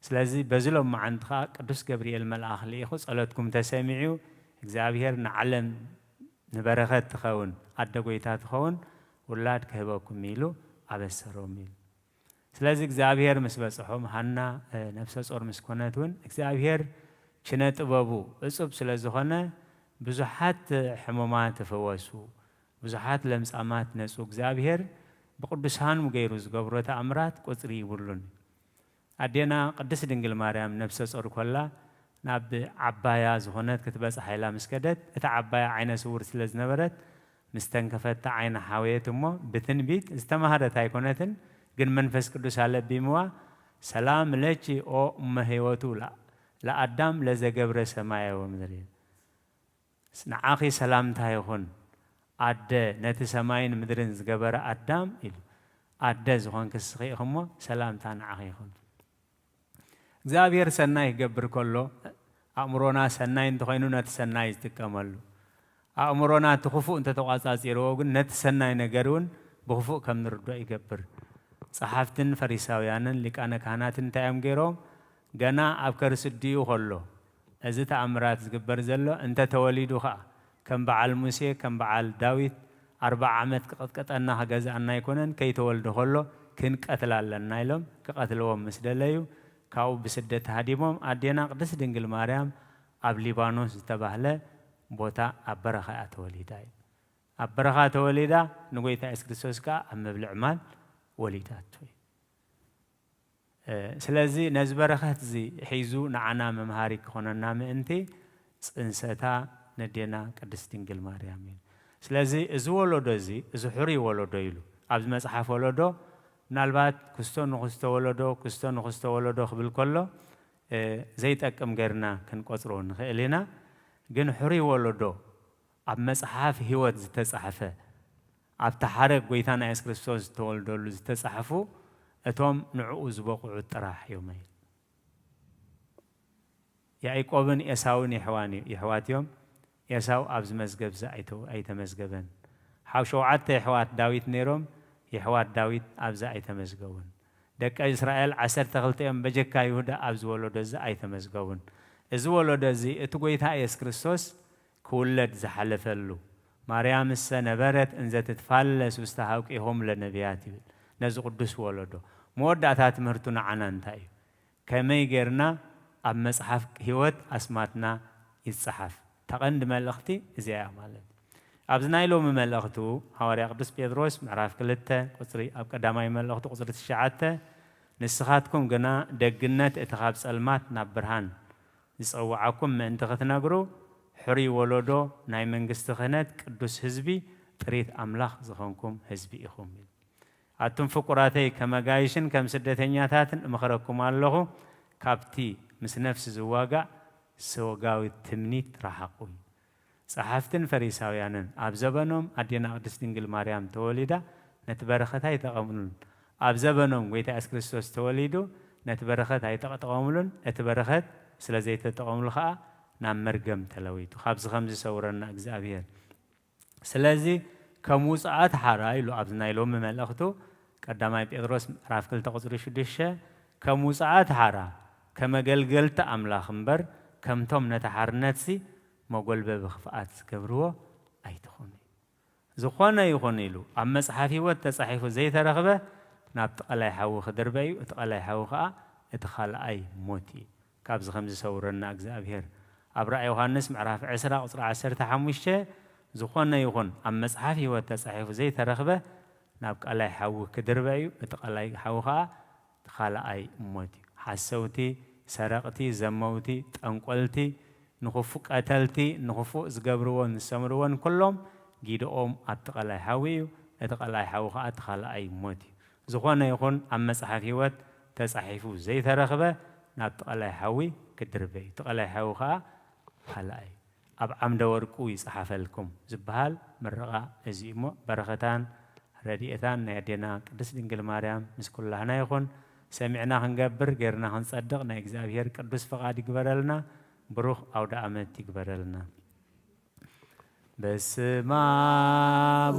ስለዚ በዚ ሎማዓንቲ ኸኣ ቅዱስ ገብርኤል መልኣኽ ልኢኹ ጸሎትኩም ተሰሚዑ እግዚኣብሔር ንዓለም ንበረኸት ትኸውን ኣደ ጐይታ ትኸውን ውላድ ክህበኩም ኢሉ ኣበሰሮም ኢሉ። ስለዚ እግዚኣብሔር ምስ በጽሖም ሃና፣ እ፣ ነፍሰ ጾር ምስ ኮነት እውን እግዚኣብሔር ኪነ ጥበቡ እጹብ ስለ ዝኾነ ብዙሓት ሕሙማት ተፈወሱ፣ ብዙሓት ለምጻማት ነጹ። እግዚኣብሔር ብቅዱሳኑ ገይሩ ዝገብሮ ተኣምራት ቁጽሪ ይብሉን። ኣዴና ቅድስት ድንግል ማርያም ነፍሰ ጾር ኮላ ናብ ዓባያ ዝኾነት ክትበጽሕ ኢላ ምስ ከደት፣ እታ ዓባያ ዓይነ ስውር ስለ ዝነበረት ምስ ተንከፈታ ዓይና ሓወየት እሞ ብትንቢት ዝተማህረት ኣይኮነትን፣ ግን መንፈስ ቅዱስ ኣለቢምዋ፣ "ሰላም ለኪ ኦ እመ ሕይወቱ ለ-፣ ለኣዳም ለዘገብረ ሰማየ ወምድሪ" ንዓኺ ሰላምታ ይኹን ኣደ ነቲ ሰማይን ምድርን ዝገበረ ኣዳም ኢሉ። ኣደ ዝኾንኪ እስኺ ኢኺ እሞ ሰላምታ ንዓኺ ይኹን። እግዚኣብሔር ሰናይ ክገብር ከሎ ኣእምሮና ሰናይ እንተኾይኑ ነቲ ሰናይ ዝጥቀመሉ። ኣእምሮና እቲ ክፉእ እንተተቋጻጺርዎ ግን ነቲ ሰናይ ነገር እውን ብክፉእ ከም ንርድኦ ይገብር። ጸሓፍትን ፈሪሳውያንን ሊቃነ ካህናትን እንታይ እዮም ገይሮም? ገና ኣብ ከርሲ ኣዲኡ ከሎ እዚ ተኣምራት ዝግበር ዘሎ እንተ ተወሊዱ ኸኣ ከም በዓል ሙሴ ከም በዓል ዳዊት ኣርብዓ ዓመት ክቕጥቀጠና ክገዝኣና ኣይኮነን፣ ከይተወልደ ከሎ ክንቀትላ ኣለና ኢሎም ክቐትልዎም ምስ ደለዩ ካብኡ ብስደት ተሃዲሞም ኣዴና ቅድስት ድንግል ማርያም ኣብ ሊባኖስ ዝተባህለ ቦታ ኣብ በረኻ እያ ተወሊዳ እዩ። ኣብ በረኻ ተወሊዳ ንጎይታ የሱስ ክርስቶስ ከኣ ኣብ መብልዕ ማል ወሊዳቶ እዩ። እ፣ ስለዚ ነዚ በረኸት እዚ ሒዙ ንዓና መምሃሪ ክኾነና ምእንቲ ጽንሰታ ነዴና ቅድስት ድንግል ማርያም እዩ። ስለዚ እዚ ወለዶ እዚ፣ እዚ ሕሩይ ወለዶ ኢሉ፣ ኣብዚ መጽሓፍ ወለዶ ምናልባት ክስቶ ንክስቶ ወለዶ፣ ክስቶ ንክስቶ ወለዶ ክብል ከሎ፣ እ፣ ዘይጠቅም ገርና ክንቆጽሮ ንኽእል ኢና። ግን ሕሩይ ወለዶ ኣብ መጽሓፍ ህይወት ዝተጻሕፈ፣ ኣብቲ ሓረግ ጎይታና የሱስ ክርስቶስ ዝተወልደሉ ዝተጻሕፉ፣ እቶም ንዕኡ ዝበቕዑ ጥራሕ እዮም። ያዕቆብን ኤሳውን የሕዋን-፣ የሕዋት እዮም። ኤሳው ኣብዚ መዝገብ እዚ ኣይተ-፣ ኣይተመዝገበን። ሓው ሸውዓተ የሕዋት ዳዊት ነይሮም፣ የሕዋት ዳዊት ኣብዚ ኣይተመዝገቡን። ደቂ እስራኤል ዓሰርተ ክልተ እዮም፣ በጀካ ይሁዳ ኣብዚ ወለዶ እዚ ኣይተመዝገቡን። እዚ ወለዶ እዚ እቲ ጎይታ የሱስ ክርስቶስ ክውለድ ዝሓለፈሉ፣ "ማርያምሰ ነበረት እንዘ ትትፋለስ ውስተ ሐውቂሆሙ ለነቢያት" ይብል። ነዚ ቅዱስ ወለዶ መወዳእታ ትምህርቱ ንዓና እንታይ እዩ? ከመይ ጌርና ኣብ መጽሓፍ ህይወት ኣስማትና ይጸሓፍ? እታ ቀንዲ መልእኽቲ እዚኣ እያ ማለት እዩ። ኣብዚ ናይ ሎሚ መልእኽቱ ሃዋርያ ቅዱስ ጴጥሮስ ምዕራፍ ክልተ ቁጽሪ፣ ኣብ ቀዳማይ መልእኽቱ ቁጽሪ ትሽዓተ፣ "ንስኻትኩም ግና ደግነት እቲ ካብ ጸልማት ናብ ብርሃን ዝጸውዓኩም ምእንቲ ክትነግሩ፣ ሕሩይ ወለዶ፣ ናይ መንግስቲ ክህነት፣ ቅዱስ ህዝቢ፣ ጥሪት ኣምላኽ ዝኾንኩም ህዝቢ ኢኹም" ኢሉ። ኣቱም ፍቁራተይ፣ ከም ኣጋይሽን ከም ስደተኛታትን እመኽረኩም ኣለኹ፣ ካብቲ ምስ ነፍሲ ዝዋጋእ ስጋዊ ትምኒት ረሓቑ። ጸሓፍትን ፈሪሳውያንን ኣብ ዘበኖም ኣዴና ቅድስት ድንግል ማርያም ተወሊዳ ነቲ በረኸት ኣይተቐምሉን። ኣብ ዘበኖም ጎይታ የሱስ ክርስቶስ ተወሊዱ ነቲ በረኸት ኣይተጠቐምሉን። እቲ በረኸት ስለ ዘይተጠቐምሉ ኸኣ ናብ መርገም ተለዊጡ። ካብዚ ከም ዝሰውረና እግዚኣብሔር። ስለዚ ከም ውጽኣት ሓራ ኢሉ ኣብዚ ናይ ሎሚ መልእኽቱ ቀዳማይ ጴጥሮስ ምዕራፍ ክልተ ቁጽሪ ሽዱሽተ፣ ከም ውጽኣት ሓራ፣ ከም ኣገልገልቲ ኣምላኽ እምበር፣ ከምቶም ነቲ ሓርነትሲ መጎልበቢ ክፍኣት ዝገብርዎ ኣይትኹኑ። ዝኾነ ይኹን ኢሉ ኣብ መጽሓፍ ህይወት ተጻሒፉ ዘይተረኽበ ናብ እቲ ቀላይ ሓዊ ክድርበ እዩ። እቲ ቀላይ ሓዊ ኸኣ እቲ ካልኣይ ሞት እዩ። ካብዚ ከም ዝሰውረና እግዚኣብሔር። ኣብ ራእይ ዮሃንስ ምዕራፍ ዕስራ ቁጽሪ ዓሰርተ ሓሙሽተ፣ ዝኾነ ይኹን ኣብ መጽሓፍ ህይወት ተጻሒፉ ዘይተረኽበ ናብ ቀላይ ሓዊ ክድርበ እዩ። እቲ ቀላይ ሓዊ ኸኣ እቲ ካልኣይ ሞት እዩ። ሓሰውቲ፣ ሰረቕቲ፣ ዘመውቲ፣ ጠንቆልቲ፣ ንኽፉእ ቀተልቲ፣ ንኽፉእ ዝገብርዎን ዝሰምርዎን ኩሎም ጊደኦም ኣብቲ ቀላይ ሓዊ እዩ። እቲ ቀላይ ሓዊ ኸኣ እቲ ካልኣይ ሞት እዩ። ዝኾነ ይኹን ኣብ መጽሓፍ ህይወት ተጻሒፉ ዘይተረኽበ ናብቲ ቀላይ ሓዊ ክድርበ እዩ። እቲ ቀላይ ሓዊ ኸኣ ካልኣይ እዩ። ኣብ ዓምደ ወርቁ ይጽሓፈልኩም ዝበሃል ምርቓ እዚ እሞ በረኸታን ረድኤታን ናይ ኣዴና ቅድስት ድንግል ማርያም ምስ ኩላህና ይኹን። ሰሚዕና ክንገብር ጌርና ክንጸድቕ ናይ እግዚኣብሔር ቅዱስ ፍቓድ ይግበረልና። ብሩኽ ኣውደ ኣመት ይግበረልና። በስመ አብ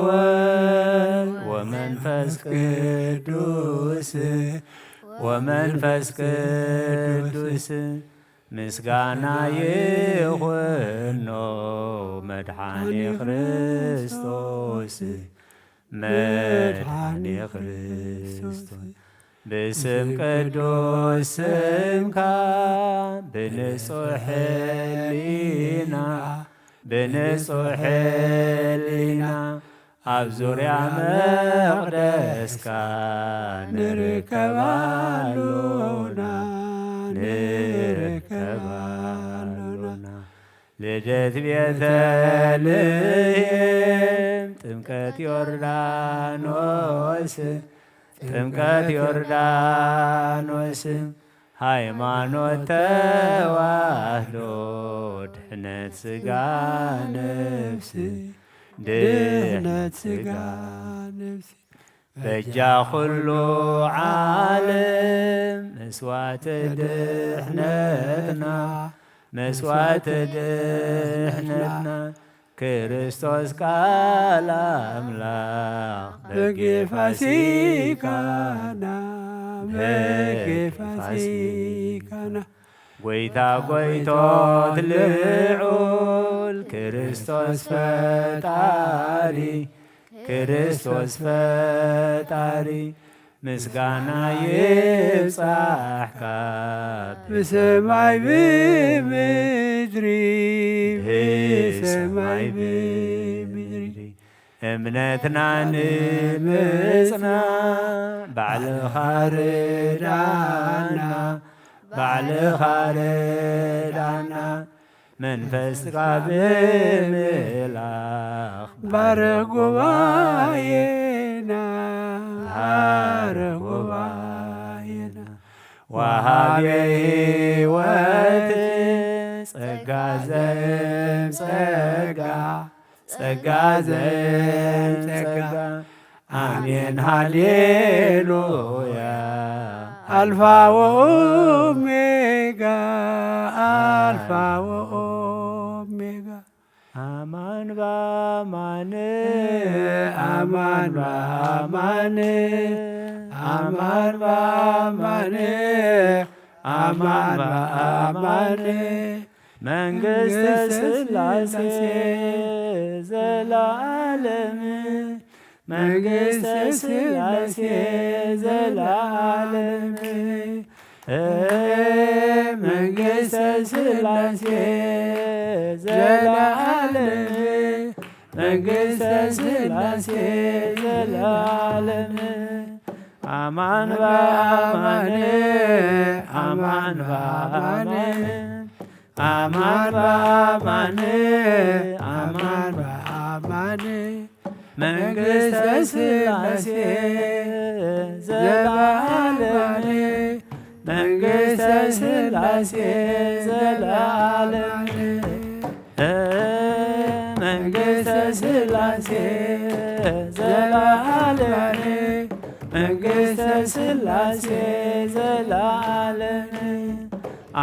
ወወልድ ወመንፈስ ቅዱስ ወመንፈስ ቅዱስ ምስጋና ይኹኖ መድኃኔ ክርስቶስ መድኃኔ ክርስቶስ። ብስም ቅዱስ ስምካ ብንጹሕ ሕሊና ብንጹሕ ሕሊና ኣብ ዙርያ መቕደስካ ንርከብ ኣሎና ንርከብ ኣሎና። ልደት ቤተልሔም ጥምቀት ዮርዳኖስ ጥምቀት ዮርዳኖስ ሃይማኖት ተዋህዶ ድሕነት ስጋ ነፍስ ድሕነት ስጋ ነፍስ በጃ ኩሉ ዓለም መስዋዕቲ ድሕነትና መስዋዕቲ ድሕነትና ክርስቶስ ቃል ኣምላኽ በጌ ፋሲካና በጌ ፋሲካና ጎይታ ጎይቶት ልዑል ክርስቶስ ፈጣሪ ክርስቶስ ፈጣሪ ምስጋና ይብጻሕካ ብሰማይ ብምድሪ ብሰማይ ብምድሪ እምነትና ንምጽና ባዕልኻ ርዳና ባዕልኻ ርዳና መንፈስካ ብምልኣኽ ባርኽ ጉባኤና ባርኽ ጉባኤና ወሃቤ ሕይወት ጸጋ ዘእም ጸጋ ጸጋ ዘእም ጸጋ ኣሜን ሃሌሉያ ኣልፋ ወኦሜጋ ኣልፋ ወኦሜጋ አማን በአማን አማን በአማን አማን በአማን አማን በአማን መንግስተ ስላሴ ዘላለም መንግስተ ስላሴ ዘላለም መንግስተ ስላሴ ዘላለም መንግስተ ስላሴ ዘላለም አማን በአማን አማን በአማን አማን በአማን አማን በአማን መንግስተ ስላሴ ዘላለም መንግስተ ስላሴ ዘላለም መንግስተ ስላሴ ዘላለም መንግስተ ስላሴ ዘላለም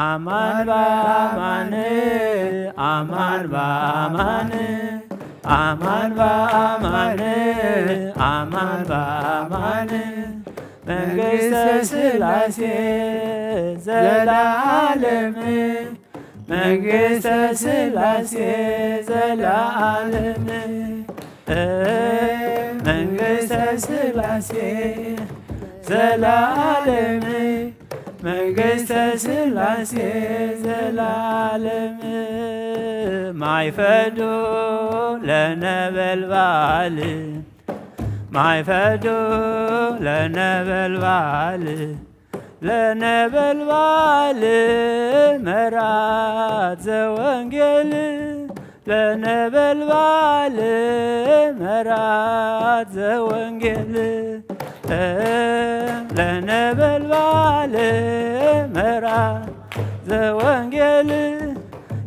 አማን በአማን አማን በአማን አማን በአማን አማን በአማን መንግስተ ስላሴ ዘላለም መንግስተ ስላሴ ዘላለም መንግስተ ስላሴ ዘላለም መንግስተ ስላሴ ዘላለም ማይፈዱ ለነበልባል ማይፈዱ ለነበልባል ለነበልባል መራት ዘወንጌል ለነበልባል መራት ዘወንጌል ለነበልባል መራት ዘወንጌል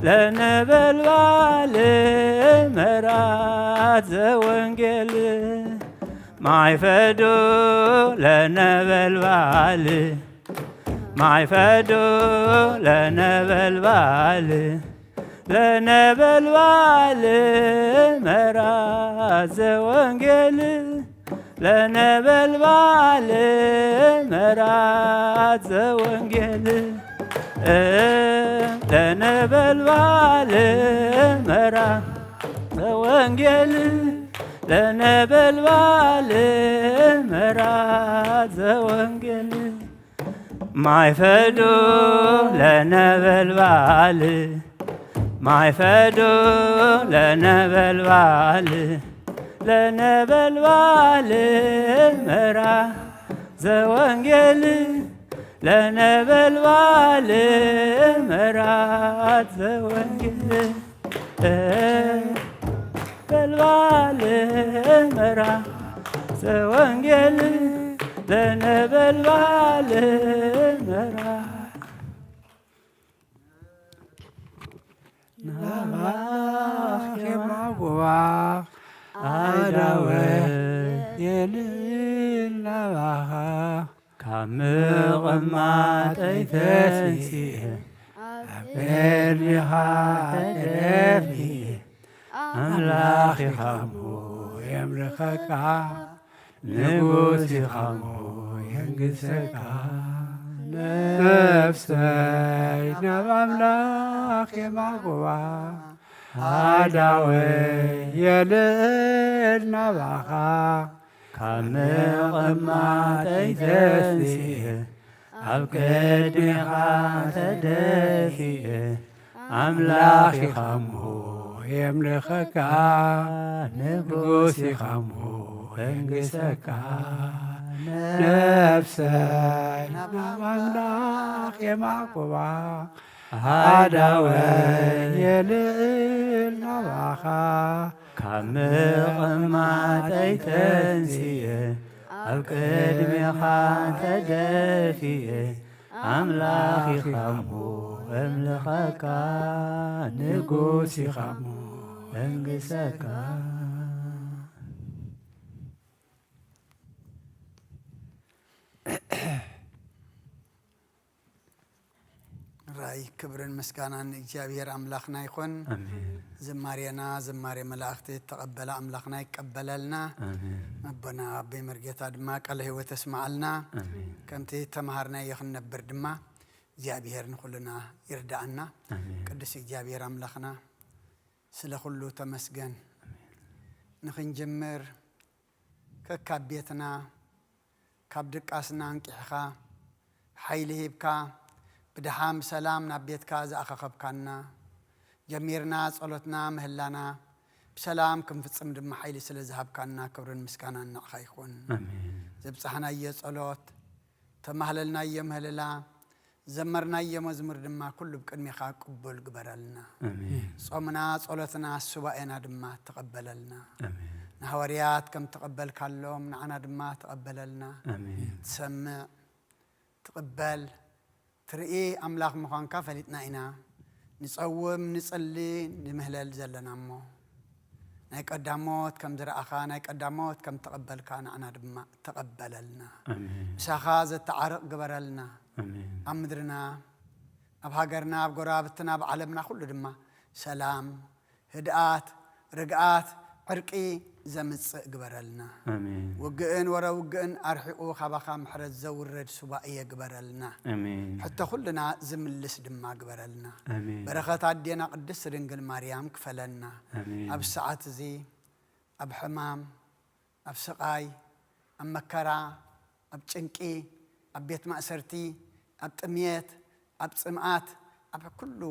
ለነበልባል መራት ዘወንጌል ማይ ፈዱ ለነበልባል ማይ ፈዱ ለነበልባል ለነበልባል መራት ዘወንጌል ለነበልባል መራት ዘወንጌል ለነበልባል መራት ዘወንጌል ለነበልባል መራት ዘወንጌል ማይ ፈዱ ለነበልባል ማይ ፈዱ ለነበልባል ለነበልባል መራት ዘወንጌል ለነበልባል መራት ዘወንጌል ነበልባል መራት ዘወንጌል ለነበልባል መራት ናባኽ የማጉባኽ ኣዳወ የልል ናባኻ ካብ ምቕማጠይ ተሲእ ኣብ ቅድሚኻ ተደፊእ ኣምላኽ ኢኻ እሞ የምልኸካ ንጉስ ኢኻ እሞ የንግሰካ ነፍሰይ ናብ ኣምላኽ የማጉባ ኣዳወ የልል ናባኻ ካብ ምቕማጠይ ተንሲእ ኣብ ቅድሜኻ ተደፊእ ኣምላኽ ኢኻ እሞ የምልኸካ ንጉስ ኢኻ እሞ የንግሰካ ነፍሰይ ናብ ኣምላኽ የማቁባ ኣዳወ የልል ናባኻ ካብ ምቕማጠይ ተንሲእ ኣብ ቅድሜኻ ተደፊእ ኣምላኽ ኢኻ እሞ እምልኸካ ንጉስ ኢኻ እሞ እንግሰካ። ራይ ክብርን ምስጋናን ንእግዚኣብሔር ኣምላኽና ይኹን። ኣሜን። ዝማሬና ዝማሬ መላእኽቲ ተቐበለ ኣምላኽና ይቀበለልና። ኣሜን። ኣቦና ኣቦይ መርጌታ ድማ ቃለ ህይወት የስምዓልና። ኣሜን። ከምቲ ተምሃርናዮ ክንነብር ድማ እግዚኣብሔር ንኹልና ይርዳኣና። ኣሜን። ቅዱስ እግዚኣብሔር ኣምላኽና ስለ ኩሉ ተመስገን። ኣሜን። ንኽንጅምር ከካብ ቤትና ካብ ድቃስና ኣንቂሕኻ ሓይሊ ሂብካ ብድሓን ብሰላም ናብ ቤትካ ዝኣኸኸብካና ጀሚርና ጸሎትና ምህላና ብሰላም ክንፍጽም ድማ ሓይሊ ስለ ዝሃብካና ክብርን ምስጋናን ንዓኻ ይኹን። ኣሜን። ዘብጻሕናዮ ጸሎት ተማህለልናዮ ምህልላ ዘመርናዮ መዝሙር ድማ ኩሉ ብቅድሜኻ ቅቡል ግበረልና። ኣሜን። ጾምና ጸሎትና ሱባኤና ድማ ተቐበለልና። ኣሜን። ንሃዋርያት ከም ተቐበልካሎም ንዓና ድማ ተቐበለልና። ኣሜን። ትሰምዕ ትቕበል ትርኢ ኣምላኽ ምዃንካ ፈሊጥና ኢና ንጸውም ንጽሊ ንምህለል ዘለና እሞ ናይ ቀዳሞት ከም ዝረኣኻ ናይ ቀዳሞት ከም ተቐበልካ ንዓና ድማ ተቐበለልና። ኣሜን። ምሳኻ ዘተዓርቕ ግበረልና። ኣሜን። ኣብ ምድርና ኣብ ሃገርና ኣብ ጎረባብትና ኣብ ዓለምና ኩሉ ድማ ሰላም ህድኣት ርግኣት ዕርቂ ዘምጽእ ግበረልና። ኣሜን። ውግእን ወረ ውግእን ኣርሒቑ ካባኻ ምሕረት ዘውርድ ሱባኤ ግበረልና። ኣሜን። ሕቶ ኩልና ዝምልስ ድማ ግበረልና። ኣሜን። በረኸት ኣዴና ቅድስት ድንግል ማርያም ክፈለና። ኣሜን። ኣብ ሰዓት እዚ ኣብ ሕማም ኣብ ስቓይ ኣብ መከራ ኣብ ጭንቂ ኣብ ቤት ማእሰርቲ ኣብ ጥምየት ኣብ ጽምኣት ኣብ ኩሉ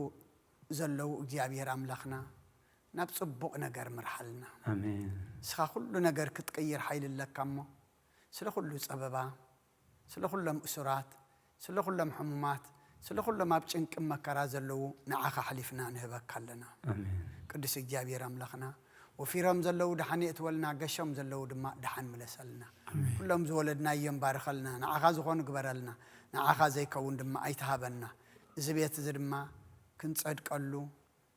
ዘለዉ እግዚኣብሔር ኣምላኽና ናብ ጽቡቕ ነገር ምርሓልና። ኣሜን። ንስኻ ኩሉ ነገር ክትቅይር ሓይሊ ኣለካ እሞ ስለ ኩሉ ጸበባ ስለ ኩሎም እሱራት ስለ ኩሎም ሕሙማት ስለ ኩሎም ኣብ ጭንቂ መከራ ዘለዉ ንዓኻ ኣሕሊፍና ንህበካ ኣለና። ኣሜን። ቅዱስ እግዚኣብሔር ኣምላኽና ወፊሮም ዘለዉ ደሓን የእትወልና ገሾም ዘለዉ ድማ ደሓን ምለሰልና። ኣሜን። ኩሎም ዝወለድናዮም ባርኸልና ንዓኻ ዝኾኑ ግበረልና ንዓኻ ዘይከውን ድማ ኣይትሃበና። እዚ ቤት እዚ ድማ ክንጸድቀሉ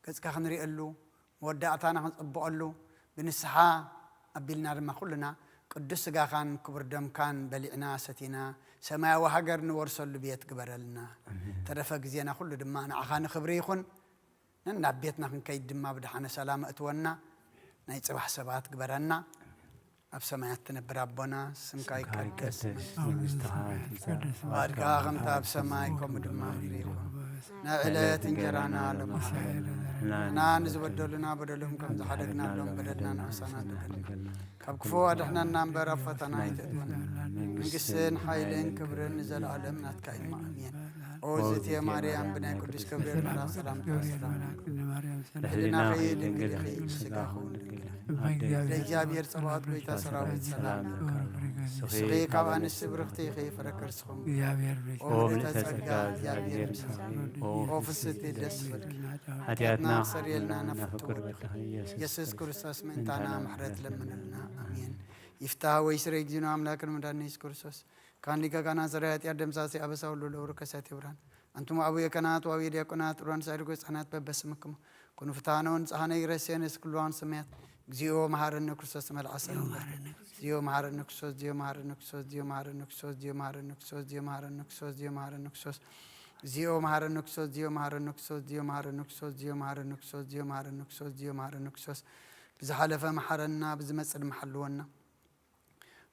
ገጽካ ክንሪኤሉ፣ መወዳእታና ክንጸብቐሉ፣ ብንስሓ ኣቢልና ድማ ኩልና ቅዱስ ስጋኻን ክቡር ደምካን በሊዕና ሰቲና ሰማያዊ ሃገር ንወርሰሉ ቤት ግበረልና። ኣሜን። ተረፈ ግዜና ኩሉ ድማ ንዓኻ ንኽብሪ ይኹን። ነናብ ቤትና ክንከይድ ድማ ብደሓነ ሰላም እትወና ናይ ጽባሕ ሰባት ግበረና። ኣብ ሰማያት ትነብር ኣቦና፣ ስምካ ስምካ ይቀደስ፣ ይቀደስ፣ መንግስትኻ መንግስትኻ ትምጻእ፣ ትምጻእ፣ ፍቃድካ ፍቃድካ ከምታ ኣብ ሰማይ፣ ከምኡ ድማ ኣብ ምድሪ ይኹን። ናይ ዕለት እንጀራና ሎሚ ሃበና። ንሕና ንዝበደሉና በደሎም ከም ዝሓደግናሎም በደልና ንሕሳና ንበል። ካብ ክፉ ኣድሕነና እምበር ኣብ ፈተና ኣይተእትወና። መንግስትን ሓይልን ክብርን ንዘለኣለም ናትካ እዩ። ኣሜን። ኦ ዝእቲ ማርያም፣ ብናይ ቅዱስ ገብርኤል መልኣክ ሰላምታ ሰላም። ልዕሊናኺ ድንግል ኢኺ፣ ስጋኹ እውን ድንግል ኢኺ። ኣደ እግዚኣብሔር ጸባኦት ጎይታ ሰራዊት ሰላም ይብለካ። ንስኺ ካብ ኣንስቲ ብርኽቲ ኢኺ፣ ፍረ ከርስኹም። ኦ ምልእተ ጸጋ፣ እግዚኣብሔር ምሳኺ። ኦ ፍስሕቲ ደስ ይበልኪ። ሓጢኣትና ክሰርየልና ናብ ፍቅር ወድኺ ኢየሱስ ክርስቶስ ምእንታና ምሕረት ለምንልና። ኣሜን። ይፍታህ ወይ ስረይ እግዚእነ ኣምላክን መድኃኒነ ኢየሱስ ክርስቶስ ካን ሊቀ ካህናት ሠራዊ ኃጢአት ደምሳሴ አበሳ ሁሉ ለውሩ ከሳቴ ብርሃን። አንትሙ አቡየ ካህናት ወአቡየ ዲያቆናት ሩራን ሳይድጎ ሕፃናት በበስምክሙ ኩኑ ፍትሐነ ወንጽሐነ ይረሴነ ስክልዋን ሰማያት። እግዚኦ መሐረነ ክርስቶስ መልአ ሰላም። እግዚኦ መሐረነ ክርስቶስ፣ እግዚኦ መሐረነ ክርስቶስ፣ እግዚኦ መሐረነ ክርስቶስ፣ እግዚኦ መሐረነ ክርስቶስ፣ እግዚኦ መሐረነ ክርስቶስ፣ እግዚኦ መሐረነ ክርስቶስ፣ እግዚኦ መሐረነ ክርስቶስ፣ እግዚኦ መሐረነ ክርስቶስ፣ እግዚኦ መሐረነ ክርስቶስ፣ እግዚኦ መሐረነ ክርስቶስ፣ እግዚኦ መሐረነ ክርስቶስ። ብዝሓለፈ መሐረና፣ ብዝመጽእ ድማ ሓልወና።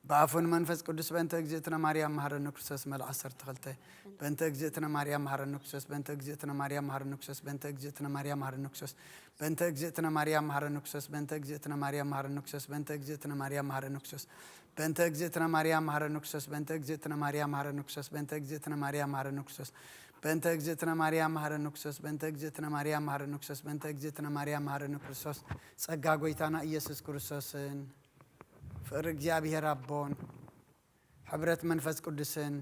ብኣፉን መንፈስ ቅዱስ በእንተ እግዝእትነ ማርያም መሐረነ ክርስቶስ መልኣ ዓሰርተ ክልተ። በእንተ እግዝእትነ ማርያም መሐረነ ክርስቶስ፣ በእንተ እግዝእትነ ማርያም መሐረነ ክርስቶስ፣ በእንተ እግዝእትነ ማርያም መሐረነ ክርስቶስ፣ በእንተ እግዝእትነ ማርያም መሐረነ ክርስቶስ፣ በእንተ እግዝእትነ ማርያም መሐረነ ክርስቶስ፣ በእንተ እግዝእትነ ማርያም መሐረነ ክርስቶስ፣ በእንተ እግዝእትነ ማርያም መሐረነ ክርስቶስ፣ በእንተ እግዝእትነ ማርያም መሐረነ ክርስቶስ፣ በእንተ እግዝእትነ ማርያም መሐረነ ክርስቶስ፣ በእንተ እግዝእትነ ማርያም መሐረነ ክርስቶስ፣ በእንተ እግዝእትነ ማርያም መሐረነ ክርስቶስ፣ በእንተ እግዝእትነ ማርያም መሐረነ ክርስቶስ፣ ጸጋ ጎይታና ኢየሱስ ክርስቶስን ፍቕሪ እግዚኣብሔር ኣቦን ሕብረት መንፈስ ቅዱስን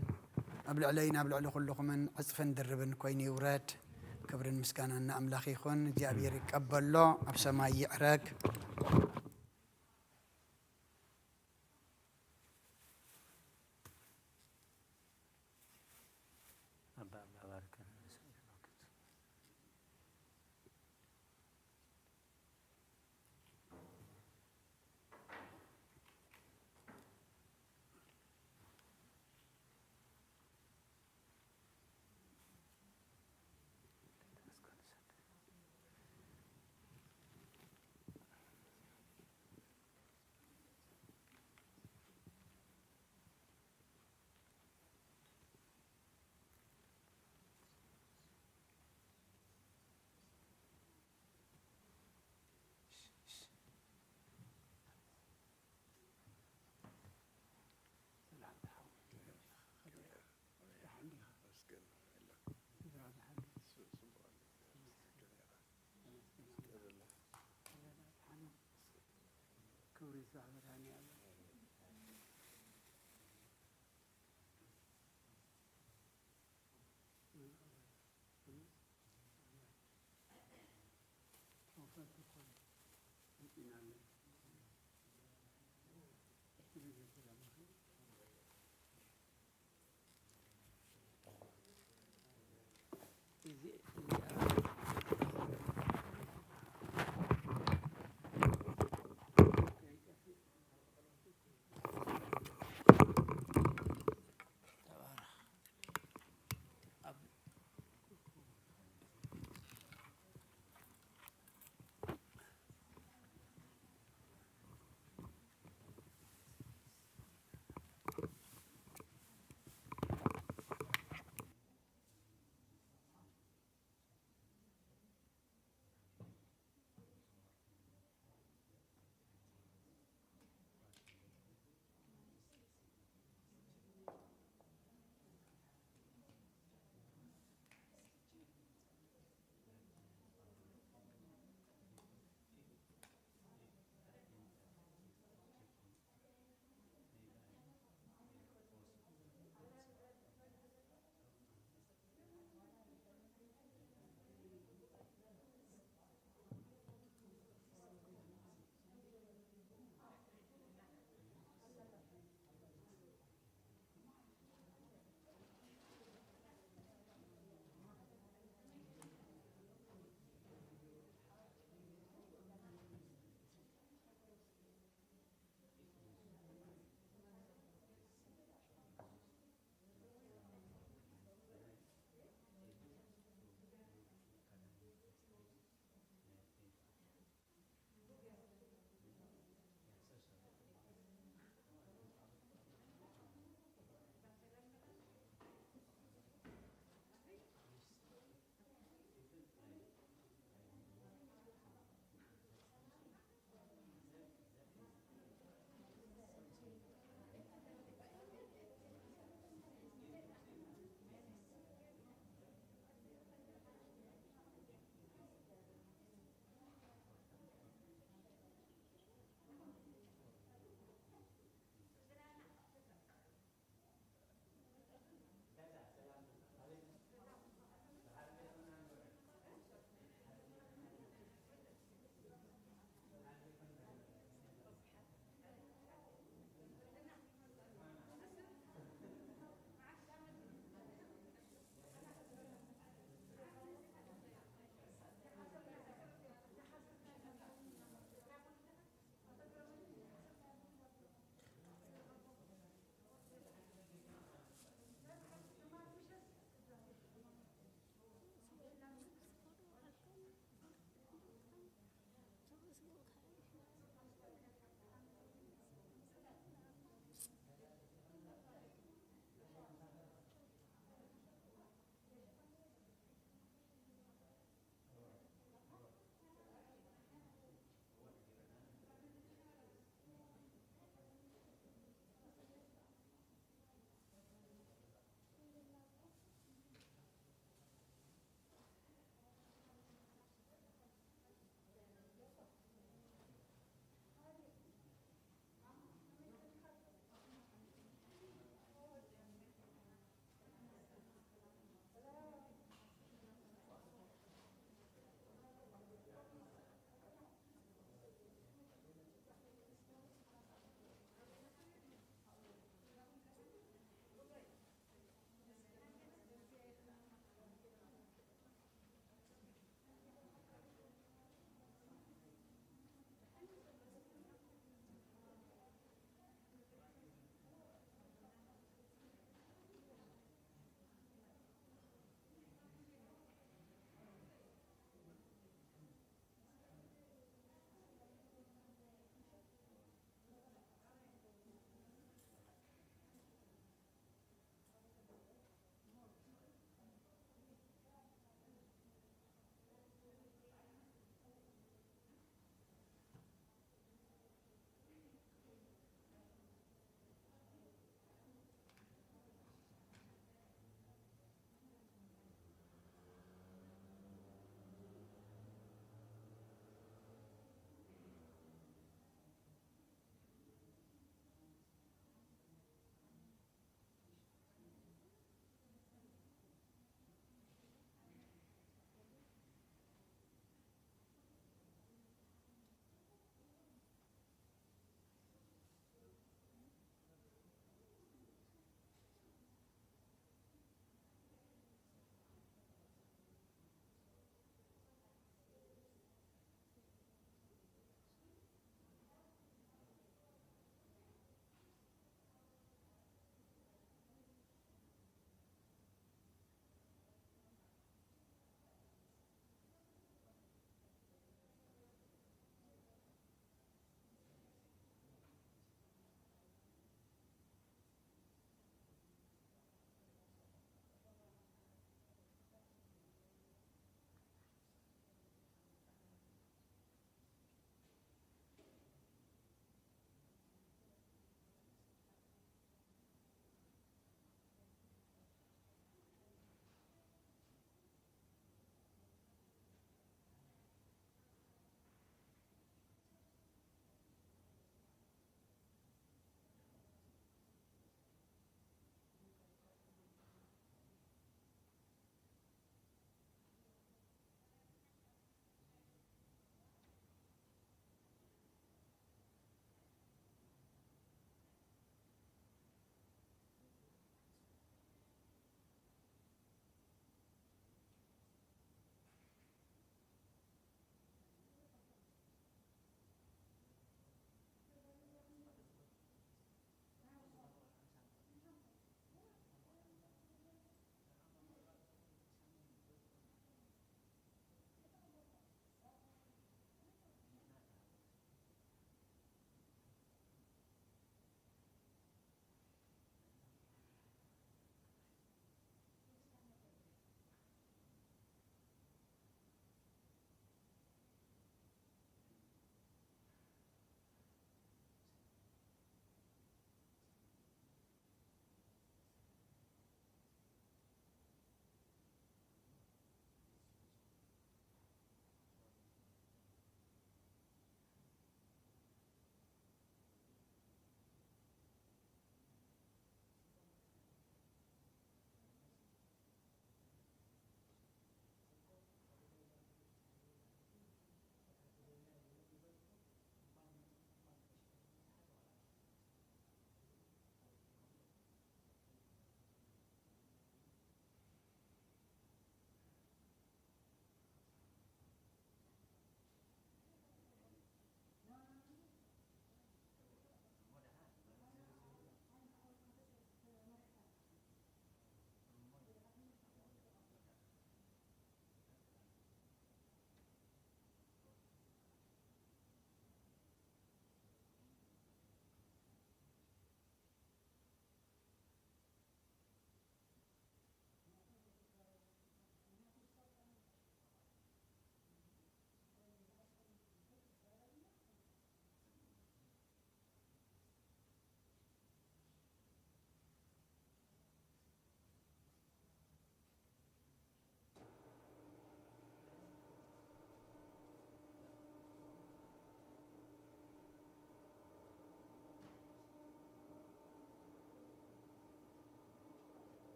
ኣብ ልዕለይን ኣብ ልዕሊ ኩልኹምን ዕጽፍን ድርብን ኮይኑ ይውረድ። ክብርን ምስጋናን ንኣምላኽ ይኹን። እግዚኣብሔር ይቀበሎ፣ ኣብ ሰማይ ይዕረግ።